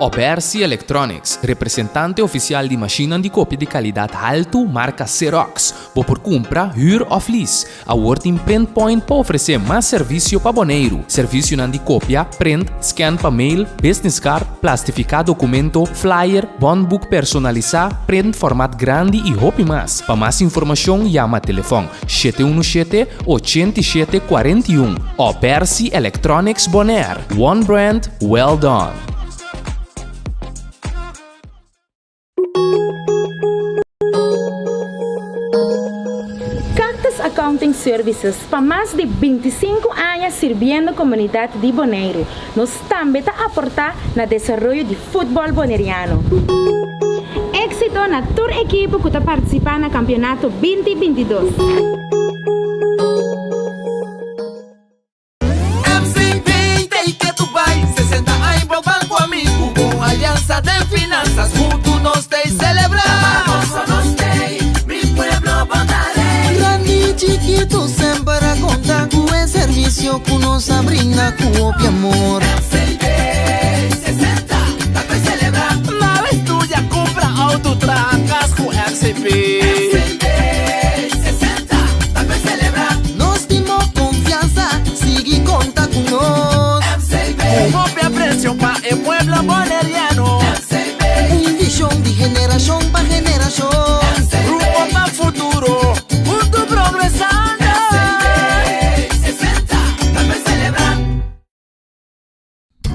Obersi Electronics, representante ofisial di mashinnan di kopia di kalidat haltu marka Xerox. Bo por kumpra, hür òf lease. Awor tin Print Point pa ofresé mas servisio pa Boneiru. Servisionan di kopia, print, scan pa mail, business card, plastifiká dokumento, flyer, bònboek personalisá, print format grandi i hopi mas. Pa mas informashon yama telefòn 717 87 41 Obersi Electronics Bonaire, One Brand, Well Done. Cactus Accounting Services pa mas di bintisinku aña sirbiendo komunidat di Boneiru. Nos tambe ta aportá na desaroyo di futbòl boneriano. Éksito na tur ekipo ku ta partisipá na kampionato binti 22. MCB ta i tu bai 60 aña bo banco amigo Con alianza den finanzas Hunto nos ta celebra Nos tei, mi pueblo bondaré Grandi chiquito semper a conta cu e servicio cu nos a brinda cu hopi amor. MCB 60 ta pa celebra. Nada estudia, cumpra auto, traha cas cu MCB. MCB 60 ta pa celebra. Nos tin bo confianza, sigui conta cu nos. MCB. Cu hopi aprecio pa e pueblo boneriano. MCB. Un vision di generacion pa generacion. MCB. Rumbo pa futuro, hunto progresando. MCB 60 ta pa celebra.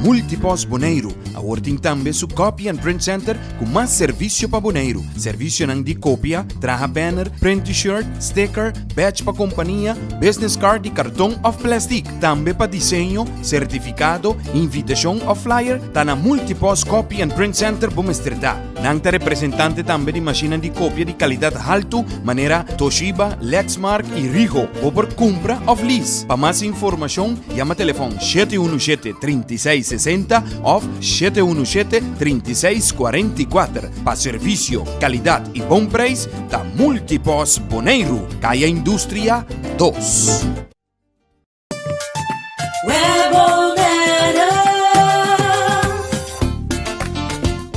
Multipost Boneiru awor tin tambe su Copy and Print Center ku mas servisio pa Boneiru. Servisionan di kopia, traha banner, print t-shirt, sticker, badge pa kompania, business card di karton òf plèstik. Tambe pa diseño, sertifikado, invitashon òf flyer, ta na Multipost Copy and Print Center bo mester ta. Nan ta representante tambe di mashinnan di kopia di kalidat haltu manera Toshiba, Lexmark i Ricoh. Bo por kumpra òf lease. Pa mas informashon yama telefòn 717 36 60 òf 717 36 44. Pa servisio, kalidat i bon preis ta Multipost Boneiru, Kaya Industria 2.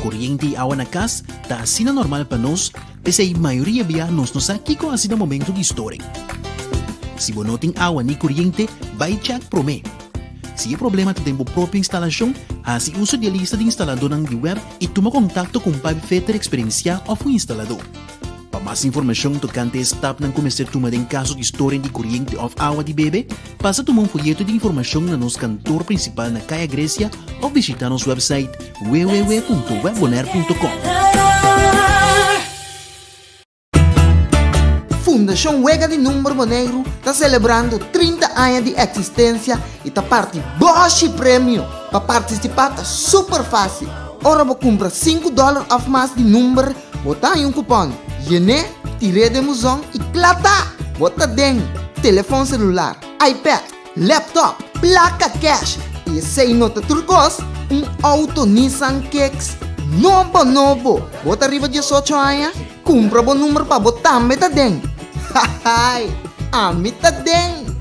Koriente i awa na kas ta asina normal pa nos, p'esei mayoria bia nos no sa kiko hasi na momento di storing. Si bo no tin awa ni koriente, bai chèk promé. Si e problema ta den bo propio instalashon, hasi uso di e lista di instaladónan di web i tuma kontakto ku un pipefitter eksperensiá òf un instaladó. Pa mas informashon tokante e stapnan ku mester tuma den kaso di storing di koriente òf awa di bebe, pasa tuma un foyeto di informashon na nos kantor prinsipal na Kaya Grecia òf bishitá nos wèpsait www.webbonaire.com. Fundashon Wega di Number Boneiru ta selebrando 30 aña di eksistensia i ta parti bòshi premio! Pa partisipá ta super fásil! Ora bo kumpra sinku dòler òf mas di number, Bo ta haña un kupòn, yen'é, tir'é den buzon i kla ta! Bo ta den telefòn selular, iPad, laptop, plaka kèsh i esei no ta tur kos, un outo Nissan Kicks nobo nobo! Bo ta riba diesocho aña? Kumpra bo number pa bo tambe ta den! Hahaai! Ami ta den!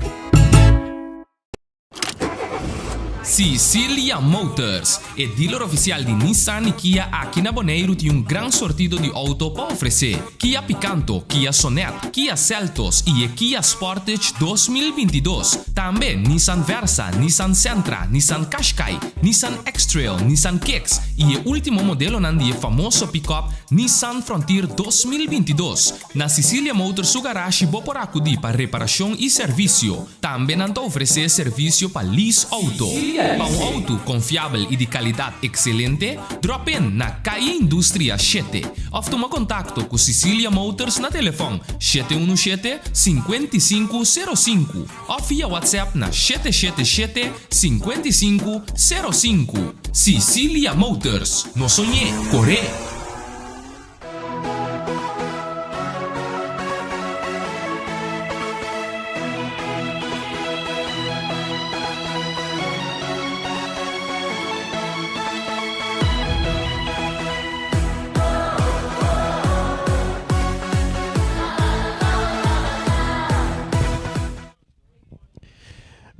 Sicilia Motors, e dealer oficial di Nissan y Kia aki na Boneiru tin un gran sortido di auto pa ofrece. Kia Picanto, Kia Sonet, Kia Seltos y e Kia Sportage 2022. Tambe Nissan Versa, Nissan Sentra, Nissan Qashqai, Nissan X-Trail, Nissan Kicks y e ultimo modelonan di e famoso pick-up Nissan Frontier 2022. Na Sicilia Motors su garashi bo por acudi pa reparacion y servicio. Tambe nan ta ofresé servisio pa lease outo. Pa un outo konfiabel i di kalidat ekselente, drop in na Calle Industria shete òf tuma kontakto ku Sicilia Motors na telefòn 717 55 05 òf via WhatsApp na 777 55 05. Sicilia Motors, no soñ'é, kor'é!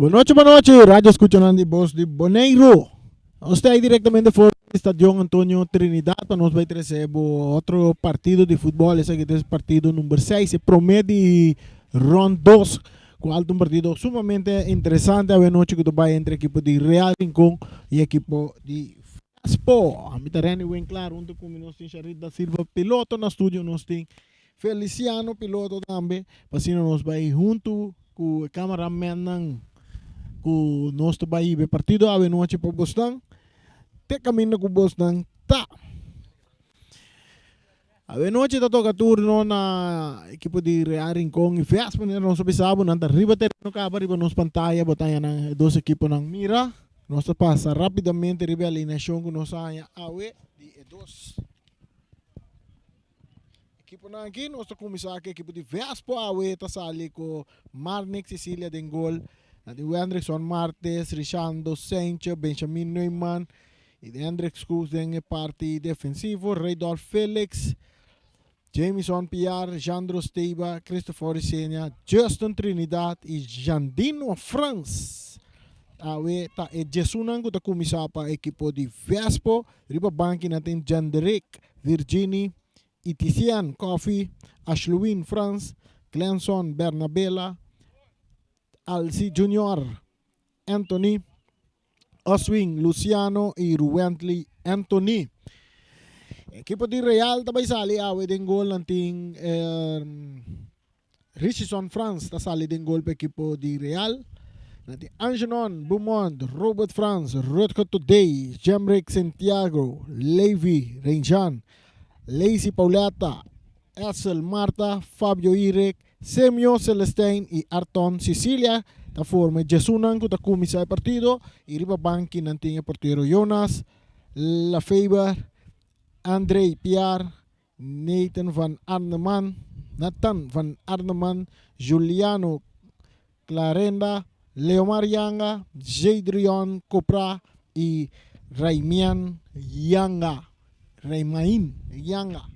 Bon nochi, bon nochi, radio escuchanan di Bos di Boneiru. Nos ta ahí directamente for. Stadion Antonio Trinidad pa nos bai trece bo otro partido di futbol. Esaki ta partido number 6, e prome di rond 2, cual ta un partido sumamente interesante awe nochi cu ta bai entre ekipo di Real Rincon y ekipo di Vespo. Ami ta Renny Winklaar, hunto cu mi nos tin Sharit da Silva piloto na studio, nos tin Feliciano piloto tambe, pa asina nos bai hunto cu e cameramannan cu nos ta bai hiba e partido awe nochi pa bosnan. Te kaminda ku bosnan ta. Awenochi ta toka turno na ekipo di Real Rincon i Vest. Manera nos a bisa bo, nan ta riba tereno kaba riba nos pantaya. Bo ta haña nan e dos ekiponan mira. Nos ta pasa rapidamente riba e alineashon ku nos a haña awe di e dos ekiponan aki. Nos ta kuminsá ku ekipo di Vespo awe ta sali ku Marnick Cecilia den gol. Nan tin Wendrickson Martes, Richando Saintje, Benjamin Neumann y Hendrik Schoofs den e parti defensivo, Reydolf Felix, Jamison Piar, Jandro Steba, Christopher Isenia, Justin Trinidad y Jandino Frans. Awe ta e djesunnan ku ta kuminsá pa ekipo di Vespo. Riba banki nan tin Janderick Virgini, Itician Coffee, Ashluwin Frans, Glenson Bernabela, Alcy Junior, Anthony, Oswin Luciano y Ruwentley Anthony. Ekipo di Real ta bai sali awe den gol nan tin Richison Frans ta sali den gol pa ekipo di Real. Nan tin Angenon Beaumont, Robert Frans, Rutger Todey, Jemrick Santiago, Levi Renjan, Lacey Pauletta, Essel Marta, Fabio Irek, Semio Celestijn i Arton Cicilia ta forma e djesunnan ku ta kuminsá e partido i riba banki nan tin e portero Jonas Lafeber, André Piar, Nathan van Arneman, Nathan van Arneman, Juliano Clarenda, Leomar Yanga, Jadrion Copra i Raimian Yanga, Raimain Yanga.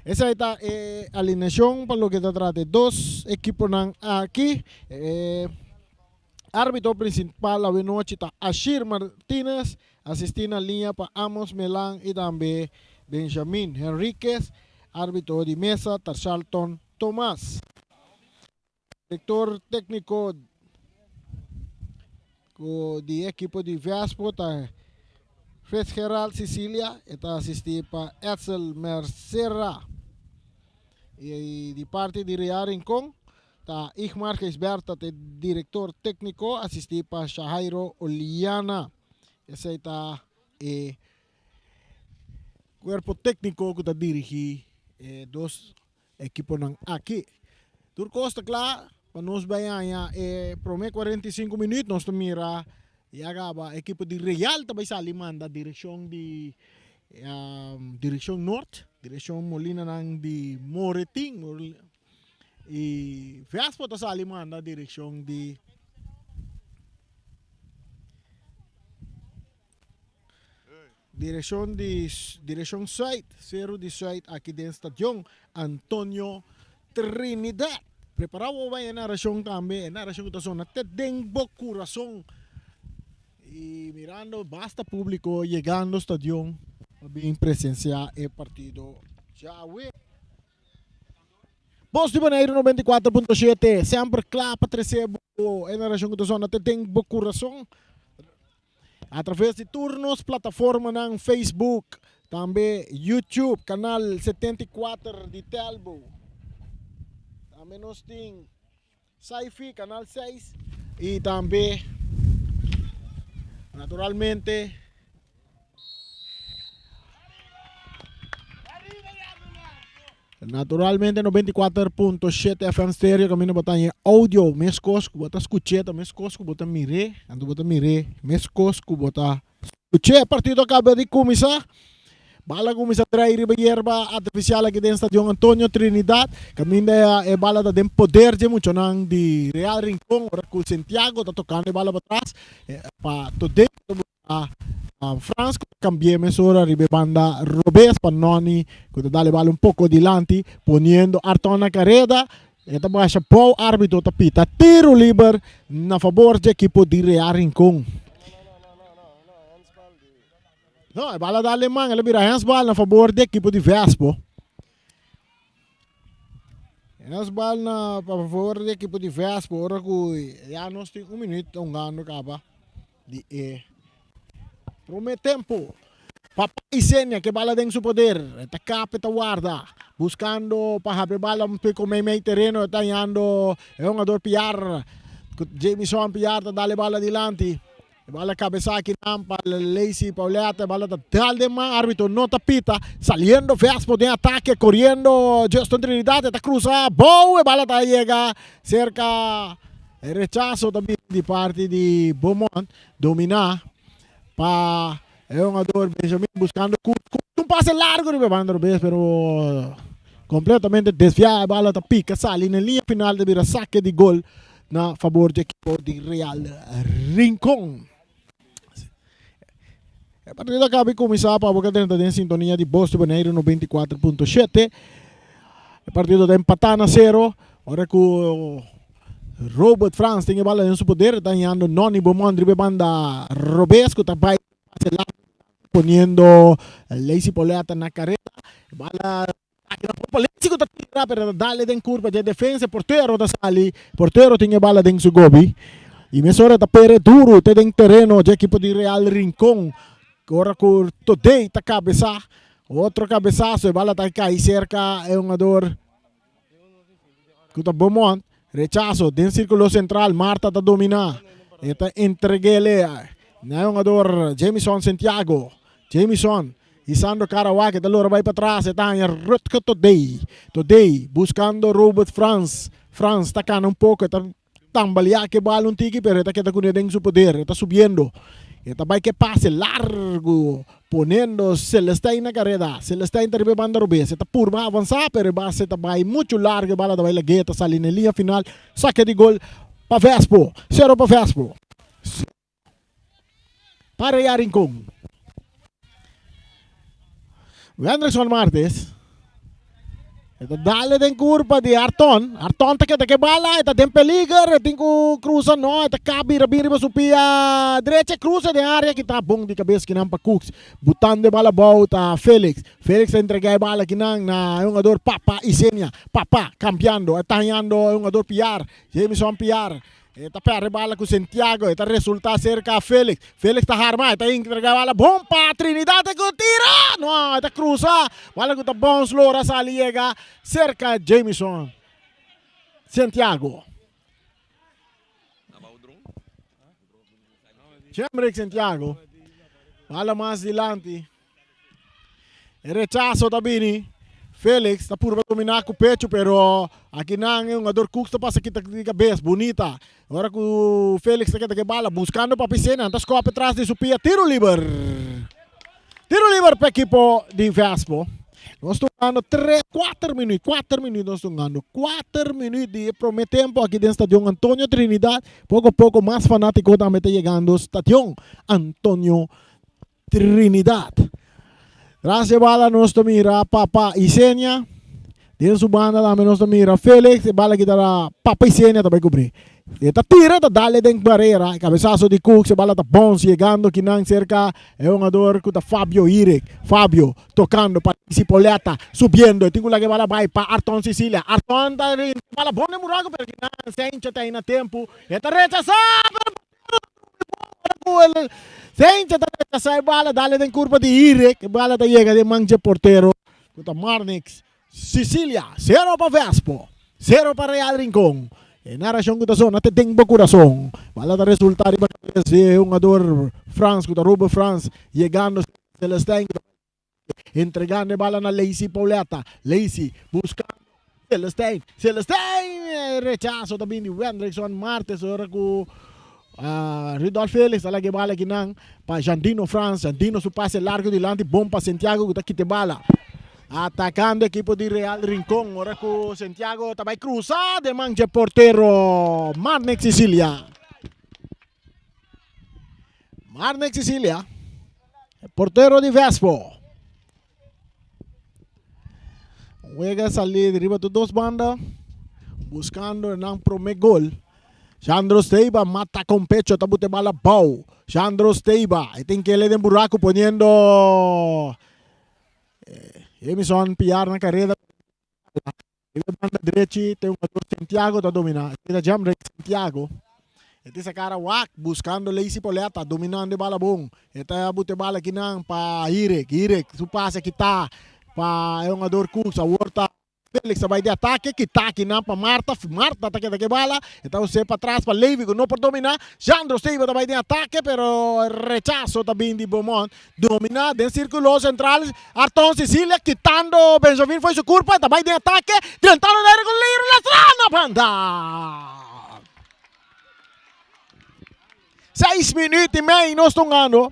Esei ta e alineacion pa loke ta trata e dos ekiponan aki. E arbitro principal awenochi ta Ashir Martinez, asisti na liña pa Amos Melan y tambe Benjamin Henriquez. Arbitro di mesa ta Charlton Thomas. Director tecnico di ekipo di Vespo ta Fitzgerald Cicilia, e ta asisti pa Edsel Mercera. Y di parti di Real Rincon ta Igmar Gijsbertha ta e director tecnico, asisti pa Shahairo Oliana. Esey ta e cuerpo tecnico cu ta dirigi e dos Ekiponan aki. Tur kos ta kla pa nos bai haña e prome 45 minuut. Nos ta mira ya kaba ekipo di Real ta bai sali manda direkshon di direkshon nort, direkshon molinanan di Moretin i Vespo ta sali manda direkshon di. Direccion di direccion zuid, Seru di Zuid aki den Stadion Antonio Trinidad. Prepara bo bai e narracion tambe, e narracion cu ta sona te den bo curason. Y mirando basta publico yegando stadion pa bin presencia e partido djawe. Bos di Boneiru 94.7, semper kla pa trese bo e narashon ku ta sona te den bo kurason. A traves di tur nos plataformanan Facebook, tambe YouTube, kanal 74 di Telbo. Tambe nos tin Sci-Fi, kanal 6 i tambe naturalmente Naturalmente 94.7 FM stereo kaminda bo ta haña audio meskos ku bo ta skuch'é ta meskos ku bo ta mir'é anto bo ta mir'é meskos ku bo ta skuch'é. Partido a kaba di kuminsá. Bala a kuminsá trai riba yerba artifisial aki den Stadion Antonio Trinidad kaminda e bala ta den poder dje muchanan di Real Rincon ora ku Santiago ta tokando e bala patras pa Todé Frans ku ta kambi'é mesora riba e banda robes pa Nonny ku ta dal e bala un poko dilanti poniendo Arton na kareda. E ta basha bou arbitro ta pita tiro liber na fabor dje ekipo di Real Rincon. No, e bala da Aleman, el a bira handsbal na fabor di ekipo di Vespo. Handsbal na fabor di ekipo di Vespo ora ku ya nos tin un minuut hungando kaba di e prome tempo. Papa Isenia ke bala den su poder, e ta kap e ta warda, buskando pa habri bala un piko mei mei tereno, e ta hañando e hungador Piar, Jamison Piar ta dal e bala dilanti. E bala kabesa akinan pa Lacey Pauletta, e bala ta dal den man, arbitro no ta pita, saliendo Vespo den atake, koriendo Justin Trinidad, e ta krusa bou, e bala ta yega serka e rechaso ta bini di parti di Beaumont, domina pa e hungador Benjamin buscando Kurt, Kurt un pase largo riba e banda robes pero completamente desvia, e bala ta pica sali na liña final ta bira sake di gol. Na fabor di ekipo di Real Rincon. E partido a caba di cuminsa pa bo drenta den sintonia di Bos di Boneiru 94.7. E partido ta empata na cero. Ora cu Robert Frans tin e bala den su poder, ta hañando Nonny Beaumont riba e banda robes cu ta bay pase largo poniendo Lacey Pauletta na careda. E bala Aki na por Palencia cu ta tira pero ta dale den curva dje defensa e portero ta sali portero tin e bala den su gobi y mesora ta pere duro te den tereno dje ekipo di Real Rincon ora cu Todey ta cabeza otro cabezazo e bala ta cay cerca e hungador cu ta Beaumont rechazo den circulo central Marta ta domina e ta entreguele na e hungador Jamison Santiago Jamison Hisando kara wak e ta lora bai patras e ta haña Rutger Todey. Todey buskando Robert Frans. Frans ta kana un poko e ta tambaleá ke bal un tiki pero e ta keda kuné den su poder. E ta subiendo. E ta bai ke pase largu poniendo Celestijn na kareda. Celestijn ta riba e banda robes. E ta purba avansá pero e base ta bai muchu largu e bala ta bai lag'é ta sali na e liña final. Sake di gol pa Vespo. Sero pa Vespo. Para ya Rincon. Wendrickson Martes. E ta dale den curpa di Arton. Arton ta keda ke bala, e ta den peliger, e tin ku cruza no, e ta kabi rabin riba su pia derecha, cruza den area kita bon di cabes kinan pa Cooks. Butando e bala bou ta Felix. Felix ta entrega e bala kinan na e hungador Papa Isenia. Papa cambiando, e ta hañando e hungador Piar, Jamison Piar. E ta perde bala ku Santiago, e ta resulta serka Felix. Felix ta harma, e ta entrega bala bon pa Trinidad e ku tira! No, e ta krusa. Bala ku ta bounce lora sali yega serka Jamison Santiago. Jemrick Santiago. Bala mas dilanti. E rechazo ta bini. Felix ta purba domina ku pecho pero aki nan e hungador Cooks ta pasa kita di kabes. Bunita. Ora ku Felix ta keda ku e bala buskando pa Piscina. Ta skope tras di su pia. Tiro liber. Tiro liber pa ekipo di Vespo. Nos ta hungando tres, kuater minuut, kuater minuut nos ta hungando. Kuater minuut di e prome tempo aki den Stadion Antonio Trinidad. Poko poko mas fanatiko tambe ta yegando Stadion Antonio Trinidad. Tras e bala nos ta mira Papa Isenia. Den su banda tambe nos ta mira Felix. E bala kita da Papa Isenia ta bai cubri. E ta tira, ta dale den barrera. E cabezazo di Cooks, e bala ta bounce yegando kinan cerca e hungador cu ta Fabio Hirik. Fabio tocando pa Lisi Poletta, subiendo. E tin cu laga e bala bai pa Arton Sicilia. Arton ta rinda e bala bon den buraco pero kinan Sencha ta aina tempo. E ta rechasa pero Sencha ta rechasá e bala, dale den kurpa di Irek. E bala ta yega den man dje portero ku ta Marnix. Sicilia, sero pa Vespo, sero pa Real Rincon. E narashon ku ta sona te den bo kurason. Bala ta resultá riba kabes di e hungador Frans ku ta Ruben Frans yegando Celestijn ku ta entregando e bala na Lacey Pauletta. Lacey buskando Celestijn. Celestijn! E rechaso ta bin di Wendrickson Martes ora ku Rudolf Felix a laga e bala akinan pa Jandino Frans. Jandino su pase largo dilanti bon pa Santiago ku ta kita e bala. Atakando ekipo di Real Rincon ora ku Santiago ta bai krusa den man dje portero Marnix Cecilia. Marnix Cecilia, portero di Vespo. Wega sali riba tur dos banda. buscando nan prome gol. Shandro Steiba mata con pecho ta bute bala bou. Shandro Steiba e tin kele den buraco poniendo Jemison Piar na careda. Riba banda drechi te hungador Santiago ta domina. Esaki ta Jamrey Santiago. E tin sa cara wak buscando Lacey Poletta dominando e bala bon. E ta bute bala kinan pa Hirek. Hirek su pase kita pa e hungador Cooks. Awor ta Felix ta bai di atake. Kita kinan pa Marta. Marta ta keda ke bala. E ta us'é patras pa Levy ku no por dominá. Jandro Steiba ta bai den atake pero rechaso ta bin di Beaumont. Dominá den sírkulo sentral Arton Cecilia kitando Benjamin fo'i su kurpa. E ta bai den atake drentando den área ku Leiro Lastra na banda. Seis minüt i mei nos ta hungando.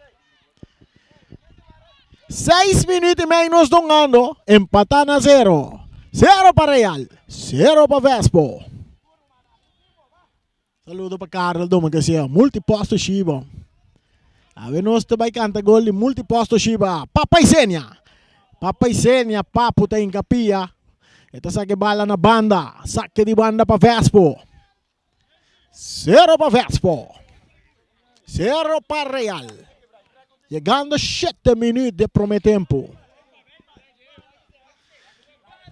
Seis minüt i mei nos ta hungando. Empatá na zero. Zero pa Real, zero pa Vespo. Saludo pa Karel Doma ke sea Multiposto Shiba. Awe nos ta bai kanta gol di Multiposto Shiba. Papa Isenia. Papa Isenia, Papu ta hinka pia. E ta saka e bala na banda. Sake di banda pa Vespo. Zero pa Vespo. Zero pa Real. Yegando shete minuut di e prome tempo.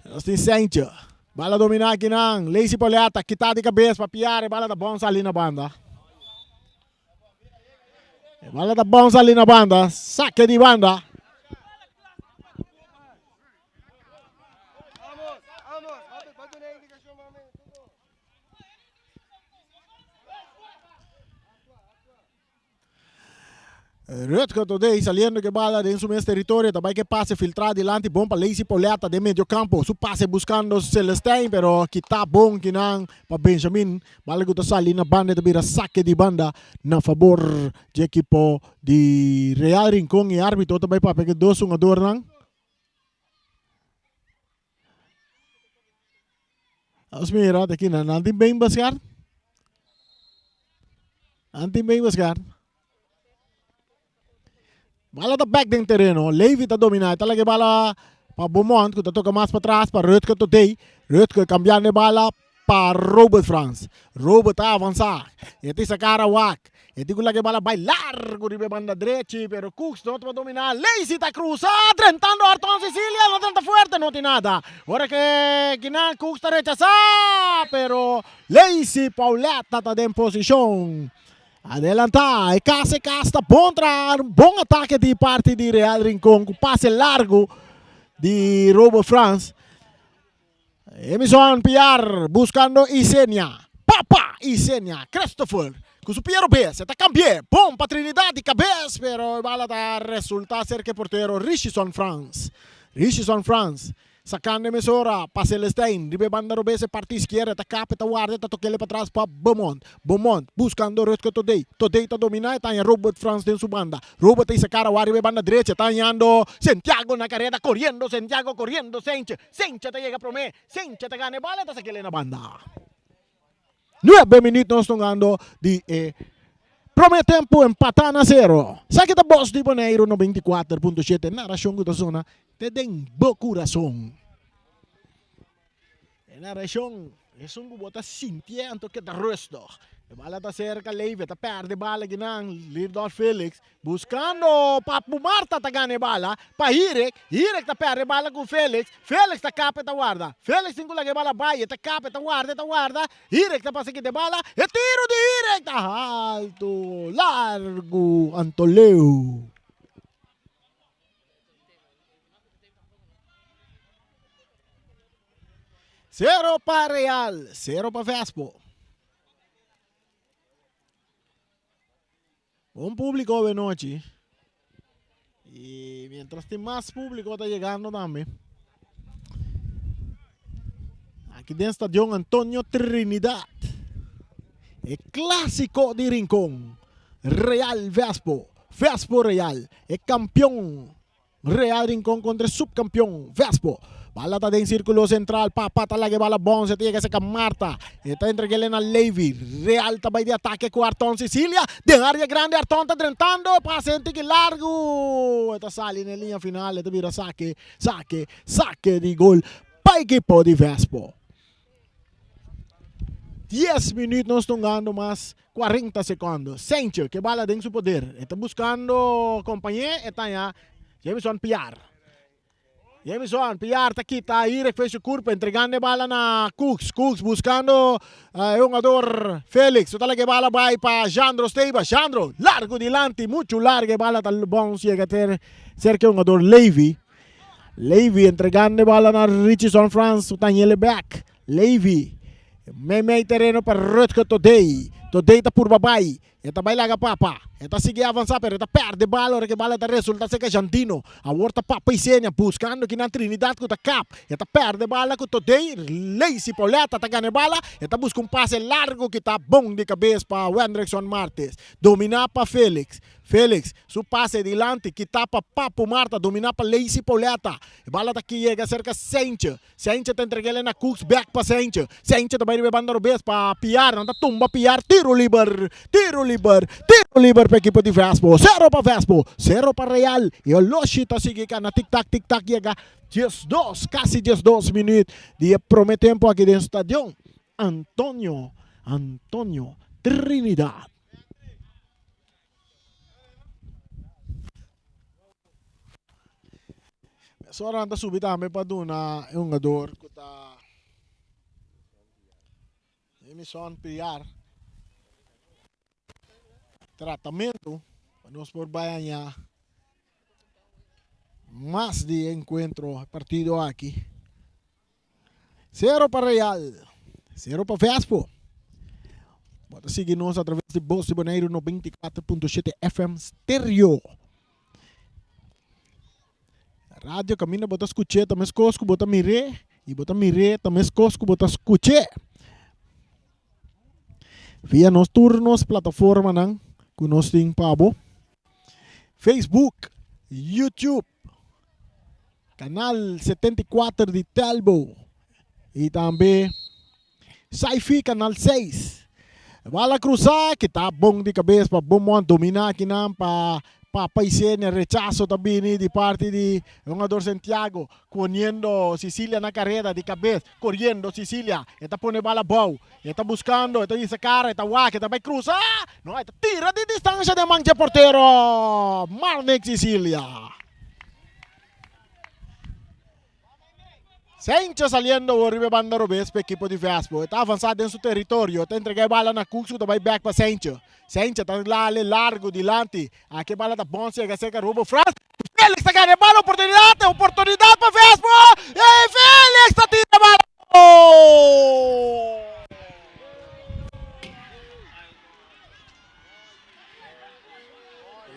Nos tin Sentje. Bala domina akinan. Lacey Pauletta kita di kabes pa Piar. E bala ta bon sali na banda. E bala ta bon sali na banda. Sake di banda. Rutger Todey saliendo ke bala den su mes teritorio ta bai ke pase filtra dilanti bon pa Lacey Pauletta den medio campo. Su pase buscando Celestijn pero kita bon kinan pa Benjamin. Bala ku ta sali na banda ta bira sake di banda na fabor di ekipo di Real Rincon y arbitro ta bai papia ke dos hungadornan. Nos mira ta kina nan tin ben baskar. Nan tin ben baskar. Bala ta back den tereno. Levy ta domina. Ta lage bala pa Beaumont ku ta toka mas patras pa Rutger Totey. Rutger kambiando e bala pa Robert Frans. Robert ta avansa. E tin sa kara wak. E tin ku laga e bala bai largu riba e banda drechi, pero Cooks no ta dominá. Lacey ta krusa, drentando Arton Cecilia, no drenta fuerte, no tin nada. Ora ke kinan Cooks ta rechasá, pero Lacey Pauletta ta den posishon. Adelantá, e kas e kas ta bon traha, un bon atake di parti di Real Rincon ku pase largu di Robert Frans. Emison Piar buscando Isenia. Papa Isenia Christopher cu su pia robes e ta cambi'e. Bon pa Trinidad di cabes pero e bala ta resulta cerca e portero Richison Frans. Richison Frans sacando e mesora pa Celestijn riba e banda robes e parti izquierda ta capa e ta warda e ta tokele patras pa Beaumont. Beaumont buscando Rutger Todey. Todey ta domina e ta haña Robert Frans den su banda. Robert ta hisa cara wak riba e banda drecha ta hañando Santiago na careda coriendo Santiago coriendo Senche Sencha ta yega prome Sencha ta gana e bala e ta sakele na banda. Nuebe minuut nos tongando di e prome tempo empata na sero. Esaki ta Bos di Boneiru 94.7 narashon ku ta sona te den bo kurason. E narashon esun ku bo ta sintié anto keda rustig. E bala ta serka Levy, ta pèrdè bala kinan. Lirdolf Felix buskando Papu Marta ta gana e bala pa Hirek. Hirek ta pèrdè e bala ku Felix. Felix ta kap e ta warda. Felix tin ku laga e bala bai. E ta kap e ta warda e ta warda. Hirek ta pasa kita e bala. E tiru di Hirek ta haltu, largu anto leu. Sero pa Real, sero pa Vespo. Bon público awe nochi. Y mientras tin mas público ta llegando tambe. Aki den Stadion Antonio Trinidad. E clásico di Rincón. Real Vespo. Vespo Real. E campeón Real Rincon contra e subcampeon Vespo. Bala ta den circulo central. Papa ta laga e bala bon. Se ta yega cerca Marta. E ta entrega el na Levy. Real ta bay di atake cu Arton Cecilia. Den area grandi Arton ta drentando. Pase un tiki largo. E ta sali na e linea final. E ta bira sake, sake, sake di gol pa ekipo di Vespo. 10 minuut nos ta hungando mas 40 secondo. Sentje ke bala den su poder. E ta buscando compañe e ta haña Jamison Piar. Jamison Piar ta kita Irek fe su curpa entregando e bala na Cooks. Cooks buscando e hungador Felix. Su ta laga e bala bai pa Jandro Steba. Jandro largo dilanti, mucho largo e bala ta bounce yega ter cerca e hungador Levy. Levy entregando e bala na Richison Frans. Su ta hañele back. Levy mei mei tereno pa Rutger Todey. Todey ta purba bai. E ta bai laga Papa. E ta sigui avansa pero e ta perde bala ora ku e bala ta resulta serka Jandino. Awor ta Papa Isenia buskando kinan Trinidad ku ta kap. E ta perde bala ku Todey. Lacey Pauletta ta gana e bala. E ta buska un pase largo ki ta bon di kabes pa Wendrickson Martes. Domina pa Felix. Felix su pase dilanti kita pa Papu Marta. Domina pa Lacey Pauletta. E bala ta yega serka Seintje. Seintje ta entreg'el na Cooks, bek pa Seintje. Seintje ta bai riba e banda robes pa Piar, nan ta tumba Piar, tiro liber, tiro liber, tiro liber pa ekipo di Vespo. Sero pa Vespo, sero pa Real. E oloshi ta sigui kana tik tak, tik tak yega 12, kasi 12 minuut di e prome tempo aki den stadion Antonio, Antonio Trinidad. Mesora nan ta subi tambe pa duna e hungador ku ta Jamison Piar tratamentu pa nos por bai haña mas di e enkuentro e partido aki. Sero pa Real, sero pa Vespo. Bo ta sigui nos a traves di Bos di Boneiru 94.7 FM Stereo. Radio kaminda bo ta skuch'é ta meskos ku bo ta mir'é i bo ta mir'é ta meskos ku bo ta skuch'é. Via nos tur nos plataformanan ku nos tin pa bo. Facebook, YouTube. Canal 74 di Telbo y tambe Sci-Fi Canal 6. Bala cruza ki ta bon di cabes pa Beaumont domina akinan pa Papa Isenia. Rechazo ta bini di parti di hungador Santiago poniendo Sicilia na careda di cabes. Coriendo Sicilia e ta pone bala abou. E ta buscando, e ta hisa cara, e ta wak, e ta bay cruza. No, e ta tira di distancia den man dje portero Marnick Sicilia. Sencho saliendo awor riba e banda robes pa ekipo di Vespo. E ta avansa den su teritorio. E ta entrega e bala na Cooks ku ta bai bek pa Sencho. Sencho ta lale largo dilanti. Aki e bala ta bon sega serka Robo Frans. Felix ta gana e bala. Oportunidat! Oportunidat pa Vespo! E Felix ta tira e bala! Gol!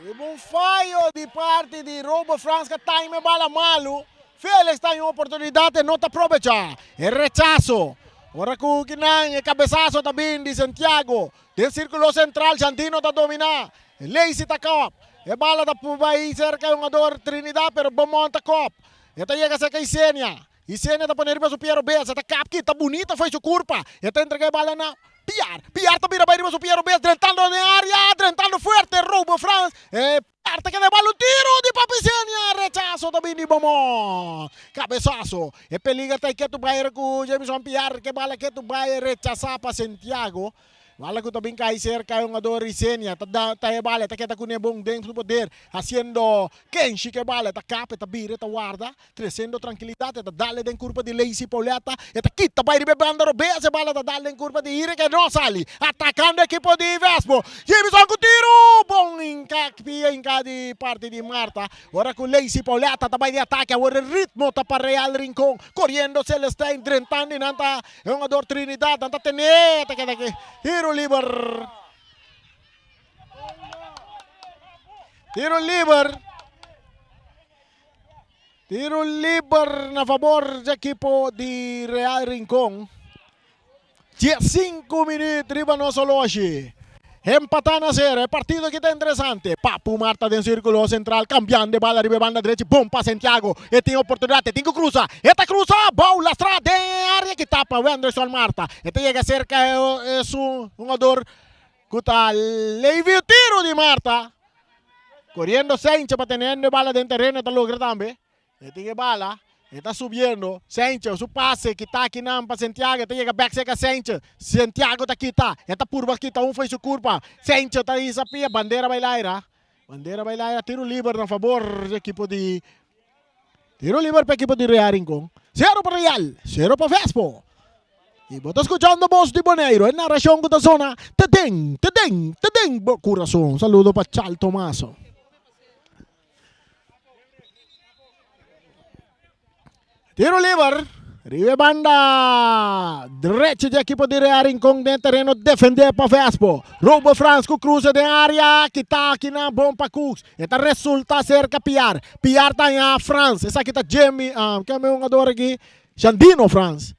Riba un fayo di parti di Robo Frans ka time e bala malu. Felix ta haña un oportunidat e no ta probecha. E rechaso. Ora ku kinan e kabesaso ta bin di Santiago. Den sirkulo sentral Jandino ta domina. Lacey ta kop. E bala ta bai serka e hungador Trinidad pero Beaumont ta kop. E ta yega serka Isenia. Isenia ta pone riba su pia robes, e ta kap kita bunita fo'i su kurpa. E ta entrega e bala na Piar. Piar ta bira bai riba su pia robes, drentando den area, drentando fuerte, Robo Frans. E Piar ta keda e bala, un tiro di Papi Isenia, rechaso ta bini Beaumont. Kabesaso. E peliger ta e ketu bai ku Jamison Piar, ke bala ketu bai rechasa pa Santiago. Bala ku ta bin kai serka e hungador Isenia ta da ta e bala, e ta keda kuné bon den su poder, hasiendo kenshi ku e bala, e ta kap, e ta bira, e ta warda. Treciendo trankilidat, e ta dal den kurpa di Lacey Pauletta, e ta kita bai riba e banda robes, e bala ta dal den kurpa di Ire ke no sali, atakando ekipo di Vespo. Jimison ku tiru! Bon hinka pia hinka di parti di Marta. Ora ku Lacey Pauletta ta bai di atake, awor e ritmo ta pa Real Rincon, koriendo Celestijn, drentando i nan ta e hungador Trinidad, nan ta tene, ta keda ki tiru liber. Tiru liber. Tiro liber na favor di ekipo di Real Rincon. 15 minuut riba nos oloshi. Empatá na sero. E partido aki ta interesante. Papu Marta den sirkulo sentral kambiando e bala riba e banda drechi. Bon pa Santiago. E tin oportunidat. E tin ku krusa. E ta krusa. Bou lastra den area ki tapa Wenderson Marta. E ta yega serka e su hungador ku ta Levi. Tiro di Marta. Coriendo Sencha pa teniendo e bala den terreno e ta logra tambe. E tin e bala. E ta subiendo. Sanchez su pase kita akinan pa Santiago. E ta yega bek serka Sanchez. Santiago ta kita. E ta purba kita un fo'i su kurpa. Sanchez ta hisa pia. Bandera bai laira. Bandera bai laira. Tiro liber na fabor di ekipo di Tiro liber pa ekipo di Real Rincon. Zero pa Real, zero pa Vespo. Y bo ta scuchando Bos di Boneiru, e narracion cu ta zona te den, te den, te den bo curason. Saludo pa Chal Tomaso. Tiro liber, riba e banda drechi di ekipo di Real Rincon den tereno defende pa Vespo. Robo Frans cu cruce den area, kita akinan bon pa Cooks. E ta resulta cerca Piar. Piar ta haña Frans. Esaki ta Jimmy, um, ken e hungador aki? Jandino Frans.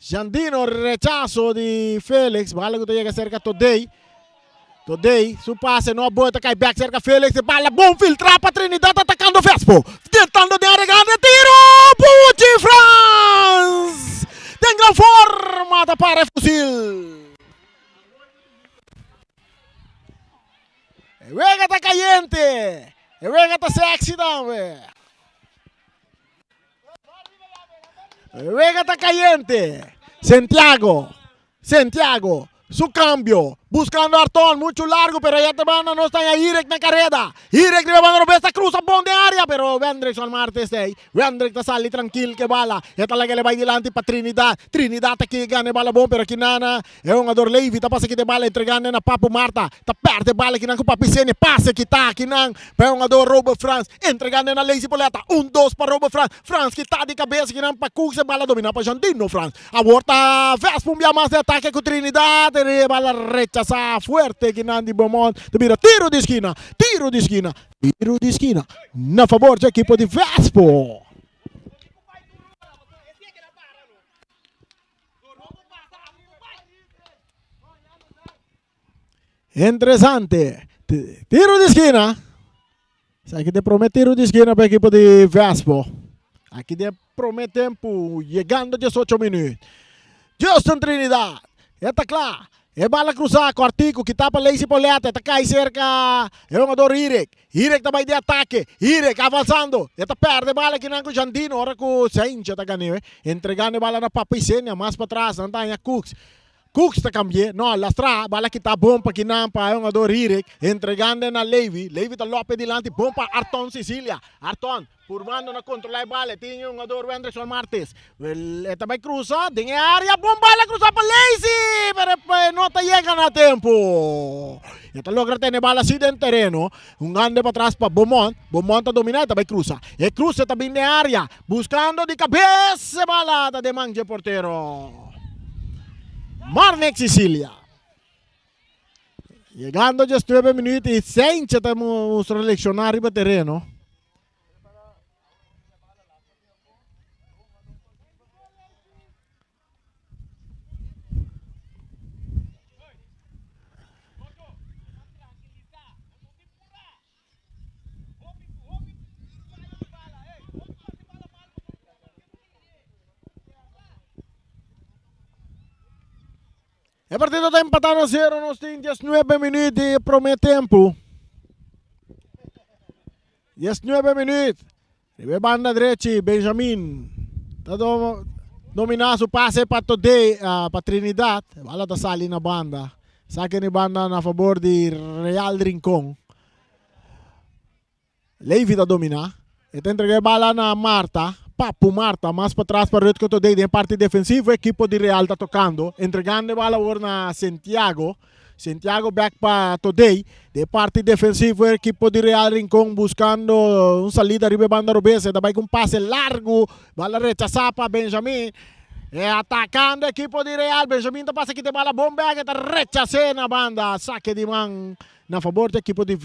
Jandino rechazo di Felix. Bala cu ta yega cerca Todey. Todey, su pase no a bota, cai back cerca Felix. E bala bon filtra pa Trinidad atacando Vespo. Tentando den área grande, tiro! Puchi Frans! Den gran forma ta para e fusil. E wega ta cayente. E wega ta sexy tambe. E wega ta cayente. Santiago. Santiago. Su cambio. Buscando Arton. Mucho largo, pero allá te banda no está Irek na carrera. Irek riba banda Robesta cruza bon de área, pero Wendrickson Martes ahí. Wendrick ta sali tranquil que bala. Eta la que le va delante pa Trinidad. Trinidad aquí gana bala bon, pero aquí nana. E hungador Levy ta pasa kita e bala entregando na Papu Marta. Ta perde bala kinan ku Papi Sene. Pase kita kinan pa e hungador Robert Frans. Entregando na Lazy Poleta. Un dos pa Robert Frans. Frans kita di kabesa kinan pa Cooks. E bala domina pa Jandino Frans. Awor ta Vespa un bia mas den atake ku Trinidad. E bala rechasa fuerte kinan di Beaumont. Ta bira tiro di skina. Tiro di skina. Tiro di skina na fabor dje ekipo di Vespo. Interesante. Tiro di esquina. Esaki de prome tiro di esquina pa equipo di Vespo. Aki de prome tempo, llegando 18 minuut. Justin Trinidad. E ta kla. E bala cruzá, cortico, kita pa Lacey Pauletta. Ta cai cerca e jugador Irek. Irek ta bai di atake. Irek avanzando. E ta perde bala kinan ku Jandino. Ora ku Saincha ta gan'é. Entregando e bala na Papa Isenia. Mas pa tras nan ta haña Cooks. Cooks ta kambi'é. No, lastra. Bala kita bon pa kinan pa e hungador Irek. Entregando na Levy. Levy ta lope dilanti. Bon pa Arton Cecilia. Arton purbando na kontrolá e bala. E tin e hungador Wendrickson Martes. E ta bai krusa den e área. Bon bala krusa pa Lacy, pero e no ta yega na tempu. E ta logra tene bala si den tereno. Hungando patras pa Beaumont. Beaumont ta dominá e ta bai krusa. E kruse ta bin den área. Buskando di kabes e bala ta den man dje portero Marnick Cecilia. Yegando djes nuebe minuut i Saintje ta mustra lekshoná riba tereno. E partido ta empatá na zero, nos tin 19 minuut di promé tempu. 19 minuut. Riba e banda drechi, Benjamin ta dominá su pase pa Todé, ah, pa Trinidad. E bala ta sali na banda. Sake ni banda na fabor di Real Rincon. Levy ta dominá. E ta entregá e bala na Marta. Papu Marta mas patras pa Rutger Todey den parti defensivo. Ekipo di Real ta tokando. Entregando e bala awor na Santiago. Santiago bek pa Todey. Den parti defensivo ekipo di Real Rincon buskando un salida riba e banda robes. E ta bai ku un pase largu. Bala rechasá pa Benjamin. E atakando ekipo di Real. Benjamin ta pasa kita e bala bon bek. E ta rechas'é na banda. Sake di man na fabor di ekipo di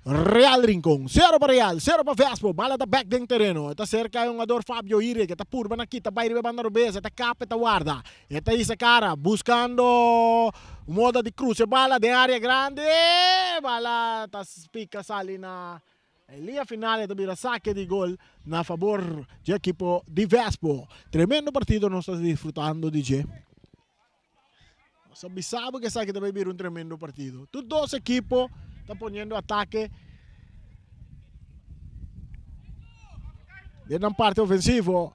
Real Rincon, sero pa Real, sero pa Vespo, bala ta bek den tereno, e ta serka e hungador Fabio Irek, e ta purba na kita bai riba e banda robes, e ta kap, e ta warda, e ta hisa kara, buskando un moda di krusa e bala den area grandi, bala ta pika sali na e liña final, e ta bira sake di gol na fabor dje ekipo di Vespo. Tremendo partido nos ta disfrutando di dje. Nos a bisa bo ku esaki ta bai bira un tremendo partido. Tur dos ekipo ta poniendo atake. Den nan parti ofensivo.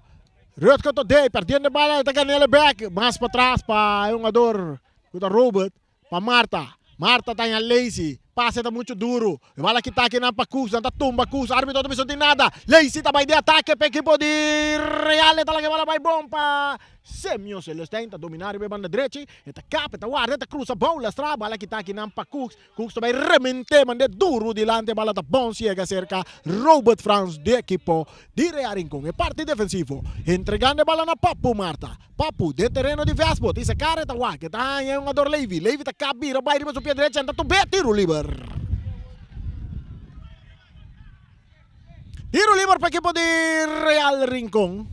Rutger Todé perdiendo e bala, e ta gan'el bek. Mas patras pa e hungador ku ta Robert. Pa Marta. Marta ta haña Lacey. Pase ta muchu duru. E bala kita akinan pa Cooks. Nan ta tumba Cooks. Arbitro ta bisa no tin nada. Lacey ta bai den atake pa ekipo di Real. E ta laga e bala bai bon pa Semio Celestijn. Ta domina riba e banda drechi. E ta kap, e ta warda, e ta krusa bou lastra. Bala kita akinan pa Cooks. Cooks ta bai remente mande duru dilanti. E bala ta bons yega serka Robert Frans di ekipo di Real Rincon. E parti defensivo entregando e bala na Papu Marta. Papu den tereno di Vespo tin se kara e ta wak e ta haña e hungador Levy. Levy ta kap bira bai riba su pie drechi en ta tub'é tiru liber. Tiru liber pa ekipo di Real Rincon.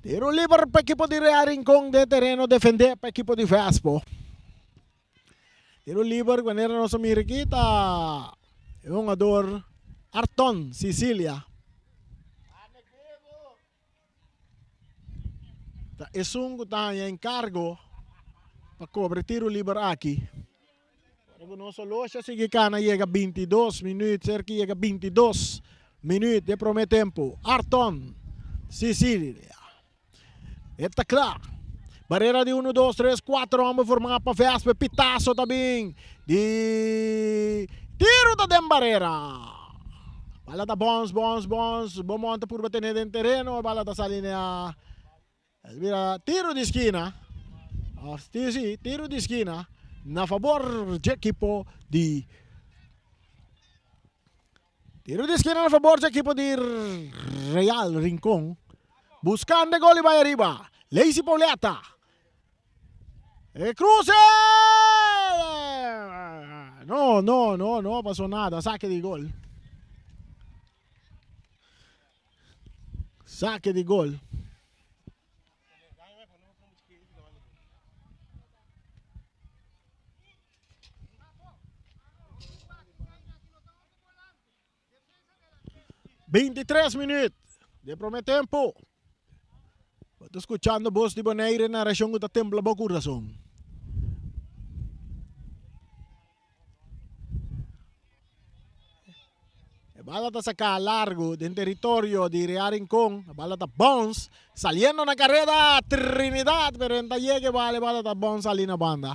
Tiru liber pa ekipo di Real Rincon den tereno defendé pa ekipo di Vespo. Tiru liber manera nos a mira aki ta e hungador Arton Sicilia. Ta esun ku ta haña enkargo pa kobra e tiru liber aki. Ora ku nos oloshi a sigui kana yega bintidos minüt, serka yega bintidos minüt di e promé tempu. Arton Sicilia. E ta kla. Barera di unu, dos, tres, kuater hòmber formá pa Vespa. E pitaso ta bin di tiru ta den barera. Bala ta bòns, bòns, bòns. Beaumont ta purba tene den tereno. E bala ta sali na bira tiru di skina. Òf si, tiru di skina na fabor dje ekipo di. Tiro di eskina na fabor dje ekipo di Real Rincon. Buscando e gol y bay ariba. Lacey Pauletta. E cruce! No, no, no, no pasó nada. Saque di gol. Saque di gol. 23 minuut di prome tempo. Bo ta skuchando bos di Bonaire narashon ku ta tembla bo kurason. E bala ta saká largu den teritorio di Real Rincon. E bala ta bounce saliendo na kareda Trinidad pero en ta yega e bala e bala ta bounce sali na banda.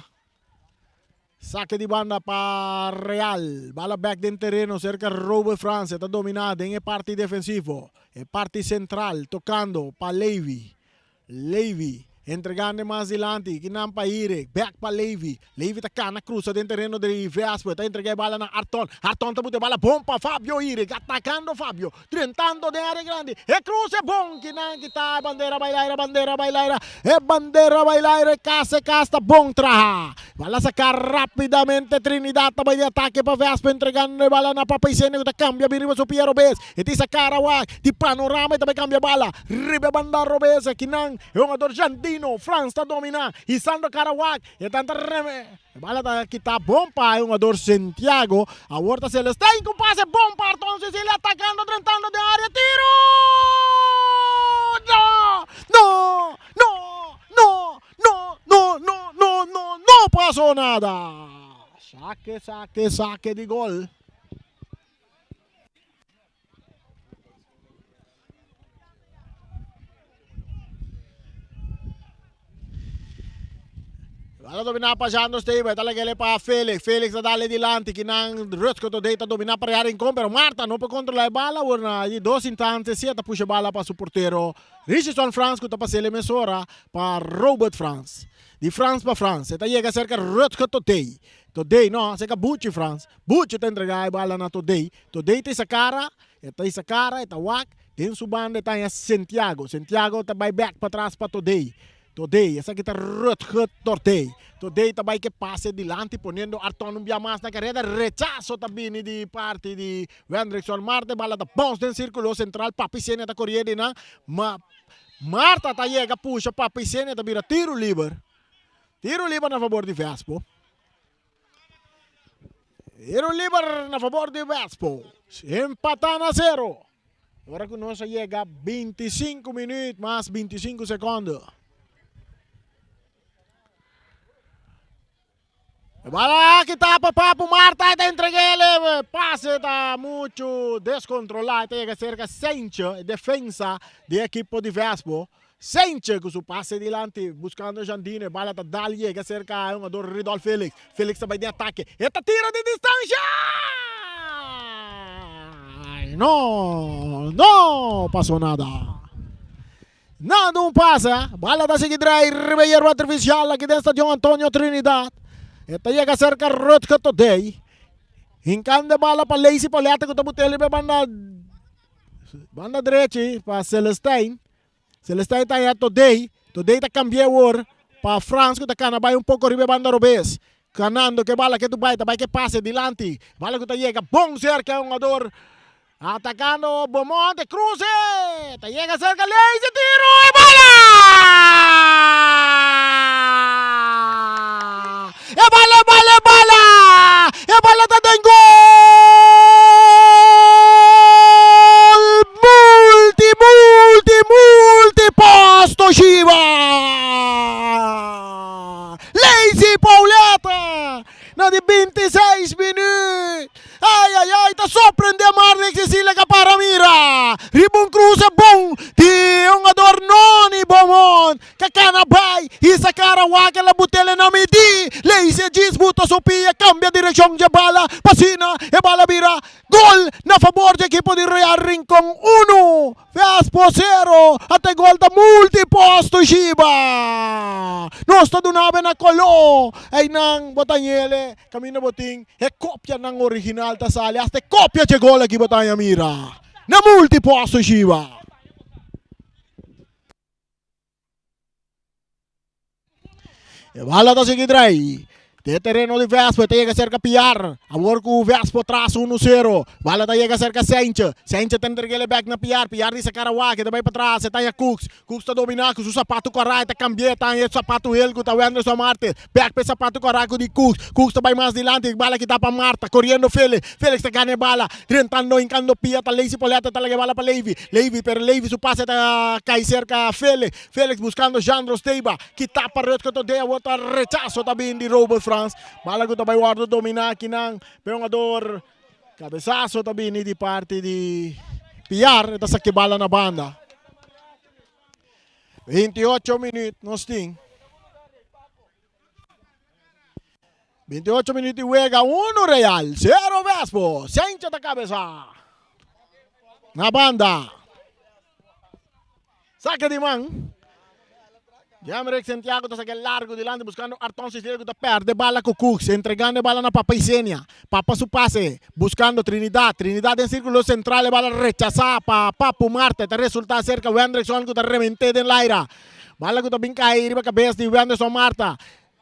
Sake di banda pa Real. Bala bek den tereno serka Robert Frans. E ta domina den e parti defensivo. E parti sentral tokando pa Levy. Levy entregando mas dilanti. Kinan pa Irek. Bek pa Levy. Levy ta kana krusa den tereno di Vespo. E ta entrega e bala na Arton. Arton ta buta e bala bon pa Fabio Irek. Atakando Fabio. Drentando den área grandi. E kruse bon. Kinan kita e bandera bai laira, bandera bai laira. E bandera bai laira. E kas, e kas ta bon traha. Bala saká rápidamente. Trinidad ta bai di atake pa Vespo. Entregando e bala na Papa Isenia ku ta kambia bin riba su pia robes. E tin sa kara wak di panorama. E ta bai kambia bala riba e banda robes. Akinan e hungador Jandino Frans ta dominá. Hisando kara wak. E tanta reme. E bala ta kita bon pa e hungador Santiago. Awor ta Celestijn ku pase bon pa Arton Cecilia atakando drentando den area. Tiro! No! No! No! No! No! No! No! No! No! No pasó nada! Sake, sake, sake di gol. Bala dominá pa Jando Steven, ta lag'é pa Felix, Felix ta dale dilanti, kinan Rutsko Todey ta dominá pa Real Rincon, pero Marta no por kontrolá e bala, awor na di dos instante si e ta pusha e bala pa su portero Richardson Frans ku ta pas'é mesora pa Robert Frans. Di Frans pa Frans, e ta yega serka Rutsko Todey, Todey no, serka Buchi Frans, Buchi ta entregá e bala na Todey, Todey ta isa kara, e ta isa kara, e ta wak, den su banda e ta haña Sentiago, Sentiago ta bai bèk patras pa Todey, Todey, esaki ta Rutger Tordey, Todey ta bai ke pase dilanti poniendo Arton un bia mas na kareda, rechaso ta bini di parti di Wendrickson Marte, bala ta bounce den sirkulo sentral, Papi Senia ta korié di nan, ma Marta ta yega pusha Papi Senia ta bira tiru liber, tiru liber na fabor di Vespo. Tiro liber na favor di Vespo. Empatá na sero. Ora ku nos a yega 25 minuut mas 25 sekondo. Bala aki ta pa Papu Marta, e ta entreg'é, pase ta muchu deskontrolá, e ta yega serka Sentje, e defensa di e ekipo di Vespo. Sentje ku su pase dilanti buskando Jandino, e bala ta dal yega serka e hungador Ridolf Felix. Felix ta bai den atake, e ta tira di distansha! No, no pasó nada. Nada un pasa, bala ta sigui drai riba e yerba artifisial aki den Stadion Antonio Trinidad. E ta yega serka Rutger Todey. Hinkando e bala pa Lacey Paulette ku ta butel riba e banda banda drechi pa Celestijn. Celestijn ta haya Todey. Todey ta kambia awor pa Frans ku ta kana bai un poko riba e banda robes. Kanando ku e bala ke tu bai ta bai ke pase dilanti. Bala ku ta yega bon serka e hungador Atacando Beaumont, cruce, ta yega cerca Leise, tiro e bala! E bala, e bala, e bala! E bala ta den gol! Multi, multi, multi posto Shiba! Leise Pauleta na di 26 minuut. Ai ai ai ta sorprende Marnix Cecilia ka para mira riba un cruce bon di hungador Noni Beaumont ka cana bay hisa cara wak el a butele na midi Leisy djis buta su pia cambia direccion dje bala pa asina e bala bira gol na fabor dje ekipo di Real Rincon uno Vespo sero ata e gol ta multi posto Shiba nos ta dunabe na colo eynan bo ta ñele. Kaminda bo tin e kopianan original ta sali hasta e kopia dje gol aki bo ta haña mira na multiposto Shiba. E bala ta sigui drai den e tereno di Vespo e ta yega serka Piar awor ku Vespo tras uno sero bala ta yega serka Sentje Sentje ta entreg'el e bek na Piar Piar di sa kara wak e ta bai patras e ta haña Cooks Cooks ta domina ku su sapatu kòrá e ta kambi'é ta haña e sapatu hel ku ta Wenderson Martes Bek pa e sapatu kòrá ku di Cooks. Cooks ta bai mas dilanti, e bala kita pa Marta, koriendo Felix. Felix ta gana e bala, drentando, hinkando pia ta Leisi Poleta ta laga e bala pa Levi. Levi, pero Levi su pase ta kai serka Felix. Felix buskando Jandro Steba, kita pa Rutger Todé, awor ta rechaso ta bin di Robert Frans. Bala ku ta bai wòrdu dominá akinan pa e hungador. Kabesaso ta bini di parti di Piar, e ta saki bala na banda. 28 minuut nos tin. 28 minuut di wega, 1 Real, 0 Vespo. Sencha ta cabeza. Na banda. Saque di man. Jamrick Santiago ta saque largo dilanti buscando Arton Cecilia cu ta perde bala cu Cooks, entregando e bala na Papa Isenia. Papa su pase buscando Trinidad. Trinidad den circulo central e bala rechasa pa Papu Marte ta resulta cerca Wendrickson cu ta remente den laira. Bala cu ta bin cay riba cabes di Wenderson Marta.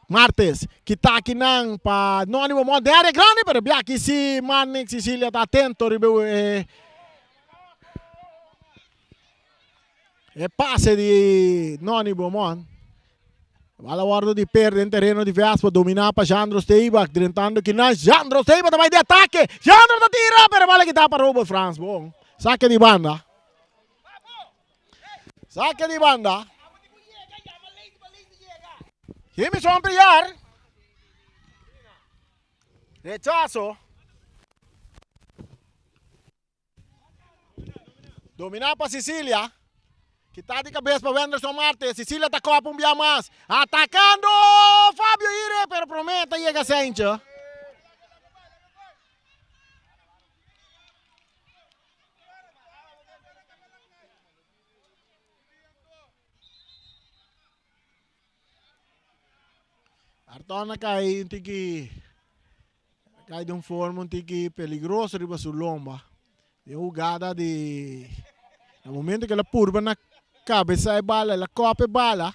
Martes kita akinan pa Noni Beaumont den area grandi pero biaki si Marnix Cecilia ta atento riba e E pase di Noni Beaumont. Bala wordo di per den tereno di Vespa, dominá pa Jandro Steibach, drentando kinan. Jandro Steibach ta bai di atake. Jandro ta tira, pero bala kita pa Robert Frans. Bon, sake di banda. Sake di banda. Jimison Priar. Rechazo. Dominá pa Sicilia. Kita di kabes pa Wenderson Marte. Sicilia ta kopa un bia mas. Atakando Fabio Ire, pero promé ta yega Sentje. Arton a kai un tiki kai di un forma un tiki peligroso riba su lomba. Den hugada di na momento ku el a purba na kabesa e bala, el a kòp e bala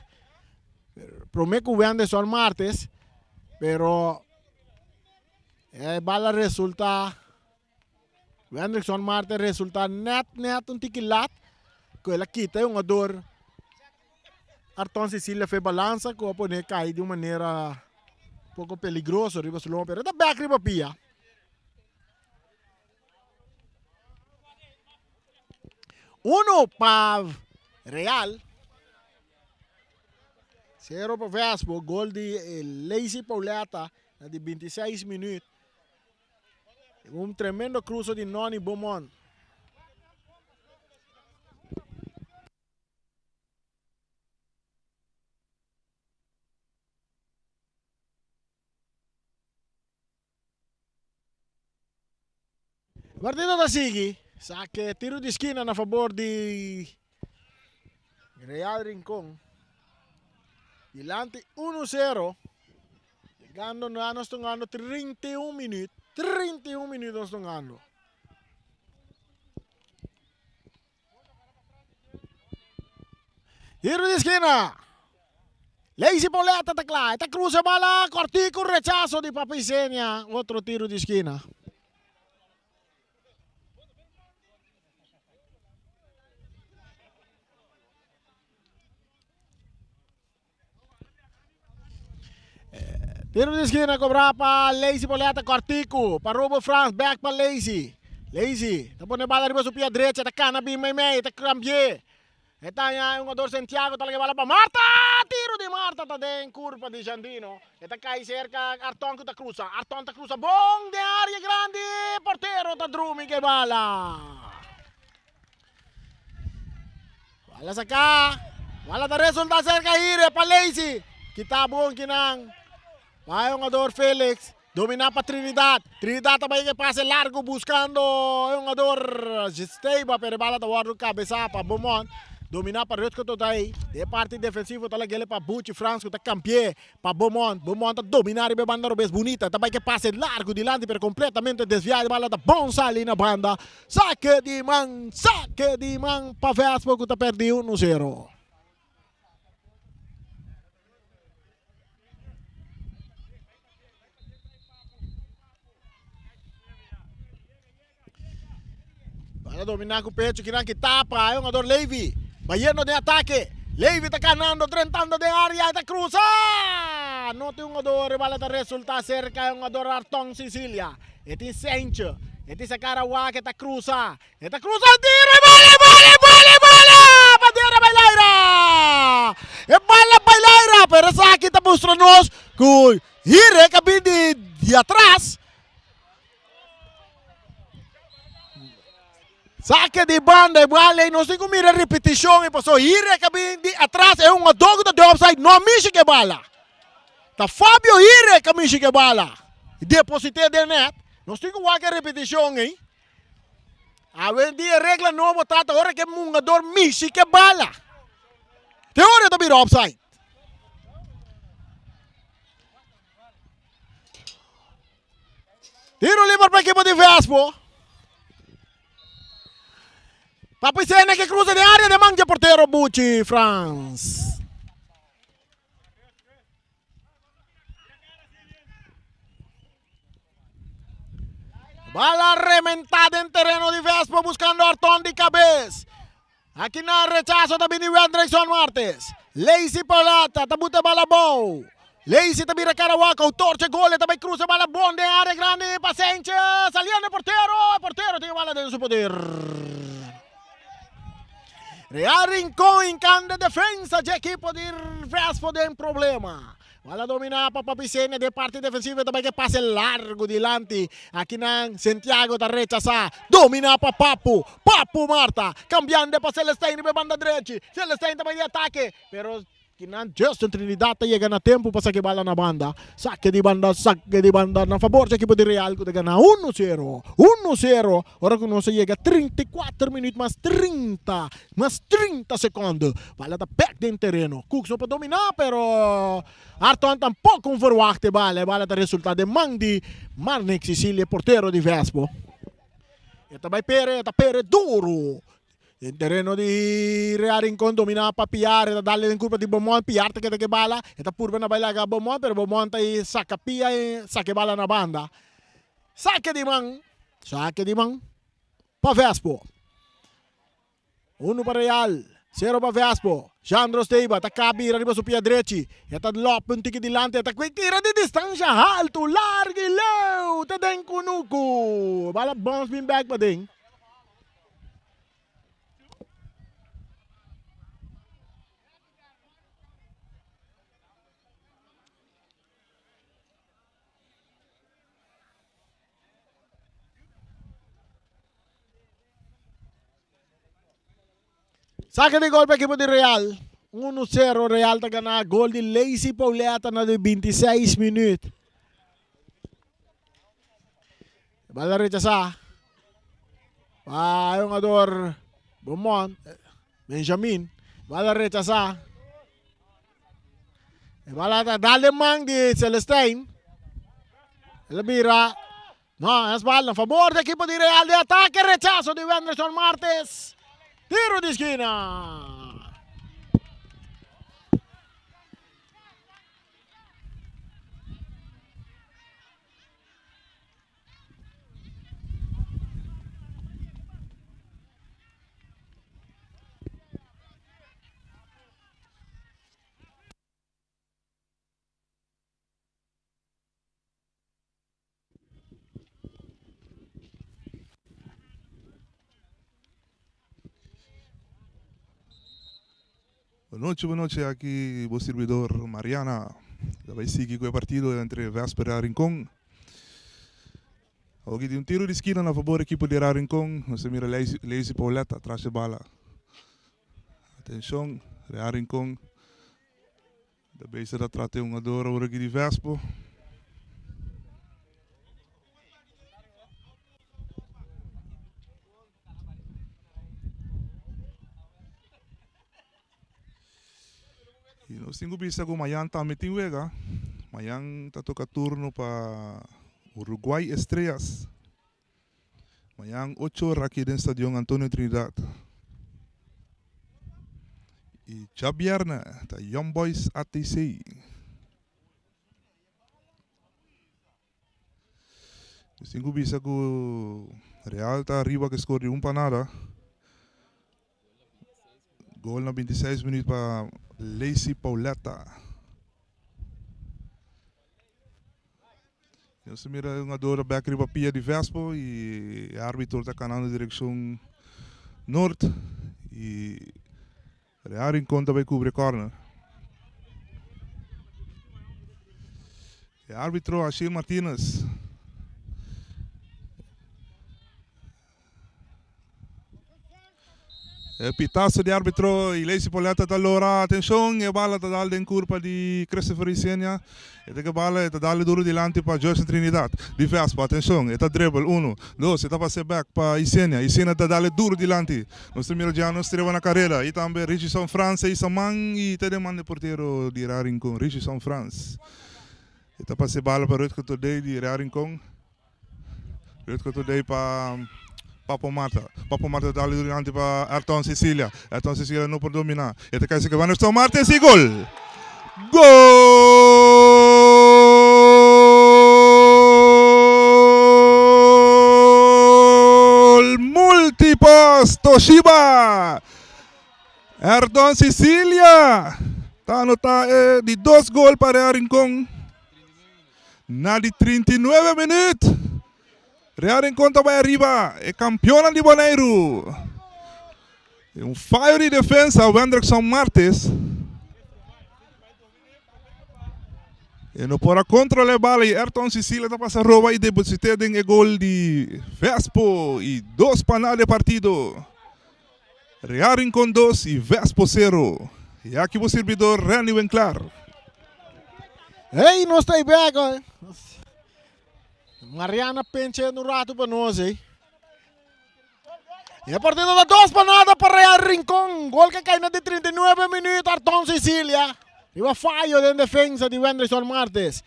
promé ku Wenderson Martes, pero e bala resulta Wendrickson Marte resulta net net un tiki lat ku el a kita e hungador Arton Cecilia fe balansa ku a pone kai di un manera poko peligroso riba su lomba pero e ta bek riba pia. Uno pa Real. Sero pa Vespo, gol di Lacey Pauletta na di 26 minuut. Un tremendo cruzo di Noni Beaumont. Partido ta sigui. Sake tiro di skina na fabor di Real Rincon. Dilanti 1-0. Llegando na nos tongando 31 minuut. 31 minuut nos tongando. Tiro di skina. Lacey Pauletta ta kla. E ta cruza bala. Cortico rechazo di Papa Isenia. Otro tiro di skina. Tiro di skina cobra pa Lacey Pauletta. Cortico pa Robo Frans. Back pa Lacey. Lacey ta pone bala riba su pia derecha. Ta cana bin meimei. Ta cambie. E ta haña e hungador Santiago ta laga e bala pa Marta! Tiro di Marta ta den curpa di Jandino. E ta cay cerca Arton cu ta cruza. Arton ta cruza bon den area grandi. Portero ta drumi cu e bala. Bala saca. Bala ta resulta cerca Hire pa Lacey. Kita bon kinan. Pa e hungador Felix. Domina pa Trinidad. Trinidad ta bai e pase largo buscando e hungador Steba, pero e bala ta wordo cabeza pa Beaumont. Domina pa Rutger Totay. De parti defensivo ta lagele pa Buchi Frans cu ta cambie pa Beaumont. Beaumont ta domina riba e banda robes bunita. Ta bai ke pase largo dilanti pero completamente desvia. E bala ta bon sali na banda. Sake di man, sake di man pa Vespo cu ta perdi 1-0. Bala dominá ku pecho, kinan ki tapa, e hungador Levy. Bayendo den atake. Levy ta kanando, drentando den área, e ta krusa! No tin hungador, e bala ta resultá serka e hungador Arton Sicilia. E tin Sentje, e tin Sakara Wak, e ta krusa. E ta cruza el tiro e bala e bala e bala e bala! Bandera bai laira! E bala bai laira! Pero esaki ta mustra nos cu Hirek a bin di di atras. Sake di banda e bala y nos tin cu mira repeticion y paso Hirek a bin di atras e hungador cu ta di offside no a mishi cu e bala. Ta Fabio Hirek a mishi cu e bala. Deposite den net. Nos tin cu wak e repeticion ey. Awendia e regla nobo ta ta ora ke mungador mishi ke bala. Te ora ta bira offside. Tiro liber pa ekipo di Vespo. Papi Sene ke cruza den area de man dje portero Buchi Frans. Bala rementá den tereno di Vespo buscando Arton di cabes. Aki na rechazo ta bini Wendrickson Martes. Lacey Palata ta buta bala bou. Lacey ta bira cara wak, autor dje gol, e ta bay cruza bala bon den area grandi pa Sanchez. Saliendo e portero, e portero tin e bala den su poder. Real Rincon hincando e defensa dje ekipo di Vespo den problema. Bala dominá pa Papi Sene den parti defensivo e ta bai ke pase largu dilanti. Akinan Santiago ta rechasá. Dominá pa Papu. Papu Marta kambiando pa Celestijn riba e banda drechi. Celestijn ta bai di atake pero kinan Justin Trinidad ta yega na tempu pa saki bala na banda. Sake di banda, sake di banda na fabor dje ekipo di Real ku ta gana uno sero. Uno sero ora ku nos a yega 34 minuut mas 30 Mas 30 secondo. Bala ta bek den tereno. Cooks no por domina pero Arton tampoco un verwacht e bala. E bala ta resulta den man di Marnick Cecilia, e portero di Vespo. E ta bai pere, e ta pere duro. Den tereno di Real Rincon domina pa Piar. E ta dale den curpa di Beaumont. Piar ta keda ke bala. E ta purba na bai laga Beaumont pero Beaumont ta saca pia y saca e bala na banda. Sake di man. Sake di man pa Vespo. Unu pa Real, sero pa Vespo. Jandro Steba ta ka bira riba su pia drechi. E ta lòp un tiki dilanti, e ta kwe tira di distansha haltu, largu i leu te den kunuku. Bala bòns bin bèk paden. Sake di gol pa ekipo di Real. Uno sero Real ta gana gol di Lacey Pauletta na di 26 minuut. Bala rechasa pa e hungador Beaumont, Benjamin. Bala rechasa. E bala ta dal den man di Celestijn. El a bira. No, es bal na favor di ekipo di Real di atake. Rechaso di Wenderson Martes. Tiro di skina. Bon nochi, bon nochi, aki bo sirbidor Mariana. Ta bai sigui ku e partido entre Vesper i Rincon. Awor aki tin un tiro di skina na fabor ekipo di Rincon. Nos ta mira Lazy Pauletta tras e bala. Atenshon, Real Rincon ta bezig ta trata e hungador awor aki di Vespo. Y nos tin cu bisa cu mayan tambe tin wega. Mayan ta toca turno pa Uruguay Estrellas. Mayan ocho ora aki den Stadion Antonio Trinidad. Y djabierne ta Young Boys ATC. Nos tin cu bisa cu Real ta ariba cu score di un pa nada. Gol na 26 minuut pa Lacey Pauletta. Nos ta mira un jugador bek riba pia di Vespo y e arbitro ta canando direccion noord y Real Rincon ta bay cubre corner. E arbitro Achille Martinez. E pitazo di arbitro y Lacey Pauletta ta lora. Atencion, e bala ta dal den curpa di Christopher Isenia. E ta ke bala, e ta dal duro dilanti pa Joyson Trinidad. Di Vespa, atencion, e ta dribble, uno, dos, e ta pasa back pa Isenia. Isenia ta dal duro dilanti. Nos ta mira Giano Estreba na careda y tambe Richison Frans e isa man y ta den man di portero di Real Rincon, Richison Frans. E ta pasa e bala pa Rutger Todey di Real Rincon. Rutger Todey pa Papo Marta. Papo Marta ta dal dilanti pa Ayrton Cecilia. Ayrton Cecilia no por domina. E ta kai seke Wanderson Martins y gol! Gol! Multipost Toshiba! Ayrton Cecilia ta anota e di dos gol pa Real Rincon. Na di 39 minuut, Real Rincon ta bai ariba, e kampionnan di Boneiru. Un fayo di defensa, Wendrickson Martes. E no por a controla e bala y Ayrton Cecilia ta pasa roba y deposite den e gol di Vespo y dos pa nada e partido. Real Rincon dos y Vespo cero. Y aki bo sirbidor Randy Winklar. Hey, nos ta bek hoy. Mariana Penche un rato pa nos, eh. E partido ta dos pa nada pa Real Rincon. Gol que cai na di 39 minuut Arton Cecilia. Riba fallo den defensa di Wendrison Martes.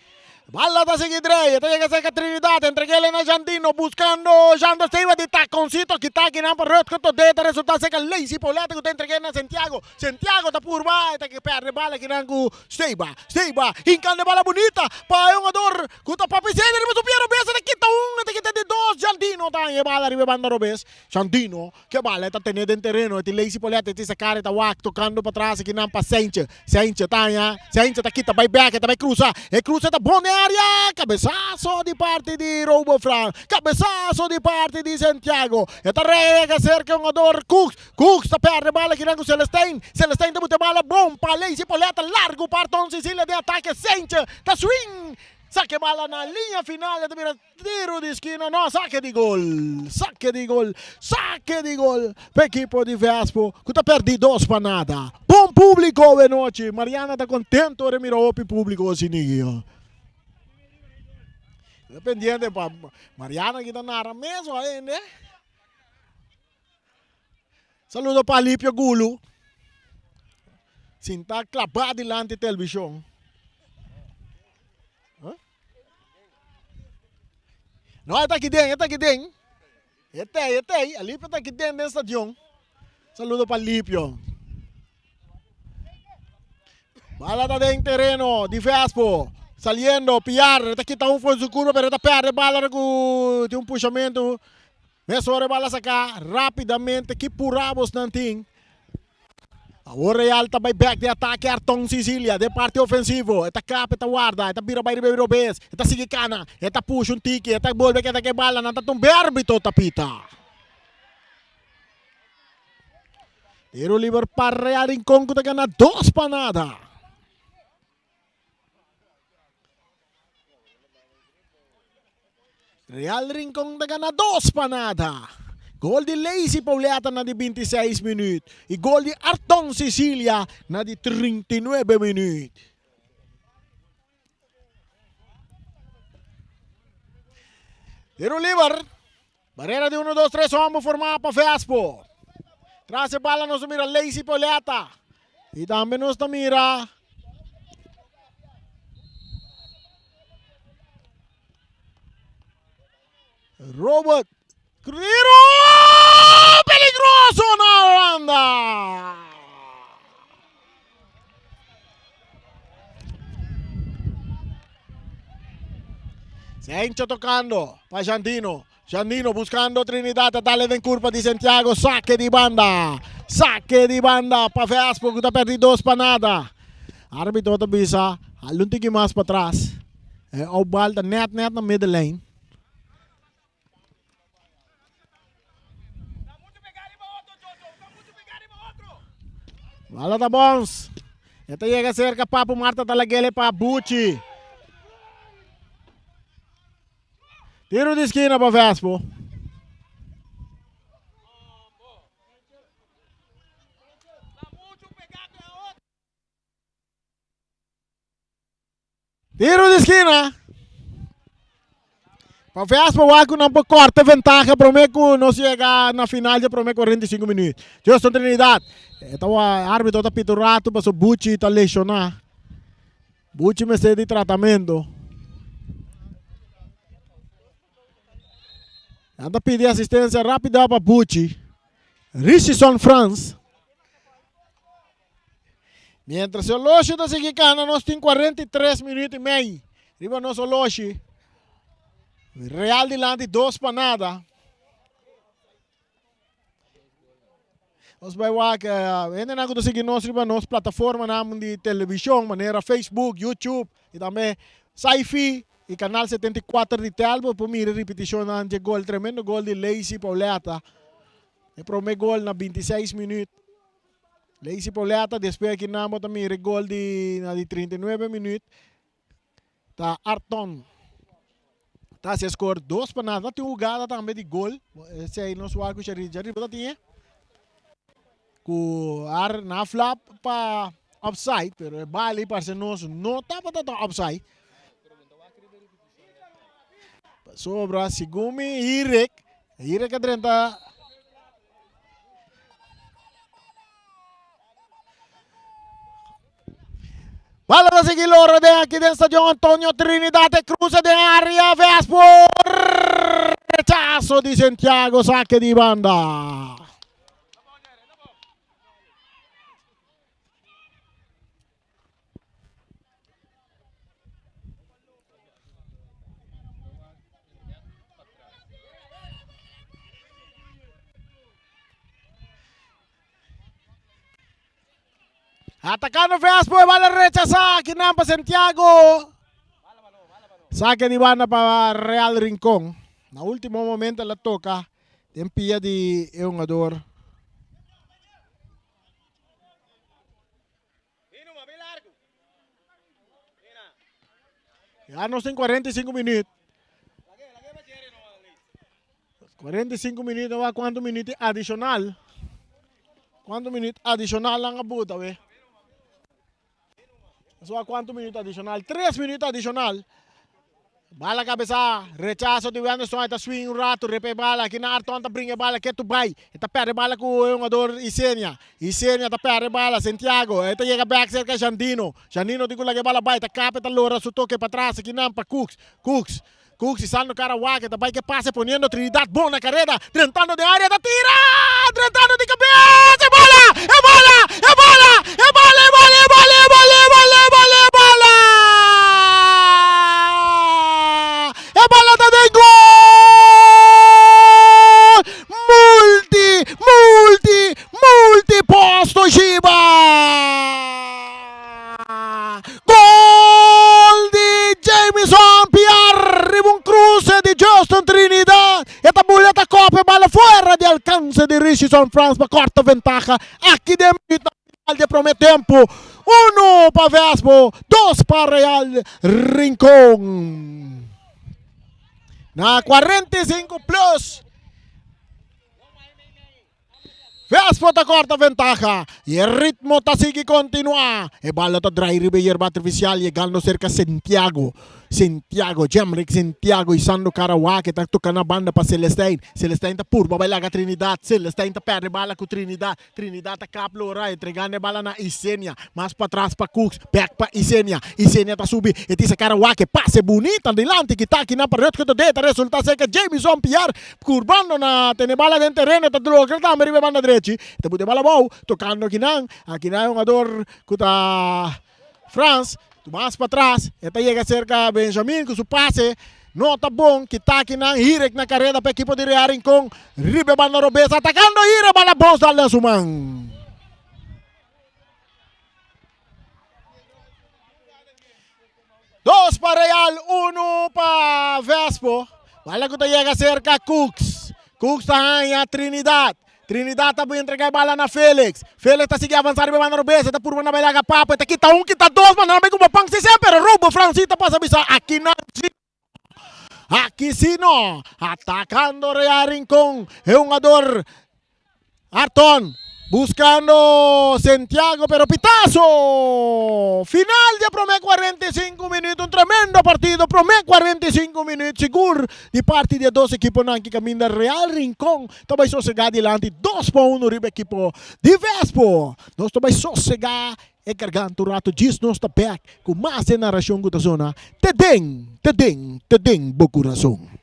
Bala ta sigui drei, e ta yega cerca Trinidad, entreguele na Jandino, buscando Jando Seiva di taconcito, kita akinan pa Rutger Todé, ta resulta cerca Lacey Paulette cu ta entregué na Santiago. Santiago ta purba, e ta perde bala akinan cu Seiva. Seiva hincando e bala bunita pa e hungador cu ta Papi Seiva riba su pia robes, e ta kita un, e ta kita di dos, Jandino ta haña e bala riba e banda robes. Jandino ke bala e ta tene den tereno, e tin Lacey Paulette, e tin sacar, e ta wak tocando patras akinan pa Seintje. Seintje ta haña, Seintje ta kita bai bek, e ta bai cruza, e cruza ta bon den area, cabezazo di parti di Robo Fran, cabezazo di parti di Santiago, e ta rega cerca e hungador Cooks, Cooks ta perde bala akinan cu Celestijn, Celestijn ta buta e bala bon pa Lacey Paulette, largo pa Arton Cecilia den atake, Seintje ta swing. Sake bala na liña final e ta bira tiro di skina no sake di gol sake di gol sake di gol pa ekipo di Vespo ku ta perdi dos pa nada. Bon publiko awe nochi Mariana ta kontento ora e mira hopi publiko asiniki. Ta pendiente pa Mariana ki ta nara mes ora hende. Saludo pa Alipio Gulu. Sinta klabá dilanti televishon. No, e ta aki den, e ta aki den. E ta ei, e ta ei. Alipio ta aki den den stadion. Saludo pa Alipio. Bala ta den tereno di Vespo. Saliendo, Piar ta kita un for su curva, pero ta perde bala ku tin un pushamento. Mesora e bala saká rápidamente ki purá bosnan tin. Awor Real ta bai bèk den atake Arton Sicilia den parti ofensivo. E ta kap, e ta warda, e ta bira bai riba e robes, e ta sigui kana, e ta pusha un tiki, e ta bolbe keda ku e bala, nan ta tumba e árbitro ta pita. Tiro liber pa Real Rincon ku ta gana 2-0. Real Rincon ta gana 2-0. Gol di Lacey Pauletta na di 26 minuut y gol di Arton Cecilia na di 39 minuut. Tiro liber. Barrera di 1, 2, 3 homber formá pa Vespo. Tras e bala nos ta mira Lacey Pauletta. Y tambe nos ta mira Robert Tiro peligroso na Holanda. Sencho tocando pa Jandino. Jandino buscando Trinidad. Dale den curva di Santiago. Saque di banda. Saque di banda pa Vespo que ta perdi 2-0. Arbitro ta bisa. Hal un tiki mas pa tras. E bal ta net net na middenlijn. Bala ta bons. E ta yega cerca Papu Marta ta lagele pa Buchi. Tiro di esquina pa Vespo. Tiro di skina. Pa Vespa wak ku nan por korta ventaha prome ku nos yega na final di prome 45 minuut. Justin Trinidad. E ta arbitro ta pita un ratu paso Buchi ta lesioná. Buchi mester di tratamento. Nan ta pidi asistencia rápida pa Buchi. Richison Frans. Mientras e oloshi ta sigui kana nos tin 43 minuut i mei riba nos oloshi. Real dilanti 2-0. Nos bai wak hendenan ku ta sigui nos riba nos plataformanan di televishon manera Facebook, YouTube i tambe Sci-Fi i Kanal 74 di Telbo por mira ripetishonnan dje gol, tremendo gol di Lacey Pauletta. E prome gol na 26 minuut. Lacey Pauletta despues aki nan bo ta mira e gol di na di 39 minuut. Ta Arton ta hasi e score 2-0. Ta tin un hugada tambe di gol. Esei nos wak ku Sharif. Sharif bo ta tin e? Ku ar na flap pa offside, pero e bali parse nos no tabata ta offside. Pasobra segun mi Hirek, Hirek a drenta Bala ta sigui lora den aki den stadion Antonio Trinidad e cruza den area Vespo rechazo di Santiago saque di banda. Atacando Vespo, bala rechazá aquí pa Santiago. Saque di banda pa Real Rincón. Na último momento la toca den pia di e jugador. Ya nos tin 45 minuut. 45 minuut, no wak cuanto minuut adicional. Cuanto minuut adicional nan a buta we. Nos wak cuanto minuut adicional. 3 minuut adicional. Bala cabeza, rechazo di Wenderson, e ta swing un rato, ripa e bala, aki na Arton ta bringa e bala, ketu bai, e ta perde bala cu e hungador Isenia, Isenia ta perde bala, Santiago, e ta yega bek cerca Jandino, Jandino tin cu laga e bala bai, ta capa e ta lora su toke patras, aki nan pa Cooks, Cooks, Cooks isando cara wak, e ta bai ke pase poniendo Trinidad bon na careda, drentando den area, ta tira, drentando di cabeza, e bala, e bala, e bala, e bala, e bala, e bala, e bala, e bala, e bala, e bala, e bala ta den gol! Multi, multi, multi posto Shiba! Gol di Jamison Piar riba un cruce di Justin Trinidad. E ta bula ta kopa e bala fuera di alcance di Richardson Frans pa corta ventaha aki den minuut final di e prome tempo. Uno pa Vespo, dos pa Real Rincon. Na 45 plus. Vespo ta corta ventaha y e ritmo ta sigui continua. E bala ta drai riba e yerba artificial yegando cerca Santiago. Santiago, Jemrick Santiago isando Karawa ke ta toca na banda pa Celestijn. Celestijn ta purba bai laga Trinidad. Celestijn ta perde bala cu Trinidad. Trinidad ta kap lora entregando e bala na Isenia. Mas patras pa Cooks, bek pa Isenia. Isenia ta subi, e tisa Karawa ke pase bunita dilanti kita akinan pa Rutger Todé. Ta resulta serka Jamison Piar Curbando na tene bala den tereno ta logra tambe riba e banda drechi. Ta buta e bala abou, tocando akinan. Akinan e hungador cu ta Frans. Mas patras e ta yega cerca Benjamin cu su pase no ta bon. Kita akinan Hirek na careda pa ekipo di Real Rincon riba e banda robes atacando Hirek bala bos dal den su man. Dos pa Real, uno pa Vespo. Bala ku ta yega serka Cooks. Cooks ta haña Trinidad. Trinidad ta entrega e bala na Felix. Felix ta sigui avansa riba e banda robes. E ta purba na bai laga Papo. E ta kita un, kita dos. Manda nan bai ku Bopang si semper. Robo Francis ta pasa bisa aki nan si. Aki si no. Atakando Real Rincon. E hungador Arton buscando Santiago pero pitazo! Final di e prome 45 minuut, un tremendo partido, prome 45 minuut sigur di parti di e dos ekiponan ki kaminda Real Rincon ta bai sosega dilanti 2-1 riba ekipo di Vespo. Nos ta bai sosega e garganta un rato djis nos ta bek ku mas di e narashon ku ta sona te den, te den, te den bo kurason.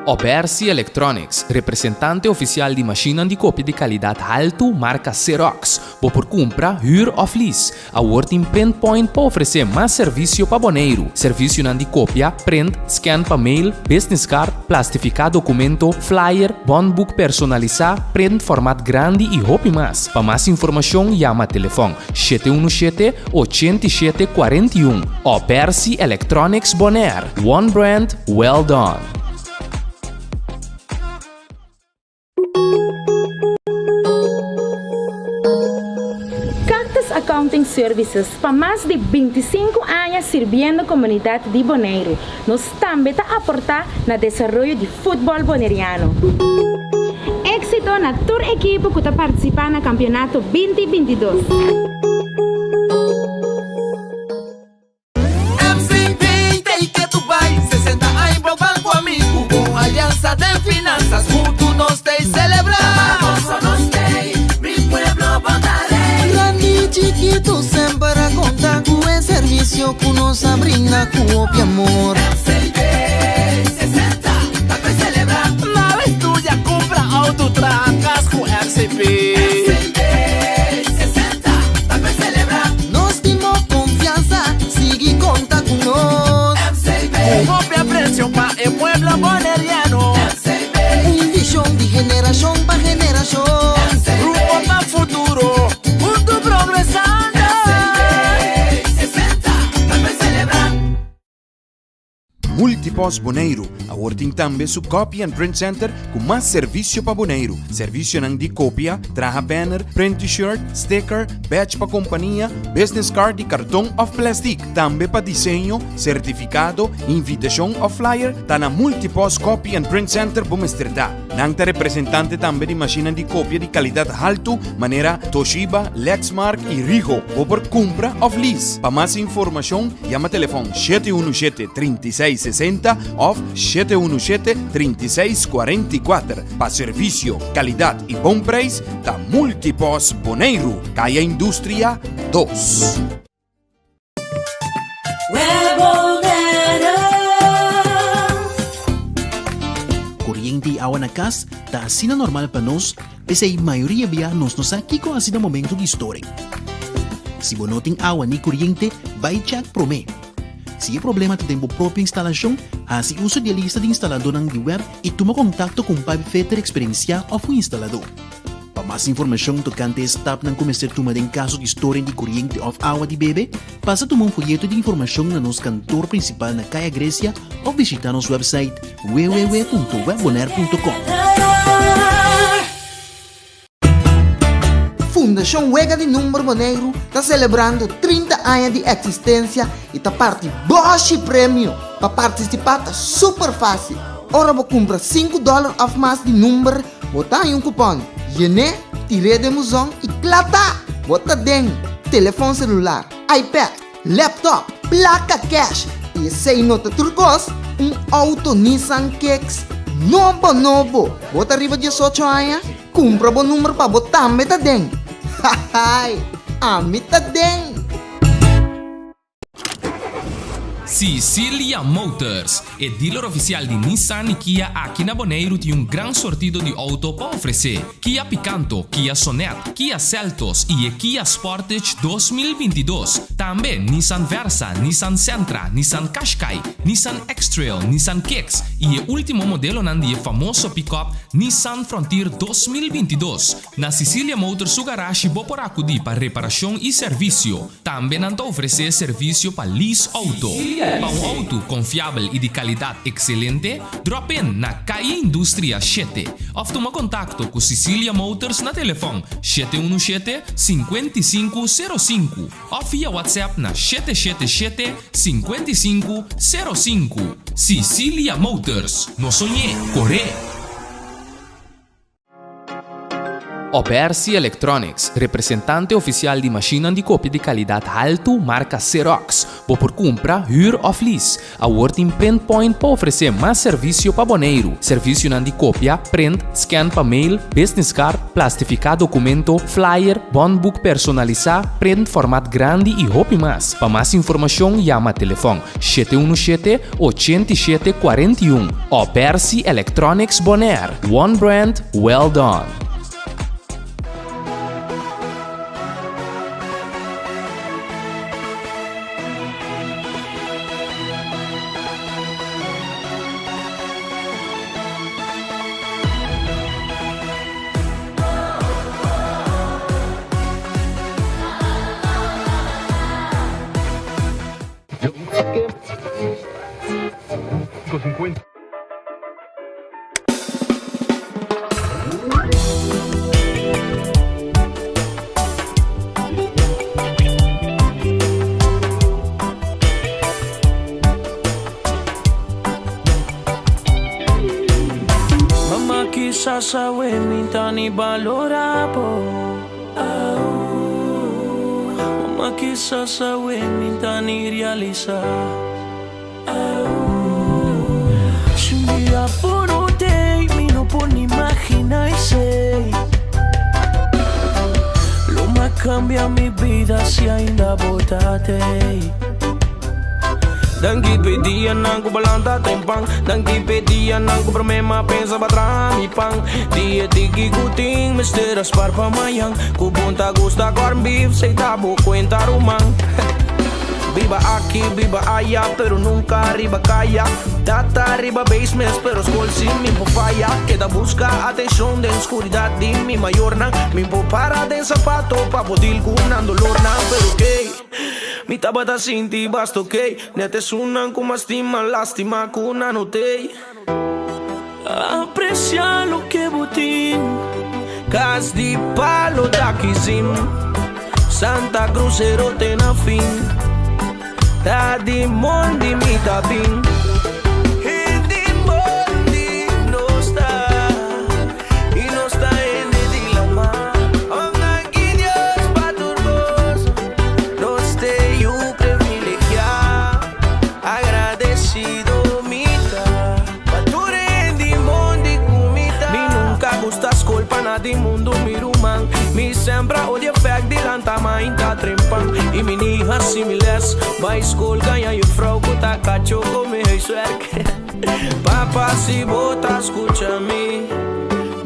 Obersi Electronics, representante oficial di mashinnan di copia di calidad haltu marca Xerox. Bo por kumpra, hür òf lis. Awor tin Print Point pa ofresé mas servisio pa Boneiru. Servisionan di kopia, print, scan pa mail, business card, plastifiká dokumento, flyer, bònboek personalisá, print format grandi i hopi mas. Pa mas informashon yama telefòn 717 87 41 òf Percy Electronics Bonaire. One brand, well done. Cactus Accounting Services pa mas di 25 aña sirbiendo komunidat di Boneiru. Nos tambe ta aportá na desaroyo di futbòl boneriano. Éksito na tur ekipo ku ta partisipá na kampionato 2022. MCB t'ei ke tu bai 60 aña bo ban ku amigu Bon aliansa den finansas Huntu nos t'ei selebrá Nos nos t'ei Mi pueblo bo ta rei Grandi i chikitu semper a konta ku e servisio ku nos a brinda ku hopi amor. MCB 60 ta p'e selebrá. Nada studia, kumpra outo, traha kas ku MCB. MCB 60 ta p'e selebrá. Nos tin bo confiansa, sigui conta cu nos. MCB. Cu hopi aprecio pa e pueblo boneriano. MCB. Un vision di generacion pa generacion. Multipost Boneiru awor tin tambe su Copy and Print Center ku mas servisio pa Boneiru. Servisionan di kopia, traha banner, print T-shirt, sticker, badge pa kompania, business card di karton òf plèstik. Tambe pa diseño, sertifikado, invitashon òf flyer ta na Multipost Copy and Print Center bo mester ta. Nan ta representante tambe di mashinnan di kopia di kalidat haltu manera Toshiba, Lexmark i Ricoh. Bo por kumpra òf lease. Pa mas informashon yama telefòn 717 36 60 òf 717 36 44. Pa servisio, kalidat i bon preis ta Multipost Boneiru, Kaya Industria dos. Koriente i awa na kas ta asina normal pa nos, p'esei mayoria bia nos no sa kiko hasi na momento di storing. Si bo no tin awa ni koriente, bai chèk promé. Si e problema ta den bo propio instalashon, hasi uso di e lista di instaladónan di web i tuma kontakto ku un pipefitter eksperensiá òf un instaladó. Pa mas informashon tokante e stapnan ku mester tuma den kaso di storing di koriente òf awa di bebe, pasa tuma un foyeto di informashon na nos kantor prinsipal na Kaya Grecia òf bishitá nos wèpsait www.webbonaire.com. Fundashon Wega di Number Boneiru ta selebrando 30 aña di eksistensia i ta parti bòshi premio! Pa partisipá ta super fásil! Ora bo kumpra sinku dòler òf mas di number, bo ta haña un kupòn. Yen'é, tir'é den buzon i kla ta! Bo ta den telefòn selular, iPad, laptop, plaka kèsh i esei no ta tur kos, un outo Nissan Kicks nobo nobo! Bo ta riba diesocho aña? Kumpra bo number pa bo tambe ta den! Hahaai! Ami ta den! Sicilia Motors, e dealer oficial di Nissan y Kia aki na Boneiru tin un gran sortido di auto pa ofrece. Kia Picanto, Kia Sonet, Kia Seltos y e Kia Sportage 2022. Tambe Nissan Versa, Nissan Sentra, Nissan Qashqai, Nissan X-Trail, Nissan Kicks y e ultimo modelonan di e famoso pick-up Nissan Frontier 2022. Na Sicilia Motors su garashi bo por acudi pa reparacion y servicio. Tambe nan ta ofresé servisio pa lease outo. Pa un outo konfiabel i di kalidat ekselente, drop in na Calle Industria shete òf tuma kontakto ku Sicilia Motors na telefòn 717 55 05 òf via WhatsApp na 777 55 05. Sicilia Motors, no soñ'é, kor'é! Obersi Electronics, representante oficial di mashinnan di copia di calidad haltu marca Xerox. Bo por cumpra, huur of lease. Awor tin Print Point pa ofrece mas servicio pa Boneiru. Servicionan di copia, print, scan pa mail, business card, plastifica documento, flyer, bondboek personalisa, print format grandi y hopi mas. Pa mas informacion yama telefon 717 87 41. Obersi Electronics Bonaire. One brand, well done. Mama kisas awe mi ta ni balora bo Mama kisas awe mi ta ni realisa. Si un dia bo no t'ey, mi no por ni imagina esey. Lo m'a cambia mi bida si ainda bo ta t'ey. Danki p'e dianan ku bo lanta tempan. Danki p'e dianan ku promé m'a pensa pa traha mi pan. Di e tiki ku tin mester a spar pa mañan. Ku bon ta gusta corn beef, sey ta bo kuenta ruman. Biba aki, biba aya, pero nunca riba kaya. Tata riba basements, pero skol si mi por faya. Keda buska atenshon den skuridat di mi mayornan. Mi por para den sapato pa por deal ku nan dolornan. Pero key, Mi tabata sinti basta ok. Net esunnan ku m'a stima, lastima ku nan no t'ei. Aprecia loke bo tin. Kas di palo ta kizim. Santa Cruz ero te na fin. Ta di mondi mi ta bin. Hende mondi nos ta. I nos ta hende di lama. Oh danki Dios pa tur kos. Nos te yu privilegia. Agradecido mi ta. Pa tur hende mondi ku mi ta. Mi nunca gusta skol pa na di mundu mi ruman. Mi sempre a odia fek di lanta mainta trempan. I mi ni hasi mi les. Bai skol gaña juffrouw ku ta kacho kome huiswerk. Papa si bo ta skucha mi.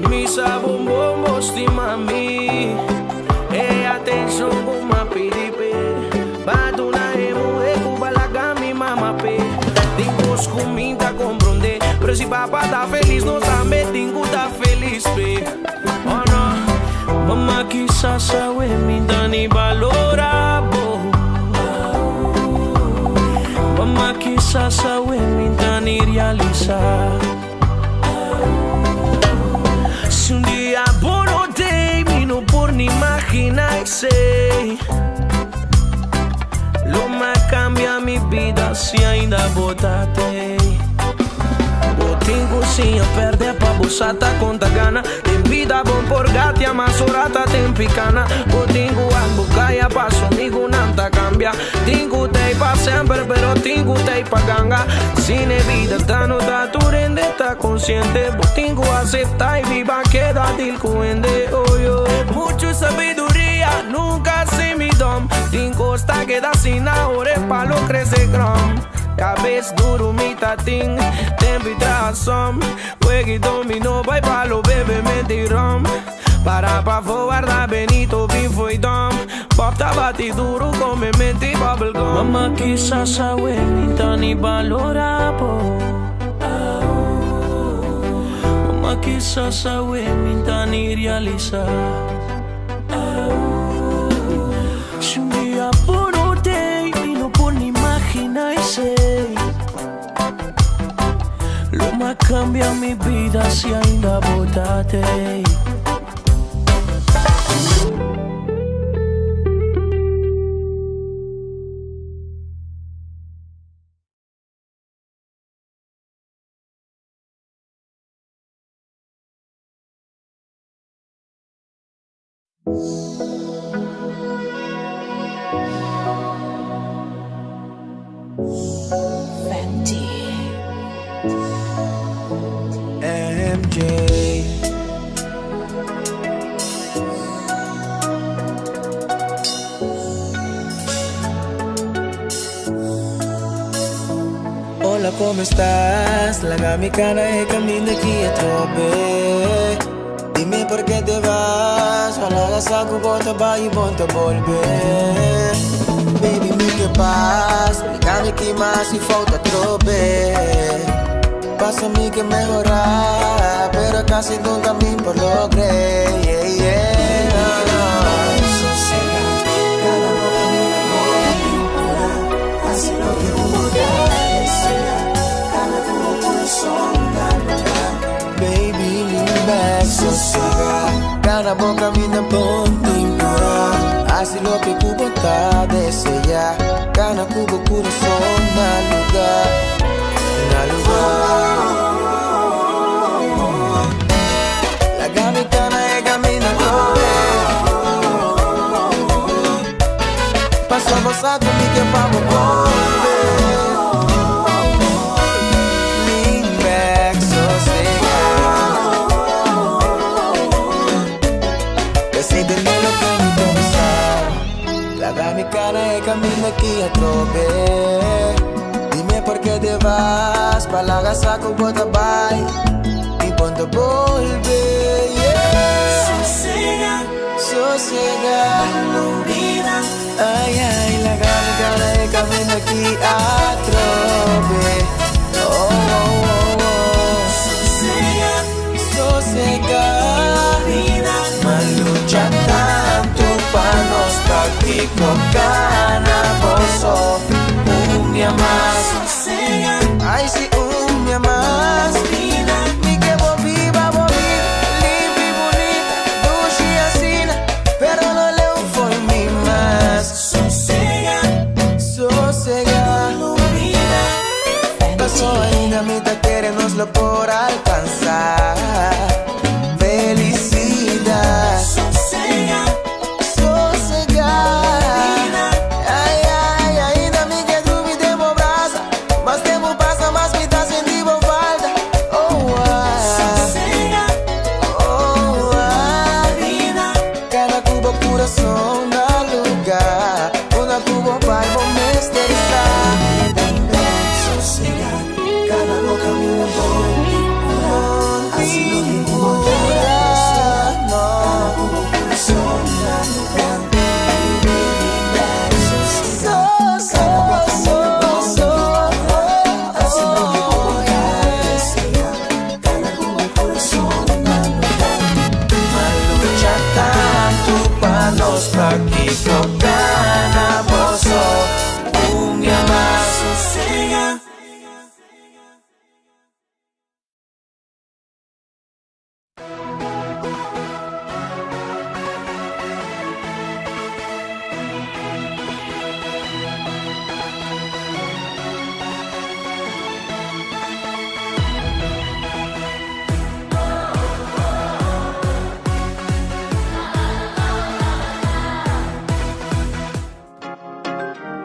Mi sa bon bon bo stima mi. E atenshon ku m'a pidi p'e. Ba duna e muhe ku ba laga mi mama p'e. Tin kos ku mi ta komprondé. Pero si papa ta felis nos tambe tin ku ta felis p'e. Oh no. Mama kisas awe mi ta ni balora bo. Mama kisas awe mi ta ni realisa. Si un dia bo no t'ei mi no por ni imagina esei. Lo m'a cambia mi bida si ainda bo ta t'ei. Bo tin cu siña perde pa bo sa ta con ta gana. Den bida bon por gatia mas ora ta den picana. Bo tin cu wak bo caya paso amigunan ta cambia. Tin cu t'ei pa semper pero tin cu t'ei pa ganga. Sin e bida ta no ta tur hende ta consciente. Bo tin cu acepta y biba keda deal cu hende oh yo. Mucho sabiduria nunca si mi dom. Tin cos ta keda asina ora e palo crece grom. Cabes duro mi ta tin tempo y traha som. Juega y domino bai palo bebe menti rom. Para pafó warda Benito bin fo'i dom. Bob ta bati duro come menti bubble gum. Mama kisas awe mi ta ni balora bo. Mama kisas awe mi ta ni realisa. Si un dia bo no t'ei mi no por ni imagina esei. Lo m'a cambia mi bida si ainda bo ta t'ei. MJ. Hola, ¿cómo estás? Laga mi cana e camina aki atrobe. Dime por qué te vas Palabra sa ku bo ta bai i bo ta bolbe Baby mi ke pas Splika mi ki mas i falta atrobe Paso mi ke mehora Pero casi nunca mi por logre yeah, yeah, no, no. Sosega, cada boca mira por Hace lo que uno desea Cada corazón Baby, lean back, sosega Cada boca mina pontimpura Hace lo que cubo ta desea Gana cubo corazón na lugar Na lugar La gamita e camina tobe Paso bo sa cu mi ke pa bo bolbe Lean back, sosega Decide loke mi ta bisa Laga mi cana e camina aki atrobe Dime por qué te vas Pa laga sa cu bo ta bay Y bo no ta bolbe yeah. Sosega, sosega Ay, ay, laga mi cana e camina aki atrobe Oh, oh, oh, oh Sosega, sosega M'a lucha tanto pa nos pa kico gana bo. boso Un dia mas Ai si un dia mas Mi ke bo biba bo bida Limpi bunita Dushi asina Pero no leu fo'i mi mas Sosega Sosega Paso ainda mi ta kere nos lo por alcansa Felicidad Sosega Sosega Ai ai ainda mi ke drumi den bo brasa Mas tempo pasa mas mi ta sinti bo falta Oh ah Sosega Oh ah Kada ku bo kurason na luga Unda ku bo bai bo mester sa Sosega Kada bo kaminda bon di kura Hasi loke ku bo ta desea Kada ku bo kurason na luga Sosega Kada bo kaminda bon di kura Hasi loke ku bo ta desea Kada ku bo kurason na luga Ma lucha tantu pa nos pakiko gana boso un dia mas sosega.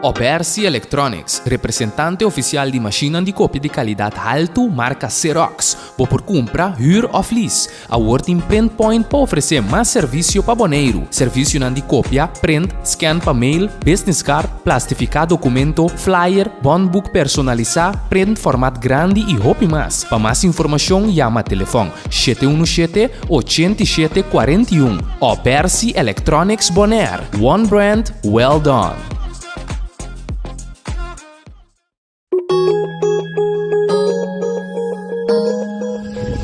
Obersi Electronics, representante oficial di mashinnan di copia di calidad haltu marca Xerox. Bo por cumpra, huur of lease. Awor tin Print Point pa ofresé mas servisio pa Boneiru. Servisionan di kopia, print, scan pa mail, business card, plastifiká dokumento, flyer, bondboek personalisá, print format grandi i hopi mas. Pa mas informashon yama telefòn 717 87 41 o Bersi Electronics Bonaire. One brand, well done.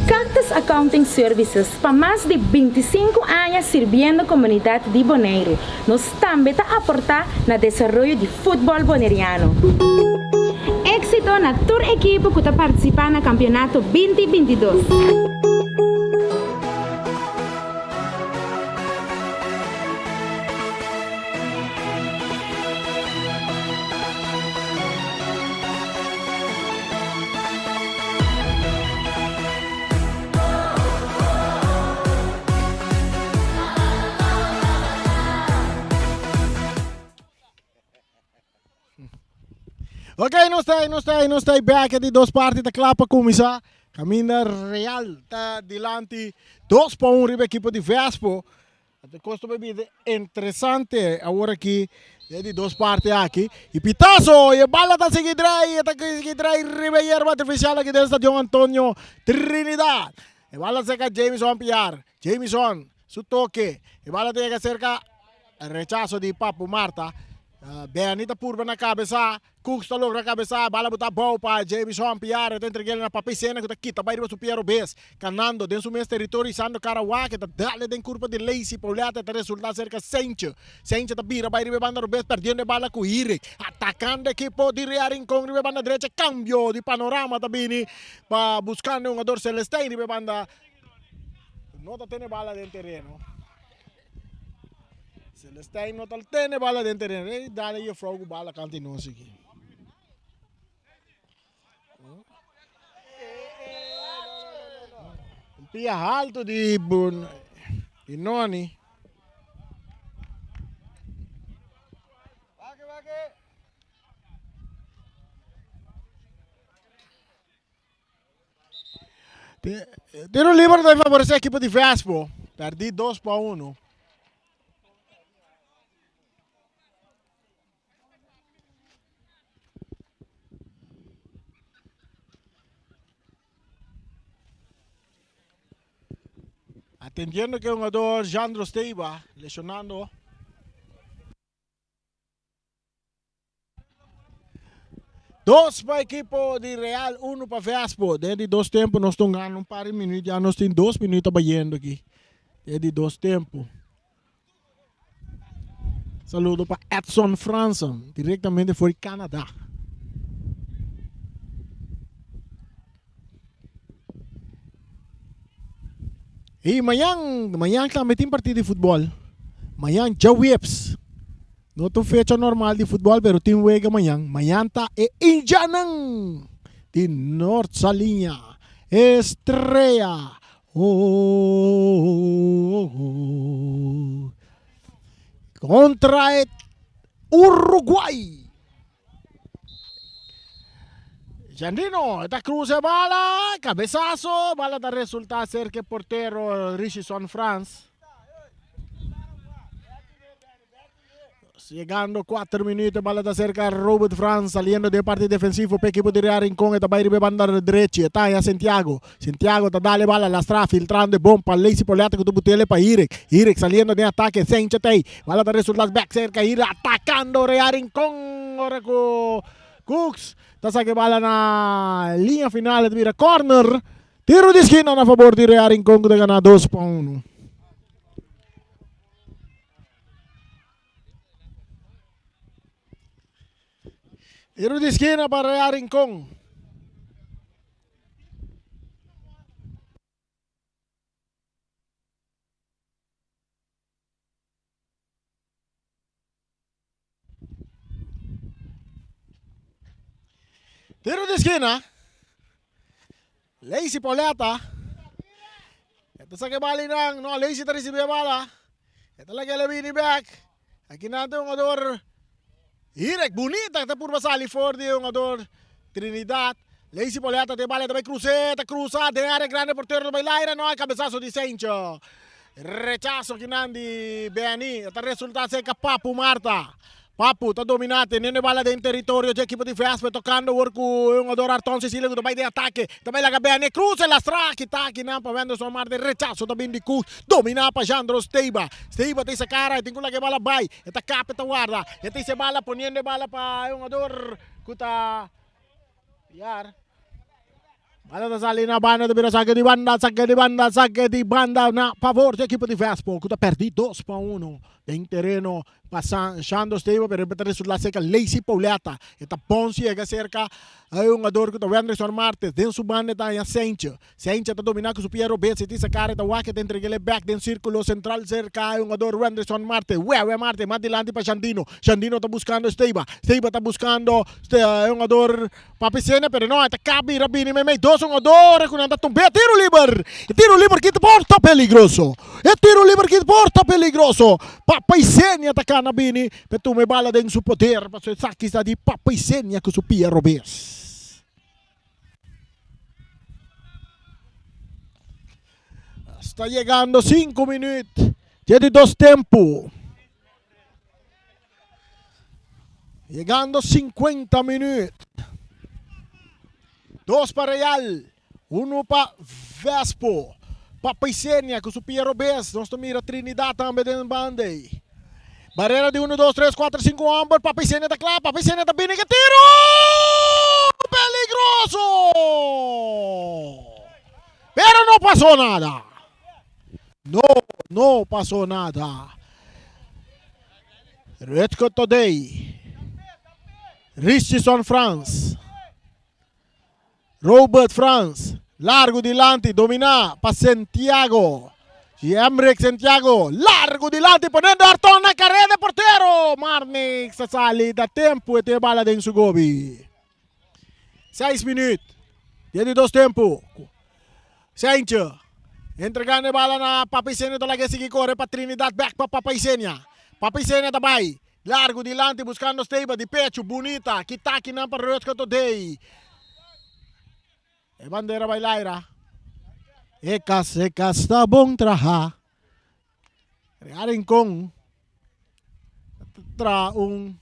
Cactus Accounting Services pa mas di 25 aña sirbiendo komunidat di Boneiru. Nos tambe ta aportá na desaroyo di futbòl boneriano. Éksito na tur ekipo ku ta partisipá na kampionato 20 22. Ok, nos ta, nos ta, nos ta back di dos parti ta kla pa kuminsá. Kaminda Real ta dilanti 2-1 riba ekipo di Vespo. E kos ta bida interesante awor aki den di dos parti aki. Y pitazo y e bala ta sigui drai, e ta sigui drai riba e yerba artificial aki den Stadion Antonio Trinidad. E bala cerca Jameson Piar. Jameson su toke. E bala ta yega cerca rechazo di Papu Marta. Benny ta purba na cabeza. Cooks ta logra kabesá, bala botá bou pa Jamison Piar, e ta entreg'el na Papi Sena ku ta kita bai riba su pia robes, kanando den su mes teritorio isando kara wak, e ta dale den kurpa di Lacey Pauletta, e ta resultá serka Sentje. Sentje ta bira bai riba e banda robes perdiendo e bala ku Hirik, atakando ekipo di Real Rincon riba e banda drecha, kambio di panorama ta bini pa buskando e hungador Celestijn riba e banda no ta tene bala den tereno. Celestijn no ta tene bala den tereno. Ey dale juffrouw ku bala kant nos aki. Un pia halto di Bun di Noni. Tiro libre ta favorece equipo di Vespo. Perdí 2-1. Atendiendo que jugador Jandro Steiba lesionando. Dos pa ekipo di Real, uno pa Vespo. Den di dos tempo nos ta gana un par di minuut, ya nos tin dos minuut ta bayendo aki. Den di dos tempo. Saludo pa Edson Fransen, directamente for di Canada. Y mañan, mañan tambe tin partido di futbol. Mañan djaweps. No ta un fecha normal di futbol, pero tin wega mañan. Mañan ta e Indianan di Noord Saliña. Estrella. Oh, oh, oh. Contra e Uruguay. Jandino ta cruza e bala, cabezazo, bala ta resulta cerca e portero Richison Frans. Llegando 4 minutos, bala ta cerca Robert Frans, saliendo de parte defensivo pe equipo de Real Rincón, eta bay riba banda derechi, eta ya Santiago. Santiago ta dale bala lastra, filtrando e bon pa Lacey Poletta cu ta butele pa Irek. Irek saliendo den atake, Sencha ta ey. Bala ta resulta back cerca Irek atacando Real Rincón ora cu Cooks ta saca e bala na linea final, e ta bira corner. Tiro di esquina na favor di Real Rincón cu ta gana 2-1. Tiro di esquina pa Real Rincón. Tiro di esquina. Lacey Pauletta. E ta saca e bala nan. No, Lacey ta recibi e bala. E ta laga el bini back. Aki nan ta un jugador Hirek bunita ta purba sali for di un jugador Trinidad. Lacey Pauletta ta e bala ta bay cruce. Ta cruza den area grande portero ta bay laira. No, e cabezazo di Sencho. Rechazo kinan di Benny e ta resulta cerca Papu Marta. Papu ta domina teniendo e bala den territorio dje ekipo di Vespe tocando awor cu e hungador Arton Cecilio cu ta bay den atake. Ta bay laga Benny cruza e lastra kita kinan pa Wenderson Marta e rechazo ta bin di Koos domina pa Jandro Steiba. Steiba ta isa cara e tin cu laga e bala bay e ta kap e ta warda e ta isa e bala poniendo e bala pa e hungador cu ta Yar. Bala ta sali na banda, ta bira sake di banda, sake di banda, sake di banda na favor di ekipo di Vespo ku ta perdi 2-1 den tereno pa Shando Stable, pero ta resulta serka Lacey Pauletta. E ta bon si yega serka e hungador ku ta Wendrison Martes. Den su banda ta haña Sentje. Sentje ta domina ku su pia robes, e tin sa kara e ta wak e ta entreg'el bek den sirkulo sentral serka e hungador Wendrison Martes. Wewe Martes mas dilanti pa Shandino. Shandino ta buskando Steiba. Steiba ta buskando e hungador Papi Sena, pero no, e ta kaba bira bini meimei dos hungador ku nan ta tumb'é. Tiro liber! E tiro liber ki por ta peligroso. E tiro liber ki por ta peligroso. Papi Senia ta kana bini pa e tuma e bala den su poder pasobra esaki sa di Papi Senia ku su pia robes. Sta yegando 5 minuut dje di dos tempu. Yegando 50 minuut. Dos pa Real, uno pa Vespo. Papa Isenia ku su pia robes. Nos ta mira Trinidad tambe den banda ei. Barrera di 1, 2, 3, 4, 5 homber. Papa Isenia ta kla. Papa Isenia ta bini ke tiro! Peligroso! Pero no pasó nada. No, no pasó nada. Rutger Todey. Richardson Frans. Robert Frans. Largo dilanti, dominá pa Santiago. Jemrick Santiago, largo dilanti, poniendo Arton na carrera de portero. Marnix a sali da tempo e tin e bala den su gobi. 6 minuut, dia di dos tempo. Seintje, entregando e bala na Papa Isenia, ta laga e sigui kore pa Trinidad bek pa Papa Isenia. Papa Isenia ta bai, largo dilanti buscando Steiba di pecho, bunita, kita kinan pa Rutger Todey. E bandera bai laira. E kas, e kas ta bon traha. Real Rincon ta traha un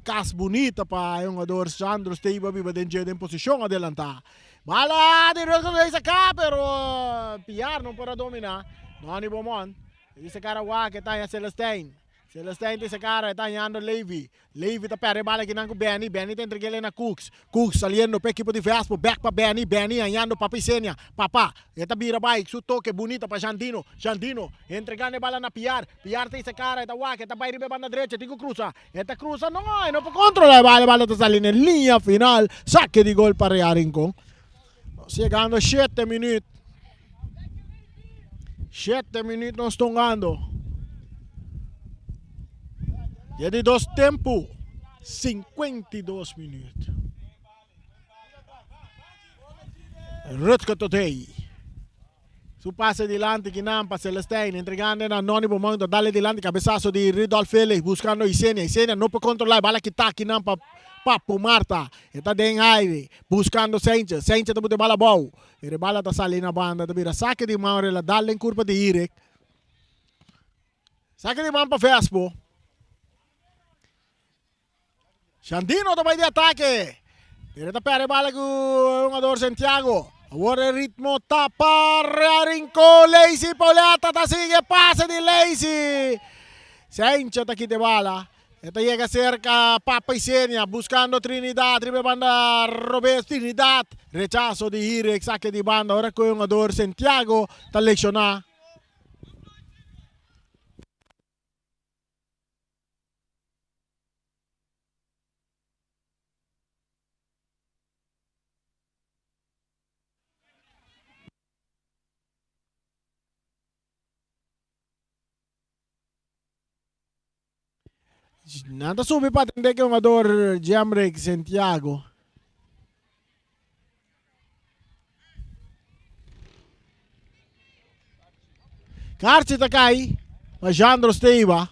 kas bunita pa e hungador Sandro Steiba biba den dje den posishon adelantá. Bala di Rutger Todey saká pero Piar no por a dominá. Donny Beaumont e bisa kara wak e taña Celestijn. Celestijn ta cara, e ta hañando Levy. Levy ta perde e bala akinan ku Benny. Benny ta entreg'é na Cooks. Cooks saliendo pa ekipo di Vespo. Bek pa Benny. Benny hañando Papa Isenia. Papa, e ta bira bai. Su toke bunita pa Jandino. Jandino entregando e bala na Piar. Piar ta hisa cara, e ta wak, e ta bai riba e banda drecha. E tin ku krusa. E ta krusa, no, e no por kontrolá e bala. E bala ta sali na e liña final. Sake di gol pa Real Rincon. Nos yegando shete minuut. Shete minuut nos tongando. Dia di dos tempu, 52 minuut. Rutger Todey. Su pase dilanti kinan pa Celestijn, entregando na Noni Bomon, ta dale dilanti cabezazo di Rudolf Felix buscando Isenia. Isenia no por controla e bala kita kinan pa Papu Marta. E ta den aire buscando Sanchez. Sanchez ta buta e bala abou. Pero e bala ta sali na banda, ta bira sake di man, el a dal den curpa di Irek. Sake di man pa Vespo. Shandino ta bai di atake. Pero ta perde bala ku e hungador Santiago. Awor e ritmo ta pa Real Rincon. Lacey Pauletta ta sigui e pase di Lacey. Sencho ta kita e bala. E ta yega serka Papa Isenia buscando Trinidad riba e banda robes. Trinidad rechaso di Hirek sake di banda ora ku e hungador Santiago ta leksiona. Nan ta subi pa atende ku e hungador Jemrick Santiago. Karchi ta kai pa Jandro Steiba.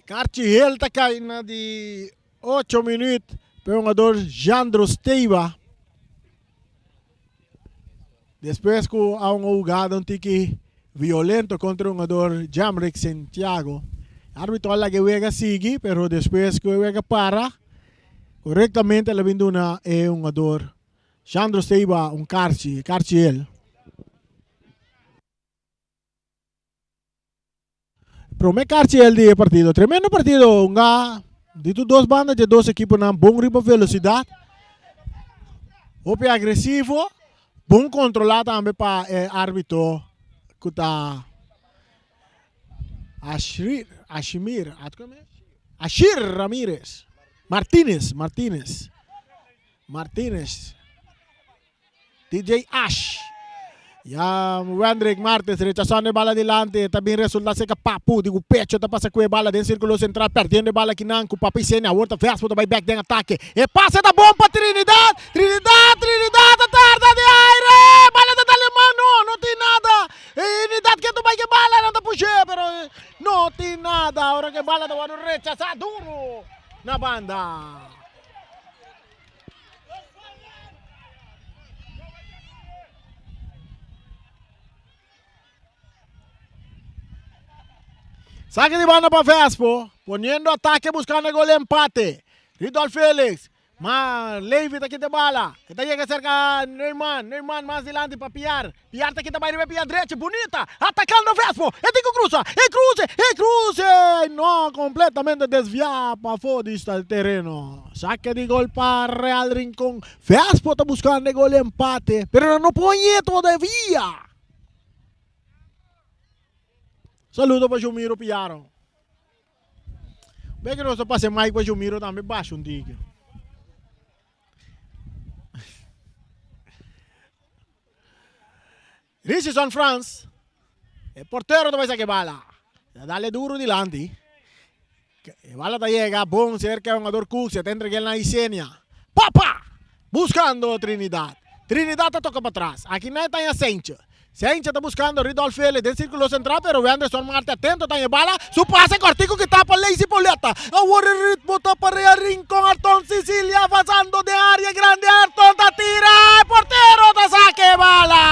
Karchi hel ta kai na di 8 minuut pa e hungador Jandro Steiba. Despues ku a un hugada un tiki violento kontra e hungador Jamrick Santiago. Arbitro a laga e wega sigui, pero despues ku e wega para, korektamente el a bin duna e hungador Shandro Steiba un karchi, e karchi el. Prome karchi el di e partido. Tremendo partido hunga di tur dos banda dje dos ekiponan bon riba velosidat. Hopi agresivo, bon kontrola tambe pa e arbitro ku ta Ashrir, Ashimir, Ashir Ramirez, Martinez, Martinez, Martinez. DJ Ash. Ya Wendrick Martens rechasando e bala dilanti. Ta bin resulta seca Papu. Di cu pecho ta pasa cu e bala den circulo central. Perdiendo e bala kinan cu Papu Isenia. Awor ta Vespo ta bay back den atake. E pase ta bon pa Trinidad. Trinidad, Trinidad ta tarda di aire. Bala ta dal den man. No, no tin nada. Trinidad ke ta bay ke bala. Nan ta pushe pero no tin nada. Ora ke bala ta worde rechasa duro na banda. Saque di banda pa Vespo, poniendo ataque buscando e gol empate. Ridolf Felix, ma Levy ta kita bala. E ta yega cerca Neumann, Neumann mas dilanti pa Piar. Piar ta kita bai riba e pia drechi, bunita, atacando Vespo, e tin cu cruza, e cruze, e cruze, no, completamente desvia pafo di sta tereno. Saque di gol pa Real Rincon, Vespo ta buscando e gol empate, pero nan no por hañ'e todavia. Saludo pa Jumiro Piaro. Be que nos ta pasa e mic pa Jumiro tambe basha un tiki. Richardson Frans, e portero ta bai saca e bala. Ta dale duro dilanti. E bala ta yega bon cerca e hungador Cuxia, ta entrega el na Isenia. Papa! Buscando Trinidad. Trinidad ta toca patras. Aki nan e ta haña Sentje. Sentje ta buscando Ridolf Fele den circulo central pero Wenderson Marte atento ta haña e bala. Su pase cortico ki tapa Lacey Pauletta. Awor e ritmo ta pa Real Rincon. Arton Sicilia avanzando den area grandi. Arton ta tira. E portero ta saca e bala.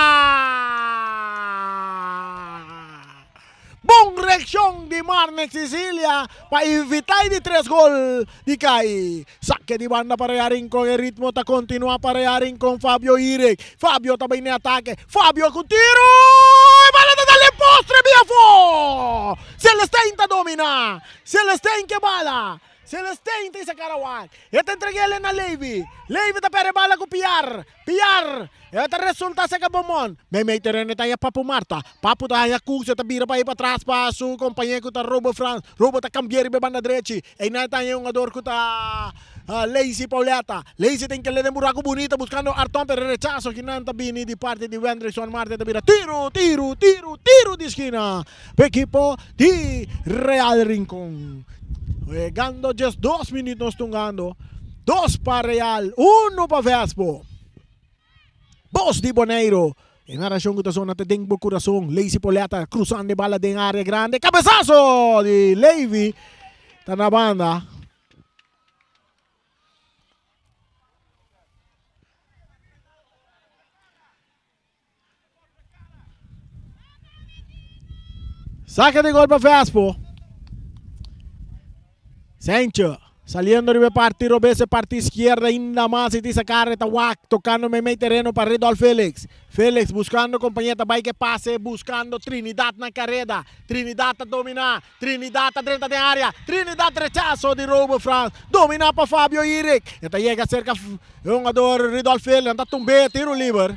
Bon reaccion di Marnix Sicilia pa evita e di tres gol di cay. Saque di banda pa Real Rincon. E ritmo ta continua pa Real Rincon. Fabio Irek. Fabio ta bay n'e atake. Fabio cu tiro! E bala ta dal den postre bia afo! domina. Celestin ke bala. Celestin ta isa Karawak. E ta entreg'el na Levi. Levi ta perde bala ku Piar. Piar! E ta resulta seka Beaumont. Meimei tereno e ta haña Papu Marta. Papu ta haña Cooks, e ta bira pa ei patras pa su kompañé ku ta Robo Frans. Robo ta kambi'é riba e banda drechi. Einan e ta haña e hungador ku ta Lazy Pauletta. Lazy ta inkel'é den buraku bunita buskando Arton pero e rechaso kinan ta bini di parti di Wendrickson Marte e ta bira tiru, tiru, tiru, tiru di skina pa ekipo di Real Rincon. Wegando 12 minuut nos tungando. Dos pa Real, uno pa Vespo. Bos di Boneiro. E narracion cu ta zona te den bo curason. Lazy Poletta cruzando e bala den area grande. Cabezazo di Levy. Ta na banda. Saca de gol pa Vespo. Sancho saliendo riba e parti robes, e parti izquierda ainda mas y tisa carre ta wak tocando meimei tereno pa Ridolf Felix. Felix buscando compañía ta bay ke pase buscando Trinidad na careda. Trinidad ta domina. Trinidad ta drenta den area. Trinidad rechazo di Robo Frans. Domina pa Fabio Irik. E ta yega cerca e hungador Ridolf Felix. Ta tumbe tiro liber.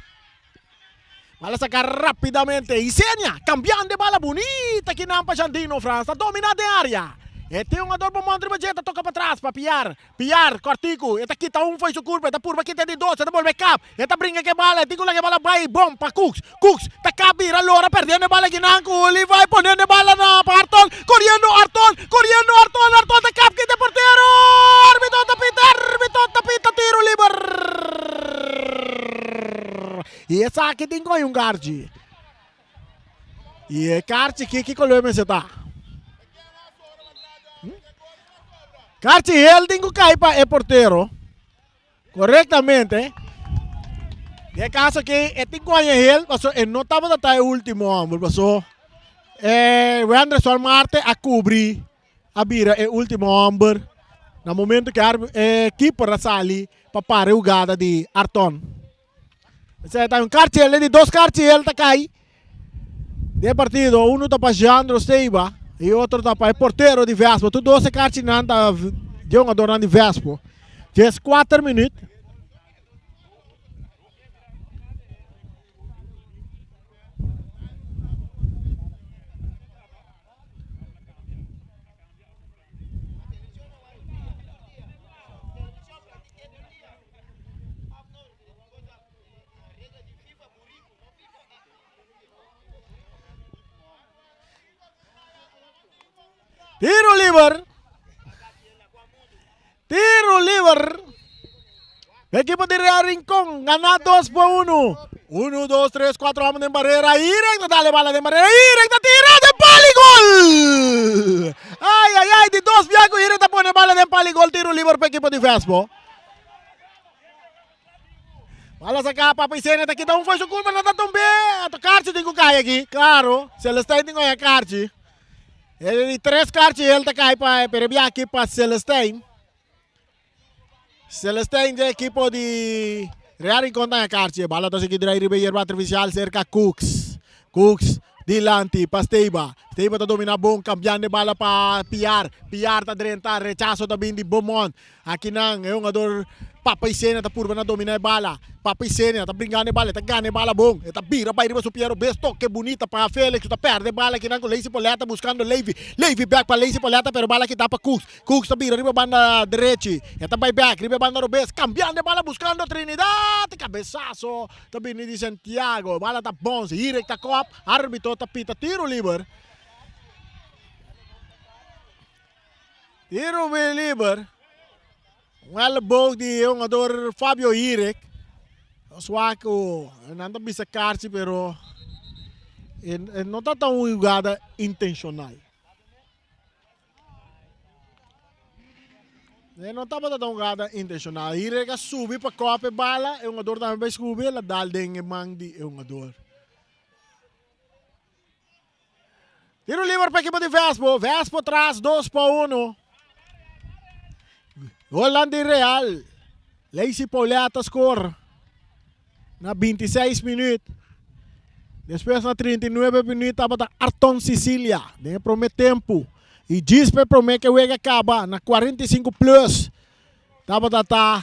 Bala saca rapidamente. Isenia cambiando e bala bunita kinan pa Jandino Frans. Ta domina den area. E tin hungador Beaumont riba dje ta toca patras pa Piar. Piar cortico. E ta kita un fo'i su curpa. E ta purba kita di dos. E ta bolbe kap. E ta bringa ke bala. E tin cu laga e bala bay bon pa Cooks. Cooks ta kap bira lora perdiendo e bala kinan cu Levi poniendo e bala na pa Arton. Coriendo Arton. Coriendo Arton. Arton ta kap kita e portero. Arbitro ta pita. Arbitro ta pita tiro liber. Y esaki tin coge un karchi. Y e karchi ki ki color mester ta? Karchi hel tin cu cay pa e portero. Correctamente. Den e caso aki e tin cu haña hel paso e no tabata ta e ultimo homber paso e Wenderson Marte a cubri a bira e ultimo homber na momento cu e keeper a sali pa para e hugada di Arton. Esei ta un karchi hel, di dos karchi hel ta kai den e partido. Uno ta pa Jeandro Steiba y otro ta pa e portero di Vespo. Tur dos e karchinan ta di hungadornan di Vespo. 14 minuut. Tiro liber. Tiro liber. Equipo de Real Rincón gana 2 por 1. 1, 2, 3, 4 homens den barrera. Irek ta dale bala den barrera. Irek ta tira den pal y gol! Ay, ay, ay, di dos biaco Irek ta pone bala den pal y gol. Tiro liber pa equipo di Vespo. Bala saca Papa Isenia ta kita un foi su culpa no ta tumbe. Ato karchi tin ku kai aki. Claro, Celestijn tin ku haña karchi. E di tres karchi el ta kai pa pero e bia aki pa Celestijn. Celestijn de ekipo di Real Rincon ta haña karchi. Bala ta sigui drai riba e yerba artificial serka Cooks. Cooks dilanti pa Steiba. Steiba ta domina bon kambiando e bala pa Piar. Piar ta drenta rechaso ta bin di Beaumont. Akinan e hungador Papa Isenia ta purba na domina e bala. Papa Isenia ta bringando e bala, e ta gana e bala bon. E ta bira bai riba su piero bes toke bunita pa Felix ku ta perde e bala akinan ku Lacy Poleta buskando Levi. Levi bek pa Lacy Poleta pero e bala kita pa Cooks. Cooks ta bira riba banda drechi. E ta bai bek riba e banda robes kambiando e bala buskando Trinidad. Kabesaso ta bini di Santiago. E bala ta bons. Hirek ta kop. Arbitro ta pita tiro liber. Tiro liber. Un elleboog di e hungador Fabio Hirek. Nos wak ku nan ta bisa karchi pero e no ta ta un hugada intenshonal. E no tabata ta un hugada intenshonal. Hirek a subi pa kòp e bala, e hungador tambe bai subi, el a dal den e man di e hungador. Tiro liber pa ekipo di Vespo. Vespo tras 2 pa 1. Golan di Real. Lacey Paulette a score na 26 minuut. Despues na 39 minuut tabata Arton Sicilia den e prome tempo. I djis pa e promé ku e wega kaba na 45 plus tabata ta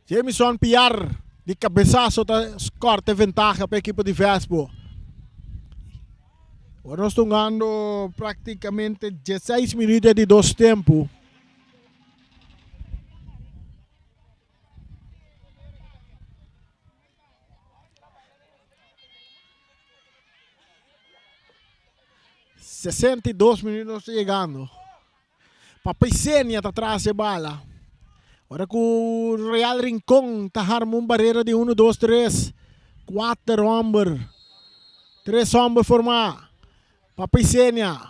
Jamison Piar di kabesaso ta kòrta e ventaha pa e ekipo di Vespo. Awor nos ta hungando praktikamente dieseis minüt di dos tempu. 62 minuut nos ta yegando. Papaisenia ta tras e bala. Ora ku Real Rincon ta harma un barera di uno, dos, tres, kuater homber. Tres homber formá. Papaisenia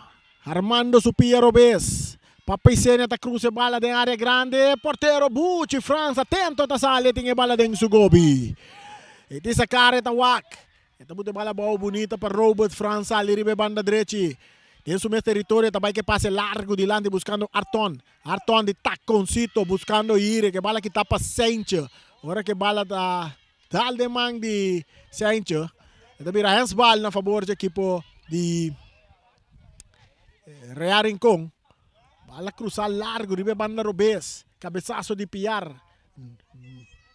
harmando su pia robes. Papaisenia ta krusa e bala den área grande. Portero Buchi Frans atento ta sali e tin e bala den su gobi. E tin sa kara e ta wak. E ta buta e bala abou bunita pa Robert Frans sali riba e banda drechi. Den su mes teritorio e ta bai ke pase largu dilanti buskando Arton. Arton di takoncito buskando Ire. Ke bala kita pa Seintje. Ora ke bala ta dal den man di Seintje e ta bira hensbal na fabor dje ekipo di Real Rincon. Bala krusa largu riba e banda robes. Kabesaso di Piar.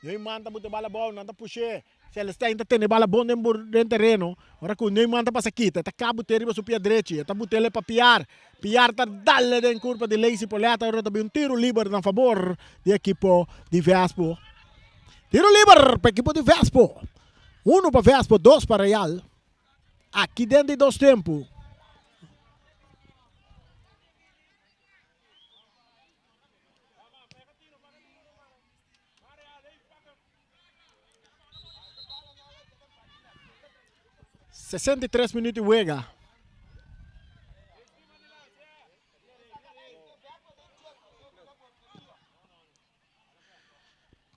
Neumann ta buta e bala abou nan ta push'é. Celestijn ta tene bala bon den den tereno. Ora ku Neumann ta pasa kita, e ta kap but'é riba su pia drechi. E ta but'é pa Piar. Piar ta dal'e den kurpa di Lacey Poletta. Ora ta bin un tiro liber na fabor di ekipo di Vespo. Tiro liber pa ekipo di Vespo. Uno pa Vespo, dos pa Real. Aki den di dos tempu. 63 minuut di wega.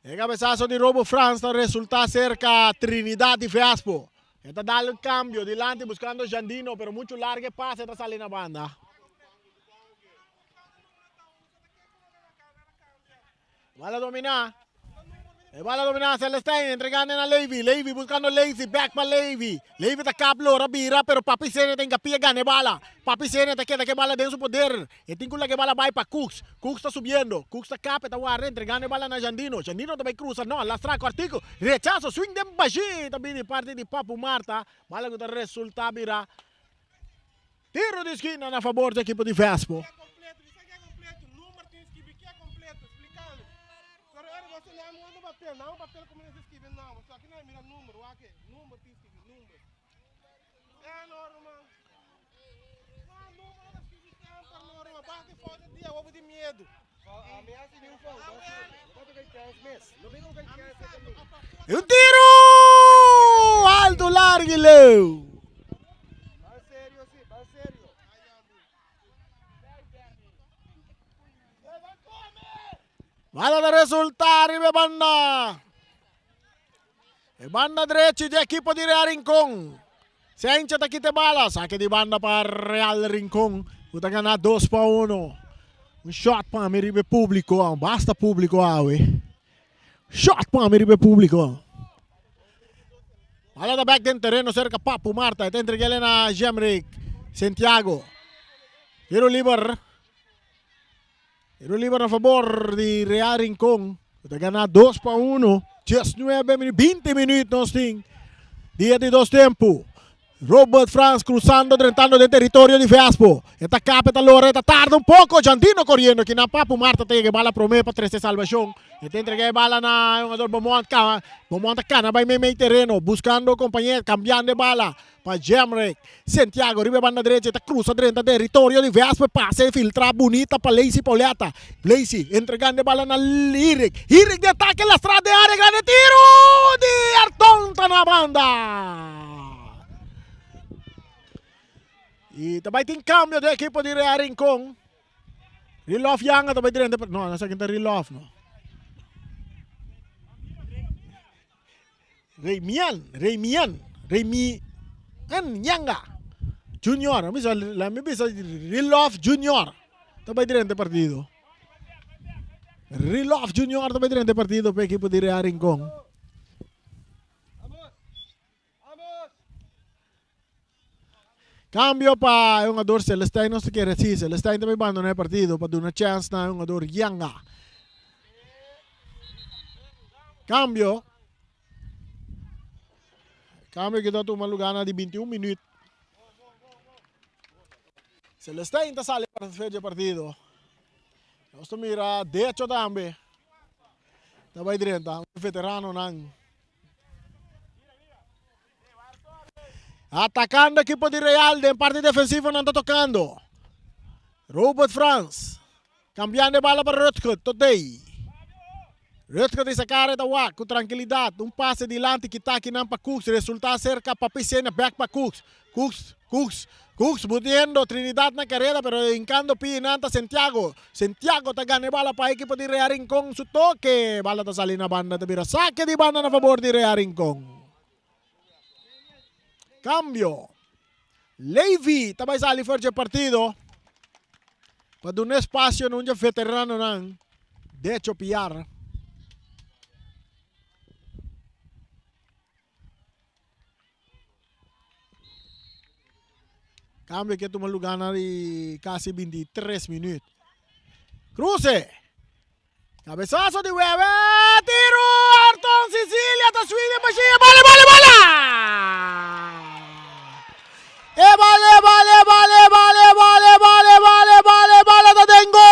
E cabezazo di Robo Frans ta resulta cerca Trinidad di Vespo. E ta dal un cambio dilanti buscando Jandino, pero mucho largo e pase ta sali na banda. Bala dominá. E bala dominá Celestijn entregando na Levy. Levy buscando Lazy. Back pa Levy. Levy ta kap lora bira pero Papi Sene ta hinkapia gana e bala. Papi Sene ta keda ku e bala den su poder. E tin ku laga e bala bai pa Cooks. Cooks ta subiendo. Cooks ta kap e ta warda entregando e bala na Jandino. Jandino ta bai krusa. No, lastra kòrtiku. Rechaso. Swing den bashí ta bini parti di Papu Marta. Bala ku ta resultá bira Tiro di skina na fabor di ekipo di Vespo. Un tiro! Alto largo y leu. Bala ta resulta riba e banda. E banda drechi di ekipo di Real Rincon. Sencha ta kita e bala. Sake di banda pa Real Rincon. Ku ta gana 2-1. Un shot pa mi riba e publico. Basta publico awe. Shot pa mi riba e publico. Bala ta back den tereno cerca Papu Marta. E ta entreg'el na Jemrick Santiago. Tiro liber. Tiro liber na fabor di Real Rincon. Ku ta gana 2-1. 19 minuut, 20 minuut nos tin. Dia di dos tempu. Robert Frans cruzando, drentando den territorio di Vespo. E ta kap, e ta lora, e ta tarda un poco. Jandino corriendo aki na Papu Marta ta yega e bala prome pa trece salvacion. E ta entrega e bala na e hungador Beaumont. Beaumont ta cana bay meimei tereno buscando compañero, cambiando e bala pa Jemrick. Santiago riba e banda derecha e ta cruza drenta territorio di Vespo. E pase filtra bunita pa Lacey Pauletta. Lacey entregando e bala na Hirik. Hirik di atake lastra den area grande tiro di Arton ta na banda. Y ta bay tin cambio den equipo di Real Rincon. Rilof Yanga ta bay drenta. No, no sa ken ta Rilof no. Reymian, Reymian, Reymian Yanga Junior. Mi bisa, la mi bisa Rilof Junior ta bay drenta partido. Rilof Junior ta bay drenta partido pa equipo di Real Rincon. Cambio pa e hungador Celestijn nos ta kere si Celestijn ta bay bandona e partido pa duna chance na e hungador Yanga. Cambio. Cambio ki ta tuma lugar na di 21 minuut. Celestijn ta sali para e partido. Nos ta mira Decho tambe. Ta bay drenta. Un veteranonan. Atacando equipo di Real den parte defensivo nan ta tocando. Robert Frans. Cambiando e bala pa Rutger Todey. Rutger di sacar e ta wak cu tranquilidad. Un pase dilanti kita akinan pa Cooks. Resulta cerca pa Piscina back pa Cooks. Cooks, Cooks, Cooks butiendo Trinidad na careda pero hincando pie nan ta Santiago. Santiago ta gana e bala pa equipo di Real Rincon. Su toque, bala ta sali na banda ta bira saque di banda na favor di Real Rincon. Cambio. Levy ta bai sali for dje partido pa duna espacio na un dje veteranonan, Decho Piar. Cambio ke tuma lugar na di casi 23 minuut. Cruce. Cabezazo di Wewe. Tiro. Arton Cecilia ta suive machine. Bala, bala, bala. E bale, bale, bale, bale, bale, bale, bale, bale, bale ta den gol!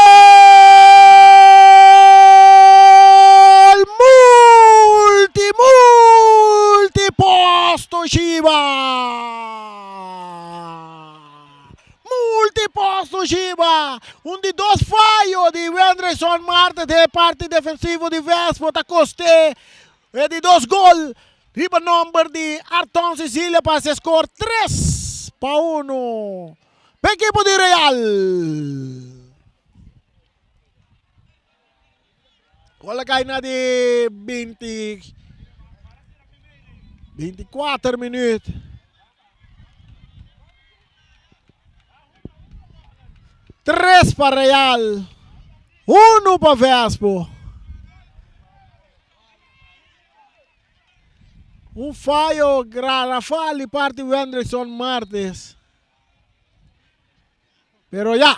Multi, multi posto Shiba! Multi posto Shiba! Un di dos fayo di Wendreyson Martes den e parti defensivo di Vespo ta koste e di dos gol. Riba nomber di Arton Cecilia pa haci score 3-1 pa ekipo di Real. Gol a cay na di 20, 24 minuut. 3 pa Real, 1 pa Vespo. Un fayo garrafal di parti Wendrickson Martes. Pero ya,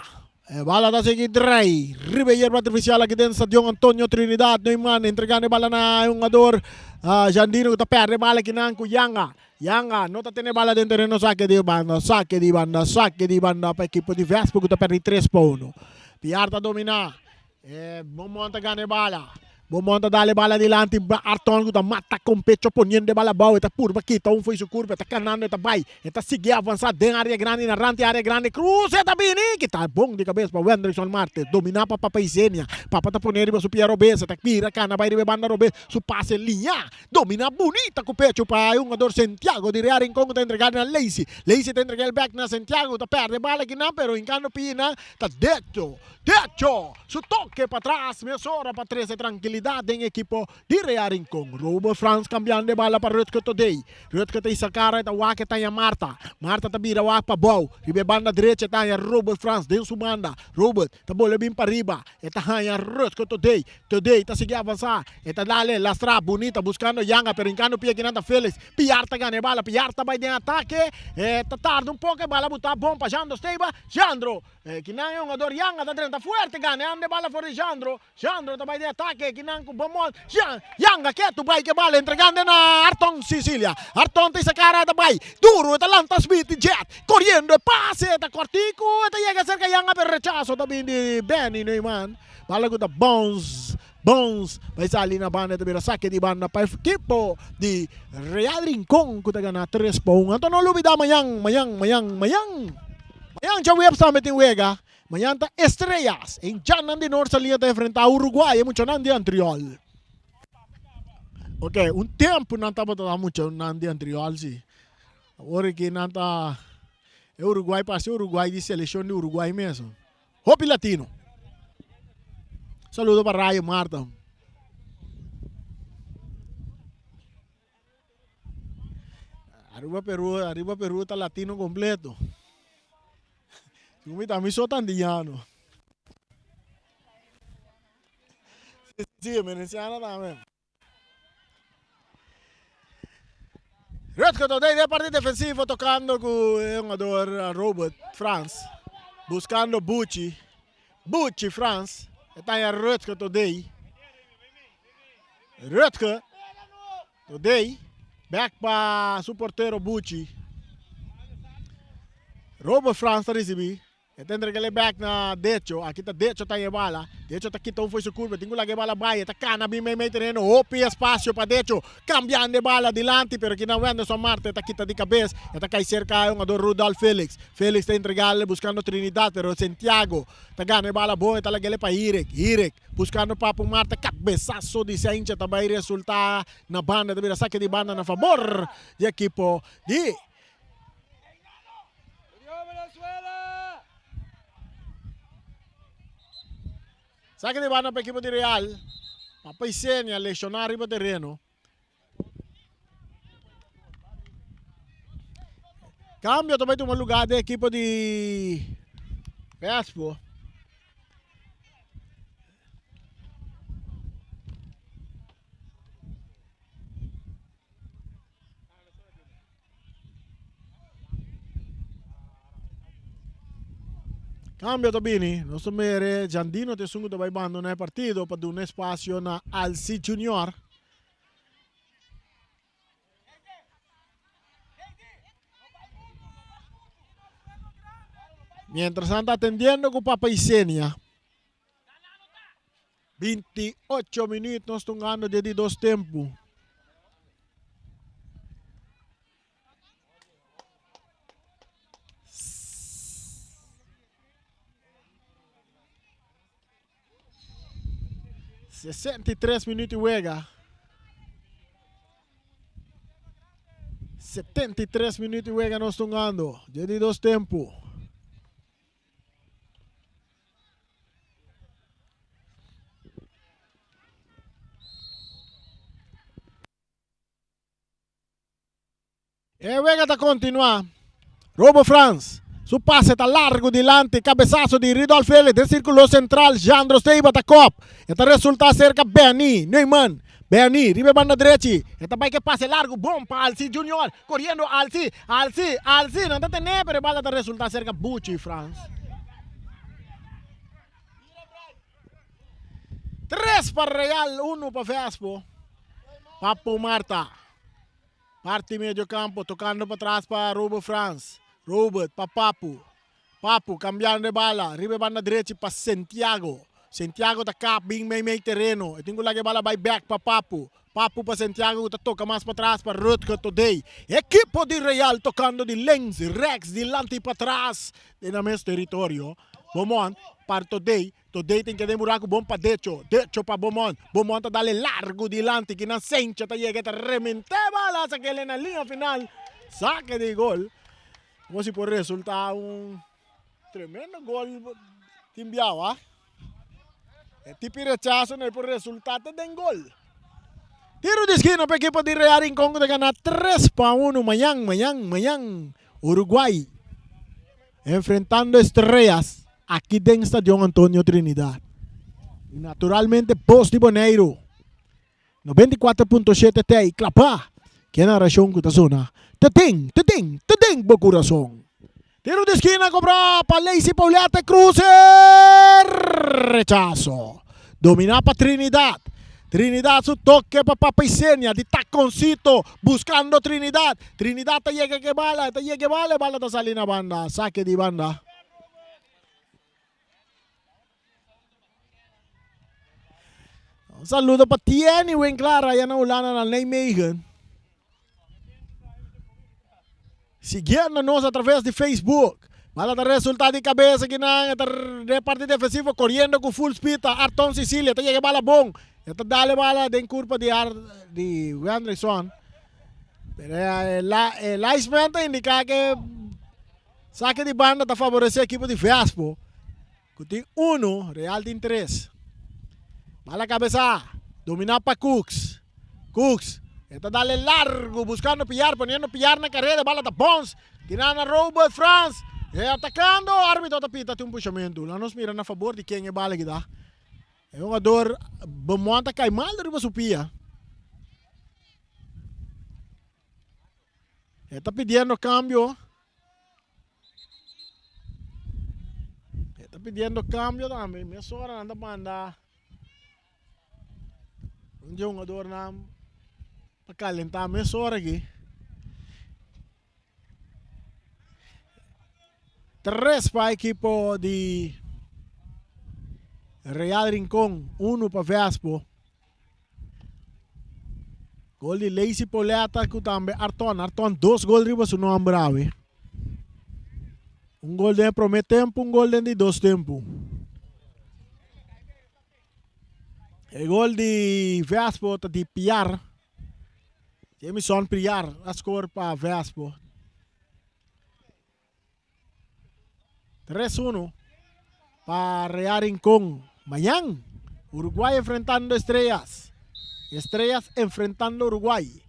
e bala ta sigui drai riba e yerba artificial aki den Stadion Antonio Trinidad. Neumann entregando e bala na e hungador uh, Jandino ku ta perde e bala kinan ku Yanga. Yanga no ta tene bala den tereno sake di banda, sake di banda, sake di banda pa ekipo di Vespo ku ta perdi 3 pa 1. Piar ta domina. E Beaumont ta gana e bala. Beaumont ta dal e bala dilanti Arton ku ta mata kon pecho poniendo e bala abou. E ta purba kita un fo'i su kurpa. E ta kanando e ta bai. E ta sigui avansá den área grandi na rant di área grandi. Cruz e ta bini. Kita bon di kabes pa Wendrickson Martes. Dominá pa Papa Isenia. Papa ta pone riba su pia robes. E ta bira kana bai riba e banda robes. Su pase liñá. Dominá bunita ku pecho pa e hungador Santiago di Real Rincon ku ta entregá na Lacey. Lacey ta entregá el bèk na Santiago ku ta pèrdè e bala akinan pero hinkando pia ta decho. Decho su toke patras mesora pa trece trankilidat den ekipo di Real Rincon. Robert Frans kambiando e bala pa Rutger Todey. Rutger ta hisa kara e ta wak e ta haña Marta. Marta ta bira wak pa bou. Riba e banda drecha e ta haña Robert Frans den su banda. Robert ta bole bin pariba. E ta haña Rutger Todey. Todey ta sigui avansá. E ta dale lastra bunita buskando Yanga pero hinkando pia kinan ta Felix. Piar ta gana e bala. Piar ta bai den atake. E ta tarda un poko e bala butá bon pa Jandro Steba. Jandro Kinan e hungador Yanga ta drenta fuerte gana e ande bala for di Jandro. Jandro ta bai den atake kinan ku Beaumont. Yanga ketu bai ke bala entregando na Arton Cecilia. Arton ta isa kara ta bai duru e ta lanta Smith Jet koriendo e pase ta kortiku e ta yega serka Yanga pero rechaso ta bin di Benny Neumann. Bala ku ta bounce bounce bai sali na banda e ta bira sake di banda pa ekipo di Real Rincon ku ta gana 3-1. Anto no lubida mañan mañan mañan mañan. Mañan djaweps tambe tin wega. Mañan ta Estrellas en Djanan di Noord Salia ta enfrenta Uruguay e muchanan di Antriol. Ok, un tempu nan tabata ta muchanan di Antriol si. Awor aki nan ta e Uruguay parse Uruguay di seleccion di Uruguay mes. Hopi latino. Saludo pa Rayo Marta. Arriba Peru, arriba Peru ta latino completo. Mi ta mi so ta andiano. Sí, sí, veneciano tambe. Rutger Todey den parti defensivo tocando cu e hungador Robert Frans. Buscando Buchi. Buchi Frans. E ta haya Rutger Todey. Rutger Todey. Back pa su portero Buchi. Robert Frans ta ricibi. E ta entrega el bek na Decho. Aki ta Decho ta e bala. Decho ta kita un fo'i su curva. Tin cu laga e bala bai. E ta cana bin meimei tereno. Hopi espacio pa Decho. Cambiando e bala dilanti. Pero kinan Wenderson Marte ta kita di cabes. E ta cay cerca e hungador Rudolf Felix. Felix ta entrega buscando Trinidad. Pero Santiago ta gana e bala bon. E ta laga el pa Hirek. Hirek buscando Papu Marte. Cabesazo di Saintje ta bay resulta na banda. Ta bira saque di banda na fabor di ekipo di. Saque di banda pa ekipo di Real. Papa Isenia lesioná riba tereno. Cambio ta bai tuma lugar den ekipo di Vespo. Cambio ta bini, nos ta mere Jandino ta esun ku ta bai bandona e partido pa duna espacio na Alci Junior. Mientras nan ta atendiendo ku Papa Isenia. 28 minuut nos tungando di dos tempu. 63 minuut di wega. 73 minuut di wega nos tungando di dos tempu. E wega ta kontinuá. Robo Frans, su pase ta largu dilanti, kabesaso di Ridolf Felix den sirkulo sentral, Jandro Seiba ta kòp. E ta resultá serka Benny Neumann. Benny riba e banda drechi, e ta bai ku e pase largu bon pa Alci Junior, koriendo Alci, Alci, Alci, nan ta ten'é pero e bala ta resultá serka Buchi Frans. Tres pa Real, unu pa Vespo. Papu Marta. Parti medio campo, tocando patras pa Robert Frans. Robert pa Papu. Papu cambiando e bala, riba e banda drechi pa Santiago. Santiago ta kap bin mei mei tereno. E tin ku laga e bala bai bek pa Papu. Papu pa Santiago ku ta toka mas patras pa Rutger Todey. Ekipo di Real tocando di links, rechts, dilanti patras den nan mes teritorio. Beaumont pa Todey. Todey tin keda den buraku bon pa Decho. Decho pa Beaumont. Beaumont ta dale largu dilanti kinan Sencha ta yega e ta remente bala sakele na liña final. Sake di gol. Como si por resulta un tremendo gol tin biawa. E tipi rechazo no por resulta te den gol. Tiro di esquina pa equipo di Real Rincon ku ta gana 3-1 mañan, mañan, mañan Uruguay enfrentando Estrellas aki den Stadion Antonio Trinidad. Y naturalmente Bos di Boneiru 94.7 tei klapá ke narashon ku ta sona te den, te den, te den bo kurason. Tiro di eskina kobrá pa Lacey Paulette Cruz e rechaso. Dominá pa Trinidad. Trinidad su toke pa Papa Isenia di takoncito buskando Trinidad. Trinidad ta yega ke bala, ta yega e bala, e bala ta sali na banda. Sake di banda. Un saludo pa Tieni Winklar allá na Hulanda na Nijmegen. Siguiendo nos a través di Facebook. Bala ta resulta di cabeza aquí nan. Ta de parte defensivo corriendo con full speed. Arton Sicilia ta llega bala bon. Ta dale bala den curva di Ar di Wendrickson. Pero el, el linesman ta indica que saque di banda ta favorece equipo di Vespo. Ku tin unu, Real tin tres. Bala kabesá, dominá pa Cooks. Cooks, e ta dale largu buskando Piar, poniendo Piar na kareda, bala ta bons. Tirá na Robert Frans, e atakando, árbitro ta pita tin un pushamentu. Laga nos mira na fabor di ken e bala aki ta. E hungador Beaumont a kai mal riba su pia. E ta pidiendo cambio. E ta pidiendo cambio tambe. Mesora nan ta manda un di e hungadornan pa calenta mesora aki. Tres pa ekipo di Real Rincon, uno pa Vespo. Gol di Lacey Poletta ku tambe Arton. Arton dos gol riba su nomber awe. Un gol den e prome tempu, un gol den di dos tempu. E gol di Vespo ta di Piar. Jamison Piar a score pa Vespo. 3-1 pa Real Rincón. Mañan, Uruguay enfrentando Estrellas. Estrellas enfrentando Uruguay.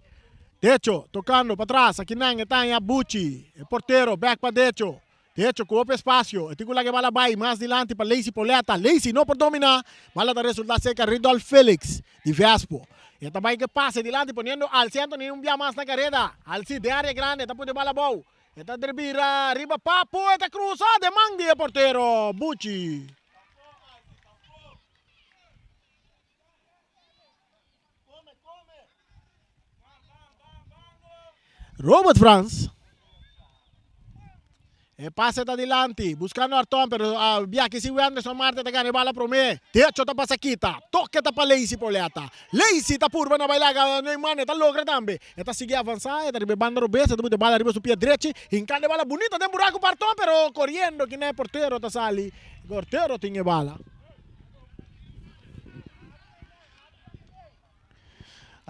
Decho, tocando pa atrás. Aki nan e taña Buchi, e portero, back pa Decho. Decho cu hopi espacio. E tin cu laga e bala bay mas dilanti pa Lacey Poletta. Lacey no por domina. Bala ta resulta cerca Ridolf Felix di Vespo. E ta bay cu e pase dilanti poniendo Alci Anthony un bia mas na careda. Alci den area grande ta pone bala abou. E ta bira riba Papu, e ta cruza den man di e portero Buchi. Robert Frans. E pase ta dilanti, buscando Arton, pero uh, biaki si Wenderson Marte ta gana e bala prome. Techo ta pasa kita, toque ta pa Lacey Poleta. Lacey ta purba na bailaga Neymar, e ta logra tambe. E ta sigui avansa, e ta riba e banda robes, e ta pone e bala riba su pia drechi, hincando e bala bunita den buraco pa Arton, pero coriendo kina e portero ta sali. Portero tin e bala.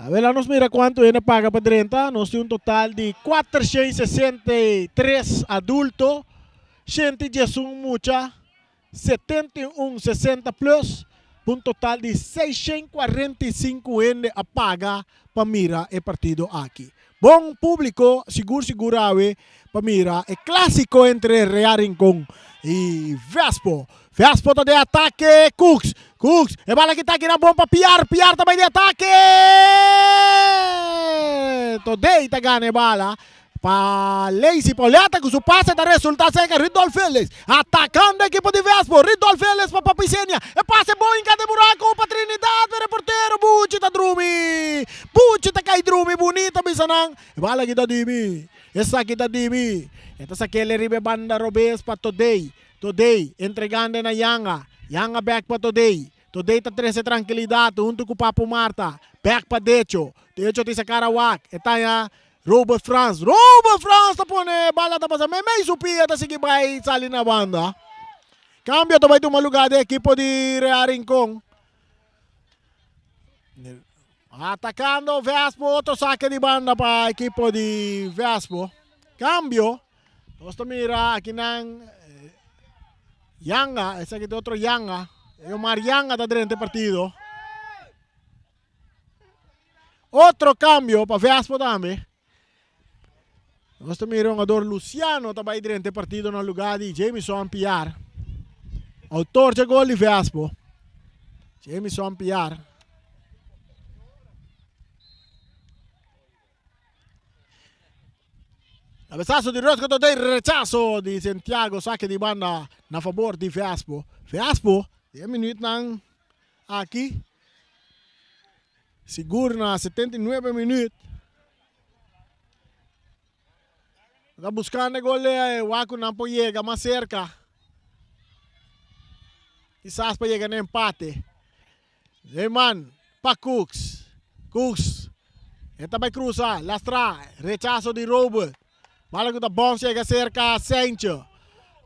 A ver, nos mira cuanto hende paga pa drenta. Nos tin un total di 463 adulto, 111 mucha, 71 60 plus, pa un total di 645 hende a paga pa mira e partido aki. Bon publico sigur sigur awe pa mira e clasico entre Real Rincon y Vespo. Vespo ta den atake, Cooks, Cooks, e bala kita aki na bon pa Piar, Piar ta bay den atake! Todey ta gana e bala. Pa Lacey Pauletta cu su pase ta resulta cerca Ridolf Felix. Atacando equipo di Vespo. Ridolf Felix pa Papisenia. E pase bon hinca den buraco pa Trinidad pero e portero Buchi ta drumi. Buchi ta cay drumi bunita bisa nan. E bala aki ta di mi. Esaki ta di mi. E ta sakele riba e banda robes pa Todey. Todey entregando na Yanga. Yanga bek pa Todey. Todey ta trece trankilidad hunto cu Papu Marta. Bek pa Decho. Decho tin sa cara wak. E taña Robert Frans, Robert Frans ta pone bala ta pasa meimei su pia ta sigui bai sali na banda. Cambio ta bai tuma lugar den ekipo di Real Rincon. Atacando Vespo, otro saque di banda pa ekipo di Vespo. Cambio, nos ta mira aki nan eh, Yanga, esaki ta otro Yanga. Omar Yanga ta drenta e partido. Otro cambio pa Vespo tambe. Nos ta mira hungador Luciano ta bai drenta e partido na lugar di Jamison Piar. Autor dje gol di Vespo. Jamison Piar. Cabezazo di Rosco Todey, rechazo di Santiago, saque di banda na favor di Vespo. Vespo, 10 minuutnan aki, sigur na 79 minuut. Ta buscando e gol e wak ku nan por yega mas cerca. Kisas pa yega na empate. Lehman pa Cooks. Cooks e ta bai cruza, lastra, rechazo di Robert. Bala cu ta bounce yega cerca Saintje.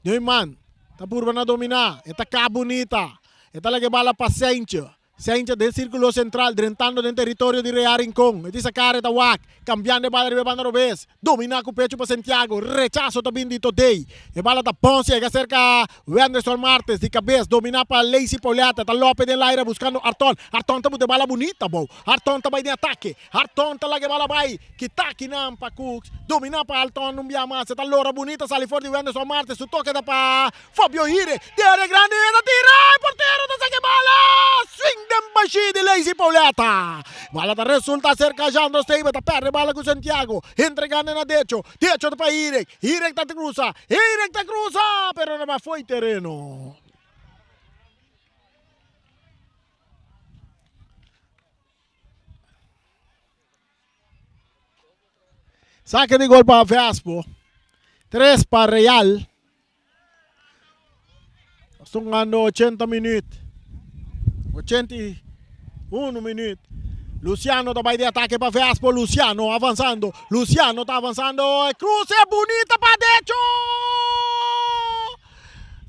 Lehman ta purba na domina, e ta ka bunita. E ta laga e bala pa Saintje. Saintje den circulo central, drentando den territorio di Real Rincon. E tin sa cara e ta wak, cambiando e bala riba e banda robes. Domina cu pecho pa Santiago, rechazo ta bin di Todey. E bala ta bounce yega cerca Wenderson Martes di cabes, domina pa Lacey Pauletta, ta lope den laira buscando Arton. Arton ta buta e bala bunita bou. Arton ta bay den atake. Arton ta laga e bala bay. Kita kinan pa Cooks. Domina pa Alton un bia mas. E ta lora bunita sali for di Wenderson Martes. Su toke ta pa Fabio Hire. Den area grandi e ta tira. E portero ta saca e bala. Swing den bay. bashí di Lazy Pauletta. Bala ta resulta serka Jandro Steven ta perde bala ku Santiago. Entregando na Decho. Decho ta pa Hirek. Hirek ta krusa. Hirek ta krusa pero na fo'i tereno. Saque di gol pa Vespo. 3 pa Real. Estão ganhando 80 minutos. 81 minutos. Luciano também de ataque para Vespo. Luciano avançando. Luciano está avançando. Cruze bonita para dentro.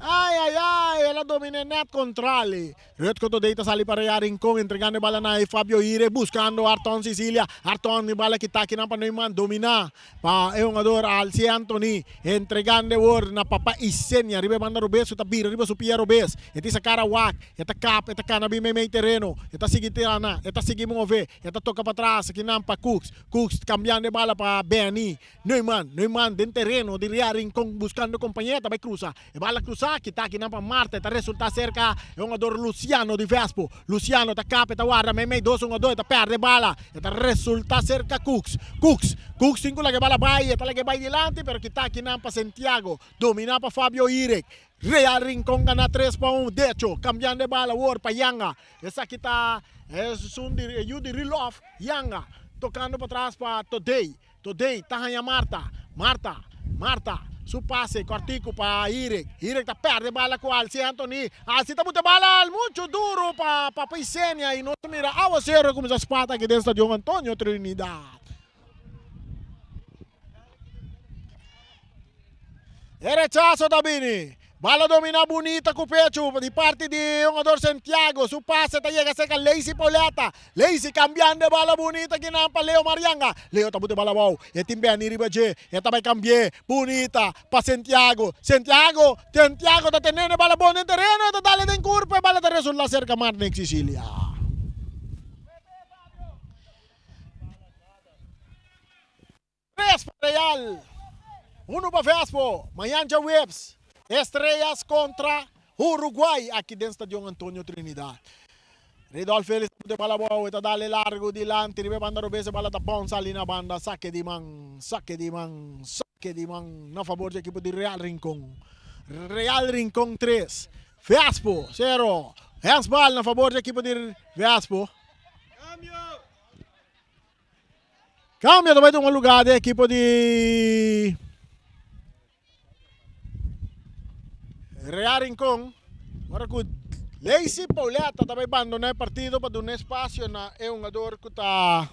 Ai, ai, ai, el a domina net kontrali. Rutger Todei ta sali pa Real Rincon entregando e bala na e Fabio Ire buscando Arton Sicilia. Arton e bala kita akinan pa Neumann domina pa e hungador Alcie Anthony entregando e wor na Papa Isenia riba e banda robes cu ta bira riba su pia robes. E tin sa cara wak, e ta kap, e ta cana bin meimei tereno, e ta sigui tirana, e ta sigui move, e ta toca patras akinan pa Cooks. Cooks cambiando e bala pa Benny. Neumann, Neumann den tereno di Real Rincon buscando compañero ta bay cruza. E bala cruza kita akinan pa Marte ta resulta cerca e hungador Luciano di Vespo. Luciano ta capa e ta warda meimei dos hungador e ta perde e bala. E ta resulta cerca Cooks. Cooks, Cooks tin cu laga e bala bay e ta laga e bay dilanti pero kita akinan pa Santiago. Domina pa Fabio Irek. Real Rincon gana tres pa un. Decho cambiando e bala awor pa Yanga. Esaki ta esun di e yu di Rilof. Yanga tocando patras pa Todey. Todey ta haña Marta. Marta, Marta, su pase kòrtiku pa Hirek. Hirek ta pèrdè bala ku Alci Anthony. Alci ta buta bala muchu duru pa Papa Isenia i nos ta mira awasero a kuminsá spata aki den Stadion Antonio Trinidad. E rechaso ta bini. Bala domina bunita ku pechu di parti di hungador Santiago. Su pase ta yega serka Leisi Pauletta. Leisi kambiando e bala bunita kinan pa Leo Marianga. Leo ta buta e bala abou. E tin Benny riba dje. E ta bai kambi'é bunita pa Santiago. Santiago, Santiago ta tenendo e bala bon den tereno. E ta dale den kurpa. E bala ta resulta serka Marnick Cicilia. Tres pa Real, uno pa Vespo. Mañan djaweps, Estrellas kontra Uruguay aki den Stadion Antonio Trinidad. Ridolf Felix ta put e bala abou, e ta dale largu dilanti riba e banda robes, e bala ta bounce ali na banda, sake di man, sake di man, sake di man na fabor di ekipo di Real Rincon. Real Rincon tres, Vespo sero. Handsbal na fabor di ekipo di Vespo. Cambio ta bai tuma lugar den ekipo di Real Rincon. Ora ku Lacey Pauletta ta bai bandona e partido pa duna espacio na e hungador ku ta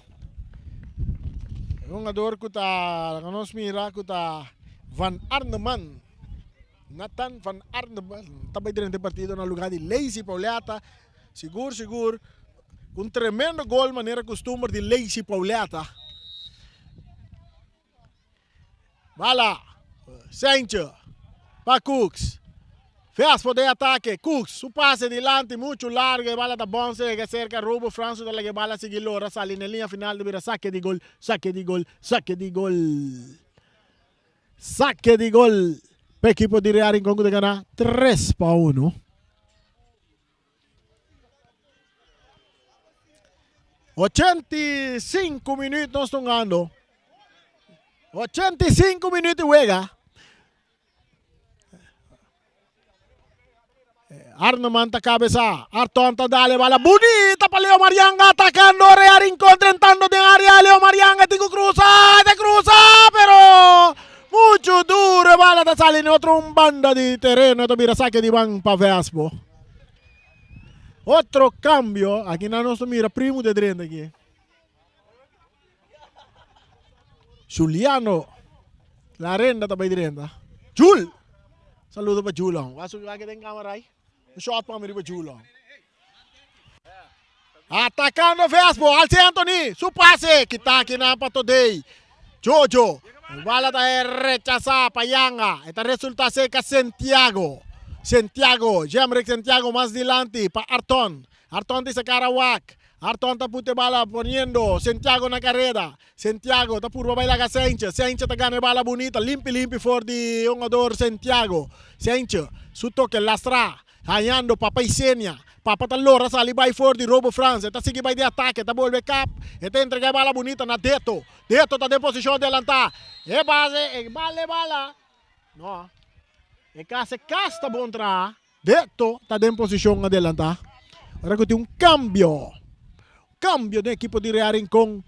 e hungador ku ta laga nos mira ku ta Van Arneman. Nathan Van Arneman ta bai drenta e partido na lugar di Lacey Pauletta. Sigur sigur un tremendo gol manera costumber di Lacey Pauletta. Bala, Sentje, pa Cooks. Vespo den atake, Cooks su pase dilanti mucho largo e bala ta bonse yega cerca Robo Franso ta laga e bala sigui lora sali na e linea final ta bira sake di gol, sake di gol, sake di gol. Sake di gol pa ekipo di Real Rincon ku ta gana 3-1. 85 minuut nos tungando. 85 minuut di wega. Arneman ta cabeza. Arton ta dale bala bonita pa Leo Marianga atacando Real Rincón entrando den área. Leo Marianga tiene que cruzar, te cruza, pero mucho duro. Bala ta sali en otro un banda di terreno. Esto mira saque di van pa Vespo. Otro cambio. Aki na nos mira primo de drenta aki. Juliano. La renda ta bay drenta. Jul. Saludo pa Julon. Wa su aki den camera ahí. Un shot pa mi riba Julon. Atacando Vespo. Alce Anthony. Su pase. Kita aki na pa Todey. Jojo. Bala ta rechazá pa Yanga. E ta resulta cerca Santiago. Santiago. Jemrick Santiago mas dilanti pa Arton. Arton ta saca Arawak. Arton ta pute bala poniendo Santiago na careda. Santiago ta purba bai laga Saintje. Saintje ta gana e bala bunita. Limpi limpi for di hungador Santiago. Saintje su toke lastra. Hañando Papa Isenia. Papa ta lora sali bai for di Robo Frans. E ta sigui bai di atake. E ta bolbe kap. E ta entrega e bala bunita na Deto. Deto ta den posishon adelantá. E base, e bala e bala. No. E kas e kas ta bon traha. Deto ta den posishon adelantá. Ora ku tin un kambio. Kambio den ekipo di Real Rincon.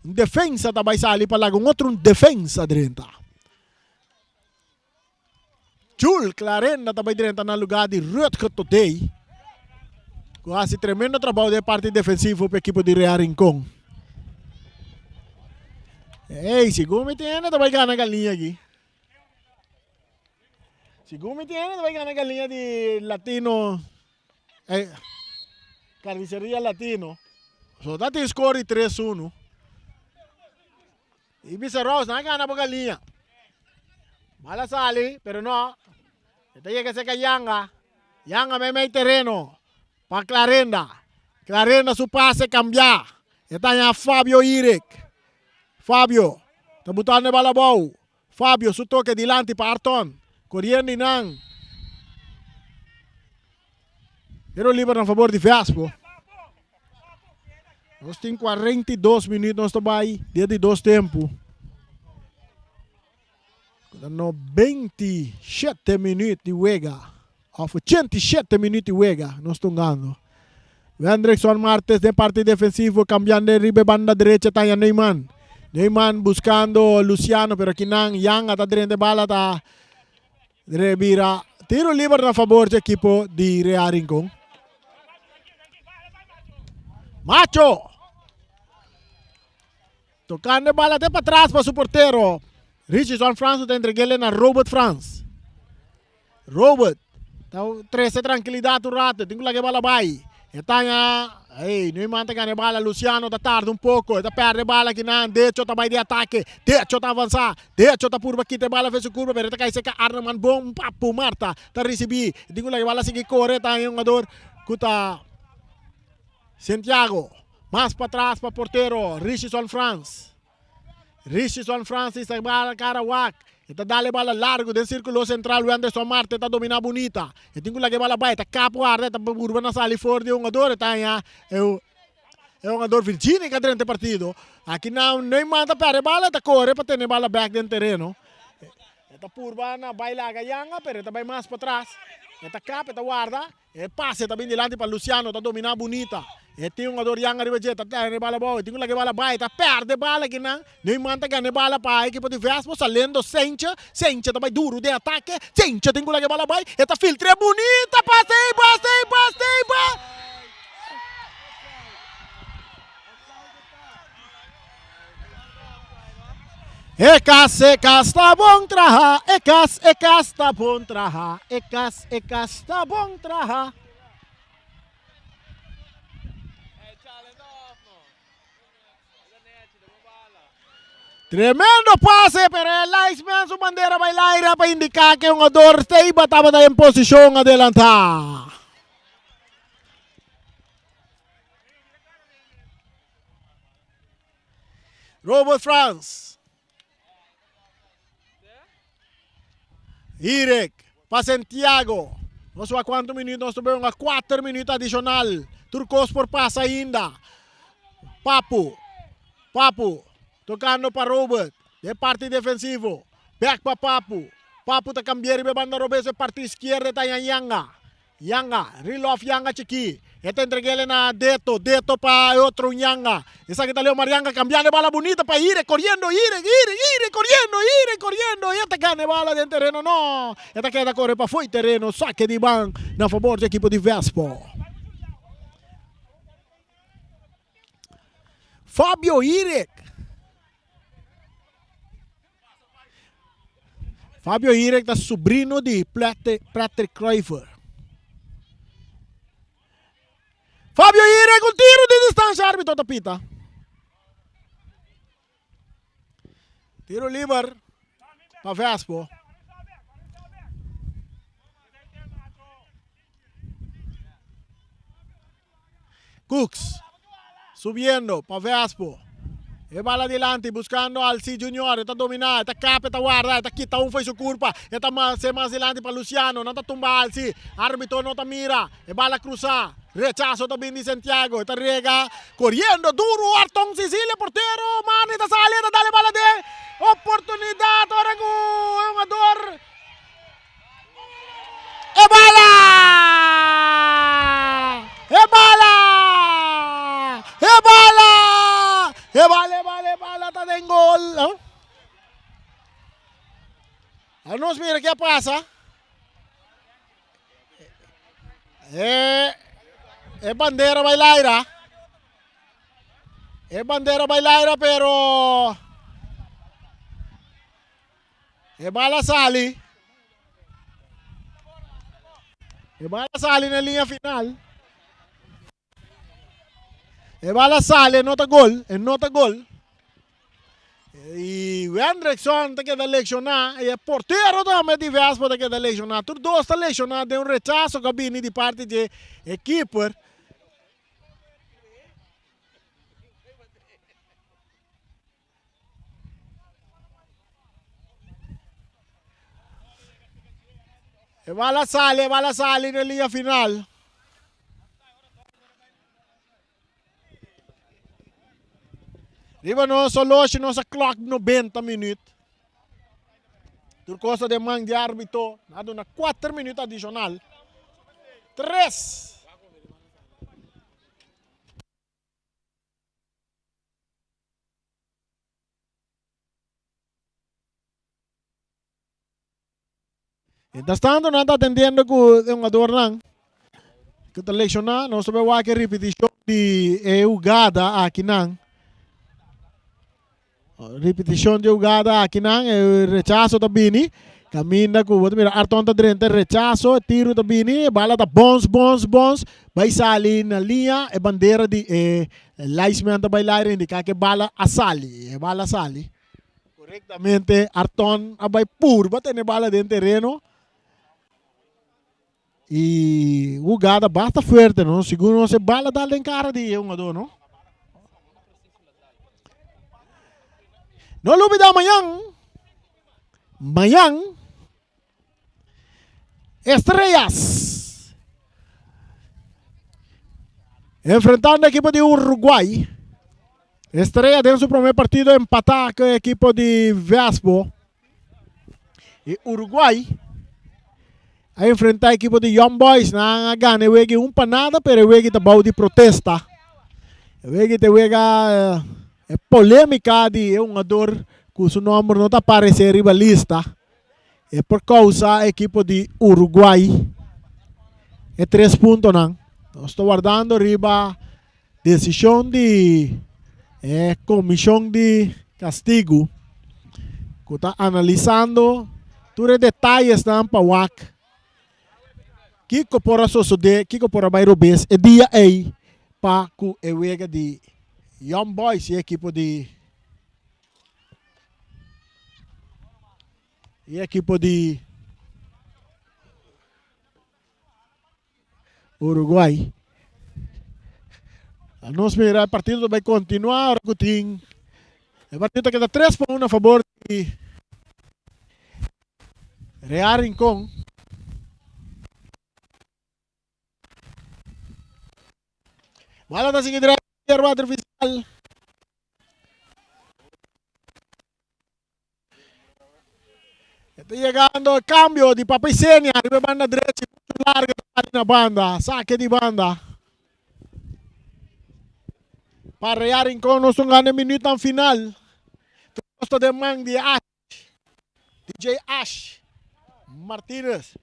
Un defensa ta bai sali pa laga un otro un defensa drenta. Jul Clarenda ta bai drenta na lugá di Rutger Todey ku hasi tremendo trabou den e parti defensivo pa ekipo di Real Rincon. Ey, segun mi tin hende ta bai gana galiña aki. Segun mi tin hende ta bai gana galiña di Latino, eh, Carniceria Latino. So ta tin score di 3-1. Y bisa Rose, nan a gana bo galiña. Bala sali, pero no. E ta yega cerca Yanga. Yanga meimei tereno pa Clarenda. Clarenda su pase cambia. E ta haña Fabio Irek. Fabio ta butando e bala abou. Fabio su toke dilanti pa Arton. Coriendo y nan. Tiro liber na favor di Vespo. Nos tin 42 minuut nos ta bai dia di dos tempo. Ta 97 minuut di wega. Of 87 minuut di wega nos ta hungando. Wendrickson Martes den parti defensivo cambiando riba e banda derecha ta haña Neyman. Neyman buscando Luciano pero akinan Yanga ta drenta e bala ta Rebira tiro liber na fabor dje ekipo di Real Rincon. Macho! Tocando e bala te patras pa su portero. Richardson Frans ta entregele na Robert Frans. Robert ta trece tranquilidad un rato. Tin cu laga e bala bay. E taña, ey, Neyman ta gana e bala, Luciano ta tarda un poco, e ta perde e bala akinan, Decho ta bay di atake, Decho ta avansa, Decho ta purba kita e bala fe su curva, pero e ta cay seca Arneman bon, Papu Marta ta ricibi, e tin cu laga e bala sigui core, ta haña un hungador cu ta Santiago, mas patras pa portero Richison Frans. Richison Francis ta bala cara wak. E ta dal e bala largo den circulo central. Wenderson Marte ta domina bunita. E tin cu laga e bala bay. Ta kap warda. E ta burba na sali for di e hungador. E ta haña e hungador Virginia ka drenta e partido. Aki nan Neumann ta perde e bala. E ta core pa tene e bala bek den tereno. E ta purba na bay laga Yanga pero e ta bay mas patras. E ta kap e ta warda. E pase ta bin dilanti pa Luciano, ta domina bunita. E tin hungador Yang ariba dje, ta tene e bala abou, e tin ku laga e bala bai, ta perde e bala kinan. Neumann ta gana e bala pa ekipo di Vespo, saliendo Sentje. Sentje ta bai duru den atake. Sentje tin ku laga e bala bai, e ta filtra bunita, pase ei, pase ei, pase ei, pa. E kas, e kas ta bon traha, e kas, e kas ta bon traha, e kas, e kas ta bon traha. Tremendo pase, pero e linesman su bandera bai laira pa indica que hungador Steiba tabata en posicion adelanta. Robert Frans. Irek pa Santiago. Nos wak cuanto minuut nos ta bay hunga. Cuater minuut adicional. Tur cos por pasa ainda. Papu. Papu. Tocando pa Robert. Den parti defensivo. Back pa Papu. Papu ta cambia riba e banda robes. E parti izquierda ta Yanga. Yanga, Rilof Yanga chikí. E ta entreg'el na Deto, Deto pa e otro un Yanga. Esaki ta Leomar Yanga kambiando e bala bunita pa Ire, koriendo, Ire, Ire, Ire, koriendo, Ire, koriendo. E ta gana e bala den tereno, no. E ta keda kore pa fo'i tereno, sake di ban na fabor di ekipo di Vespo. Fabio Irek. Fabio Hirek ta sobrino di Patrick Kluivert. Fabio Hirek un tiro di distancia arbitro ta pita. Tiro liber pa Vespo. Cooks subiendo pa Vespo. E bala dilanti buscando Alci Junior, e ta domina, e ta kap, e ta warda, e ta kita un fo'i su curpa, e ta se mas dilanti pa Luciano, nan ta tumba Alci, arbitro no ta mira, e bala cruza, rechazo ta bin di Santiago, e ta rega coriendo duro Arton Cecilia, portero, Manny ta sali, e ta dal e bala den, oportunidad ora cu e hungador. E bala! E bala! E bala! E bala, e bala, e bala ta den gol. A nos mira ke a pasa. E, e bandera bai laira. E bandera bai laira, pero E bala sali. E bala sali na linea final. E bala sali, e no ta gol, e no ta gol. Y Wendrickson ta keda lesioná y e portero tambe di Vespa ta keda lesioná. Tur dos ta lesioná den un rechazo ku a bini di parti di e keeper. E bala sali, e bala sali den liña final. Riba nos oloshi nos a klok 90 minuut. Tur kos ta den man di arbitro. A duna 4 minuut adishonal. 3. Mientras tanto nan ta atendiendo ku e hungadornan ku ta lesioná. Nos ta bai wak e ripitishon di e hugada akinan. Ripitishon di e hugada akinan, e rechaso ta bini. Kaminda ku bo ta mira Arton ta drenta e rechaso, e tiru ta bini, e bala ta bons, bons, bons, bai sali na liña, e bandera di e linesman ta bai laira indiká ku e bala a sali, e bala a sali. Korektamente Arton a bai purba tene bala den tereno i hugada basta fuerte no, segun nos e bala dal den kara di e hungadó no. No lubida mañan, mañan Estrellas enfrentando equipo di Uruguay. Estrella den su primer partido empatá ku e equipo di Vespo. Y Uruguay a enfrentá equipo di Young Boys. Nan a gana e wegi un pa nada, pero e wegi ta bou di protesta. E wegi ta wega e polémica di e hungador ku su nomber no ta aparece riba lista. E por causa equipo di Uruguay e tres puntonan. Nos ta wardando riba decision di e comision di castigo cu ta analisando tur e detayesnan pa wak kico por a sosode, kico por a bay robes e dia ey pa cu e wega di Young Boys y equipo di E ekipo di Uruguay. Nos mira e partido ta bai continua ora cu tin e partido ta keda 3 pa 1 a favor di Real Rincon. Bala ta sigui drai arbitro oficial. Está llegando el cambio di Papa Isenia riba banda derecha mucho largo na banda saque di banda pa Real Rincon nos un gana minuut final Costa de man di Ash DJ Ash Martinez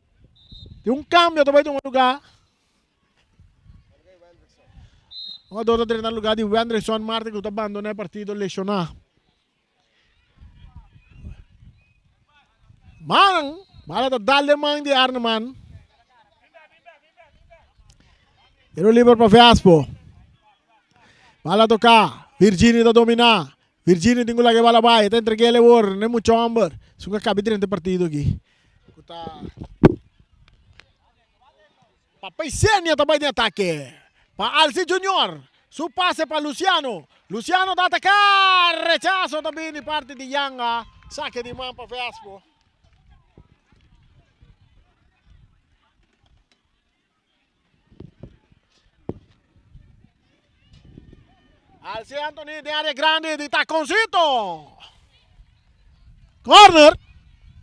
Tin un cambio ta bai tuma lugar Jugador ta drenta lugar di Wendrickson Martin ku ta abandona e partido lesioná. Man, bala ta dal den man di Arneman. Tiro liber pa Vespo. Bala toka. Virginio ta domina. Virginio tin ku laga e bala bai. E ta entreg'é el awor n'e mucha homber. Esun ka kabi drenta e partido aki. Ku ta Papa Isenia ta bai den atake. Pa Alci Junior. Su pase pa Luciano. Luciano ta ataká. Rechaso ta bini di parti di Yanga. Sake di man pa Vespo. Alce Anthony den área grande di taconcito. Corner.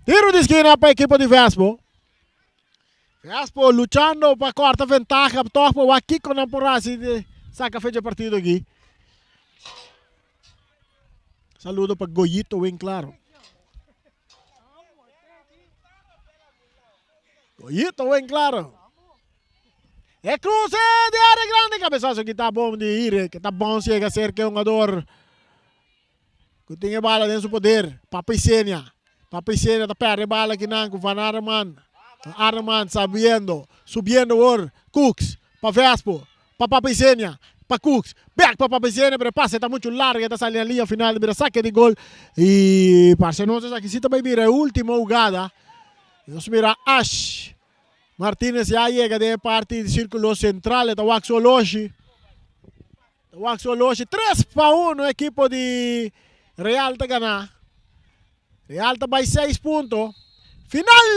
Tiro di esquina pa equipo di Vespo. Vespo luchando pa corta ventaja. Toch pa wak kiko nan por hasi di saca fecha partido aki. Saludo pa Goyito Winclaro. Goyito Winclaro. E cruce de área grande, cabezazo que tá bom de ir, que tá bom chega cerca um jogador que tem a bala dentro do poder. Papi Senia. Papi Senia tá perde bala aqui não com Van Arman. Arman subiendo, subiendo agora. Cooks, pa Vespo, pa Papi Senia, pa Cooks. Back pa Papi Senia, pero passe tá muito largo, tá saliendo a linha final, mira saque de gol. E parce nós aqui se também mira a última jogada. Nos mira Ash. Martinez ya yega den e parti di circulo central, e ta wak su oloshi. Ta wak su oloshi. 3 pa 1 ekipo di Real ta gana. Real ta bai 6 punto. Final!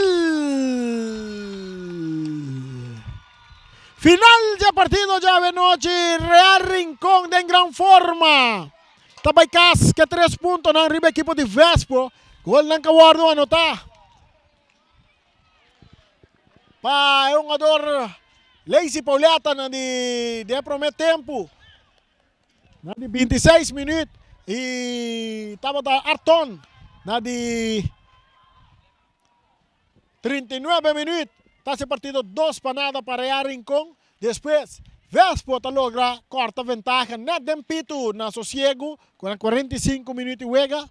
Final dje partido djawe nochi. Real Rincon den gran forma. Ta bai kas ke 3 puntonan riba ekipo di Vespo. Golnan ka wordo anota. Pa e hungador Leisy Pauleta na di di e prome tempu. Na di 26 minuut y tabata Arton na di 39 minuut. Ta hasi partido 2 pa nada pa Real Rincon. Despues Vespo ta logra corta ventaha net den pitu na Sosiego cu na 45 minuut di wega.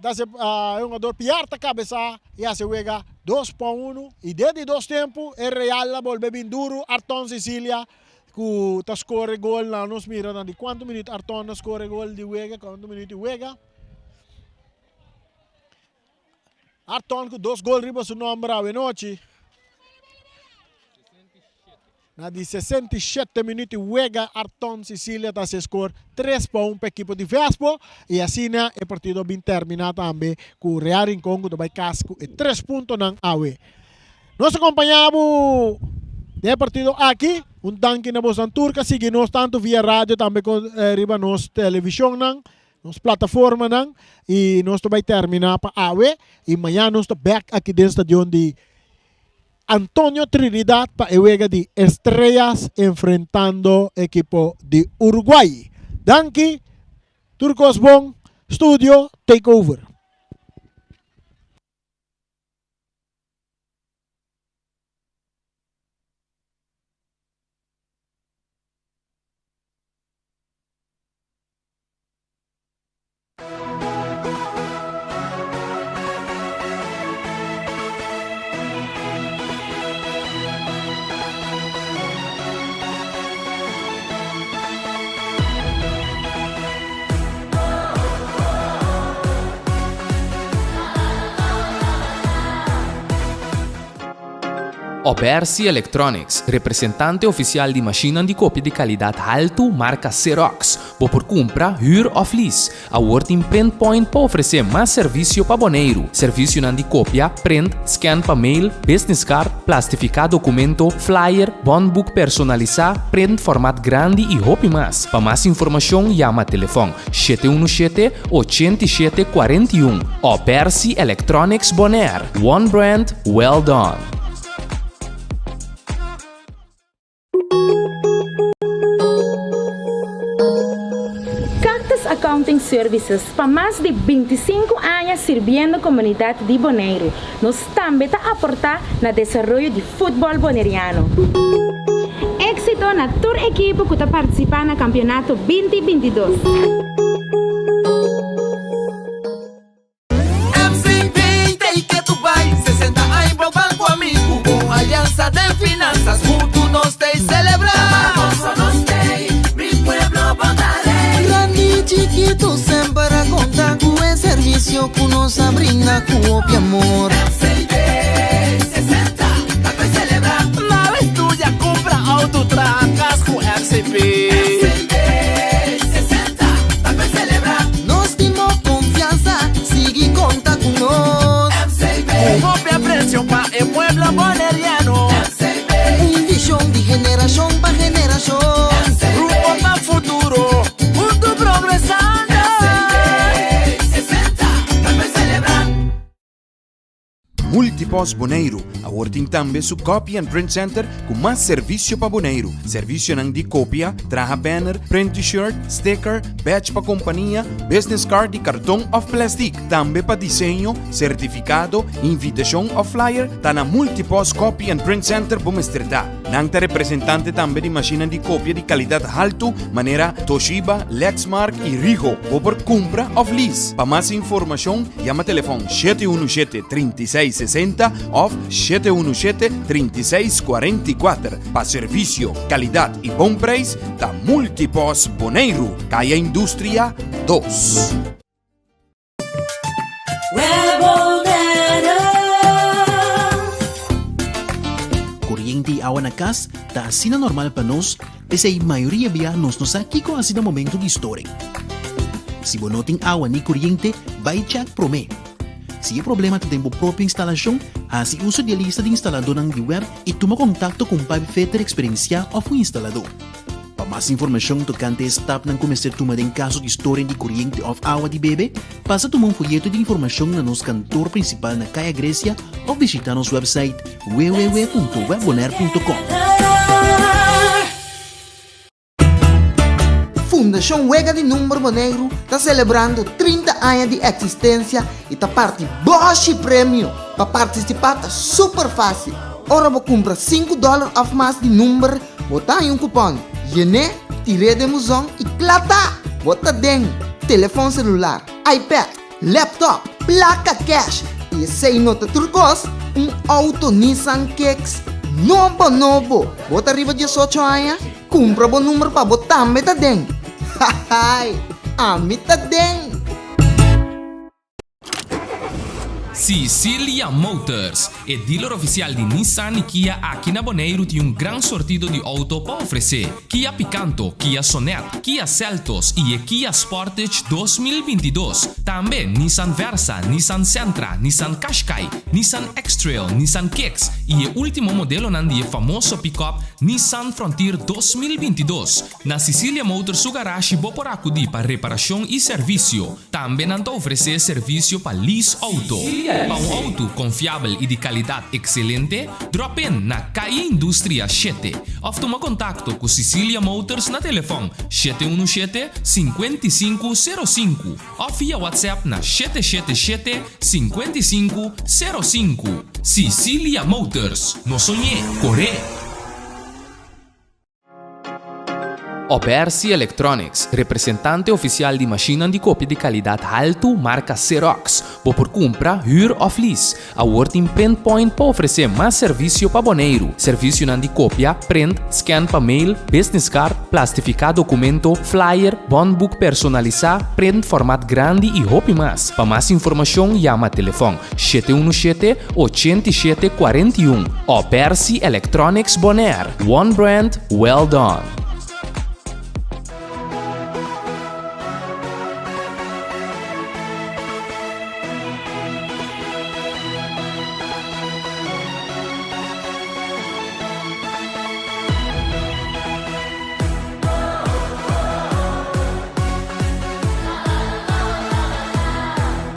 Ta hasi e hungador Piar ta cabeza y hasi wega 2 pa 1 y den di dos tempo e Real a bolbe bin duro. Arton Cecilia cu ta score gol na nos mira na di cuanto minuut Arton a score gol di wega, cuanto minuut di wega. Arton cu dos gol riba su nomber awe nochi. Na di 67 minuut di wega Arton Cecilia ta haci score 3 pa 1 pa ekipo di Vespo y asina e partido a bin termina tambe cu Real Rincon cu ta bay cas cu e 3 puntonan awe. Nos a compaña bo den e partido aki. Un danki na bosan tur cu a sigui nos tanto via radio tambe cu riba nos televisionnan. Nos plataformanan y nos ta bay termina pa awe y mañana nos ta bek aki den stadion di Antonio Trinidad pa e wega di Estrellas enfrentando ekipo di Uruguay. Danki, tur cos bon, studio take over. Obersi Electronics, representante oficial di mashinnan di copia di calidad haltu marca Xerox. Bo por kumpra, hür òf lease. Awor tin Print Point pa ofresé mas servisio pa Boneiru. Servisionan di kopia, print, scan pa mail, business card, plastifiká dokumento, flyer, bònboek personalisá, print format grandi i hopi mas. Pa mas informashon yama telefòn 717 87 41 òf Bersi Electronics Bonaire. One brand, well done. Cactus Accounting Services pa mas di 25 aña sirbiendo komunidat di Boneiru. Nos tambe ta aportá na desaroyo di futbòl boneriano. Éksito na tur ekipo ku ta partisipá na kampionato 20 22. MCB t'ei ke tu bai 60 aña bo ban ku amigu Un aliansa den finansas Huntu nos t'ei selebrá Boso nos t'ei Mi pueblo bo ta rei Grandi i chikitu semper a konta ku e servisio ku nos a brinda ku hopi amor. MCB 60 ta t'ei selebrá. Na vez tuya kumpra auto traha kas ku MCB. MCB. Multipost Boneiru awor tin tambe su Copy and Print Center ku mas servisio pa Boneiru. Servisionan di kopia, traha banner, print T-shirt, sticker, badge pa kompania, business card di karton òf plèstik. Tambe pa diseño, sertifikado, invitashon òf flyer ta na Multipost Copy and Print Center bo mester ta. Nan ta representante tambe di mashinnan di kopia di kalidat haltu manera Toshiba, Lexmark i Ricoh. Bo por kumpra òf lease. Pa mas informashon yama telefòn 717 3660 òf 717 3644. Pa servisio, kalidat i bon preis ta Multipost Boneiru, Kaya Industria 2. Koriente i awa na kas ta asina normal pa nos, p'esei mayoria bia nos no sa kiko hasi na momento di storing. Si bo no tin awa ni koriente, bai chèk promé. Si e problema ta den bo propio instalashon, hasi uso di e lista di instaladónan di web i tuma kontakto ku un pipefitter eksperensiá òf un instaladó. Pa mas informashon tokante e stapnan ku mester tuma den kaso di storing di koriente òf awa di bebe, pasa tuma un foyeto di informashon na nos kantor prinsipal na Kaya Grecia òf bishitá nos wèpsait www.webbonaire.com. Fundashon Wega di Number Boneiru ta selebrando 30 aña di eksistensia i ta parti bòshi premio! Pa partisipá ta super fásil! Ora bo kumpra sinku dòler òf mas di number, Bo ta haña un kupòn, yen'é, tir'é den buzon i kla ta! Bo ta den telefòn selular, iPad, laptop, plaka kèsh i esei no ta tur kos, un outo Nissan Kicks nobo nobo! Bo ta riba diesocho aña? Kumpra bo number pa bo tambe ta den! Hahaai! Ami ta den! Sicilia Motors, e dealer oficial di Nissan y Kia aki na Boneiru tin un gran sortido di auto pa ofrece. Kia Picanto, Kia Sonet, Kia Seltos y e Kia Sportage 2022. Tambe Nissan Versa, Nissan Sentra, Nissan Qashqai, Nissan X-Trail, Nissan Kicks y e ultimo modelonan di e famoso pick-up Nissan Frontier 2022. Na Sicilia Motors su garashi bo por acudi pa reparacion y servicio. Tambe nan ta ofresé servisio pa lease outo. Pa un outo konfiabel i di kalidat ekselente, drop in na Calle Industria shete òf tuma kontakto ku Sicilia Motors na telefòn 717 55 05 òf via WhatsApp na 777 55 05. Sicilia Motors, no soñ'é, kor'é! Obersi Electronics, representante oficial di mashinnan di copia di calidad haltu marca Xerox. Bo por cumpra, huur of lease. Awor tin Print Point pa ofrece mas servicio pa Boneiru. Servicionan di copia, print, scan pa mail, business card, plastifica documento, flyer, bondboek personalisa, print format grandi y hopi mas. Pa mas informacion yama telefon 717 87 41. Obersi Electronics Bonaire. One brand, well done.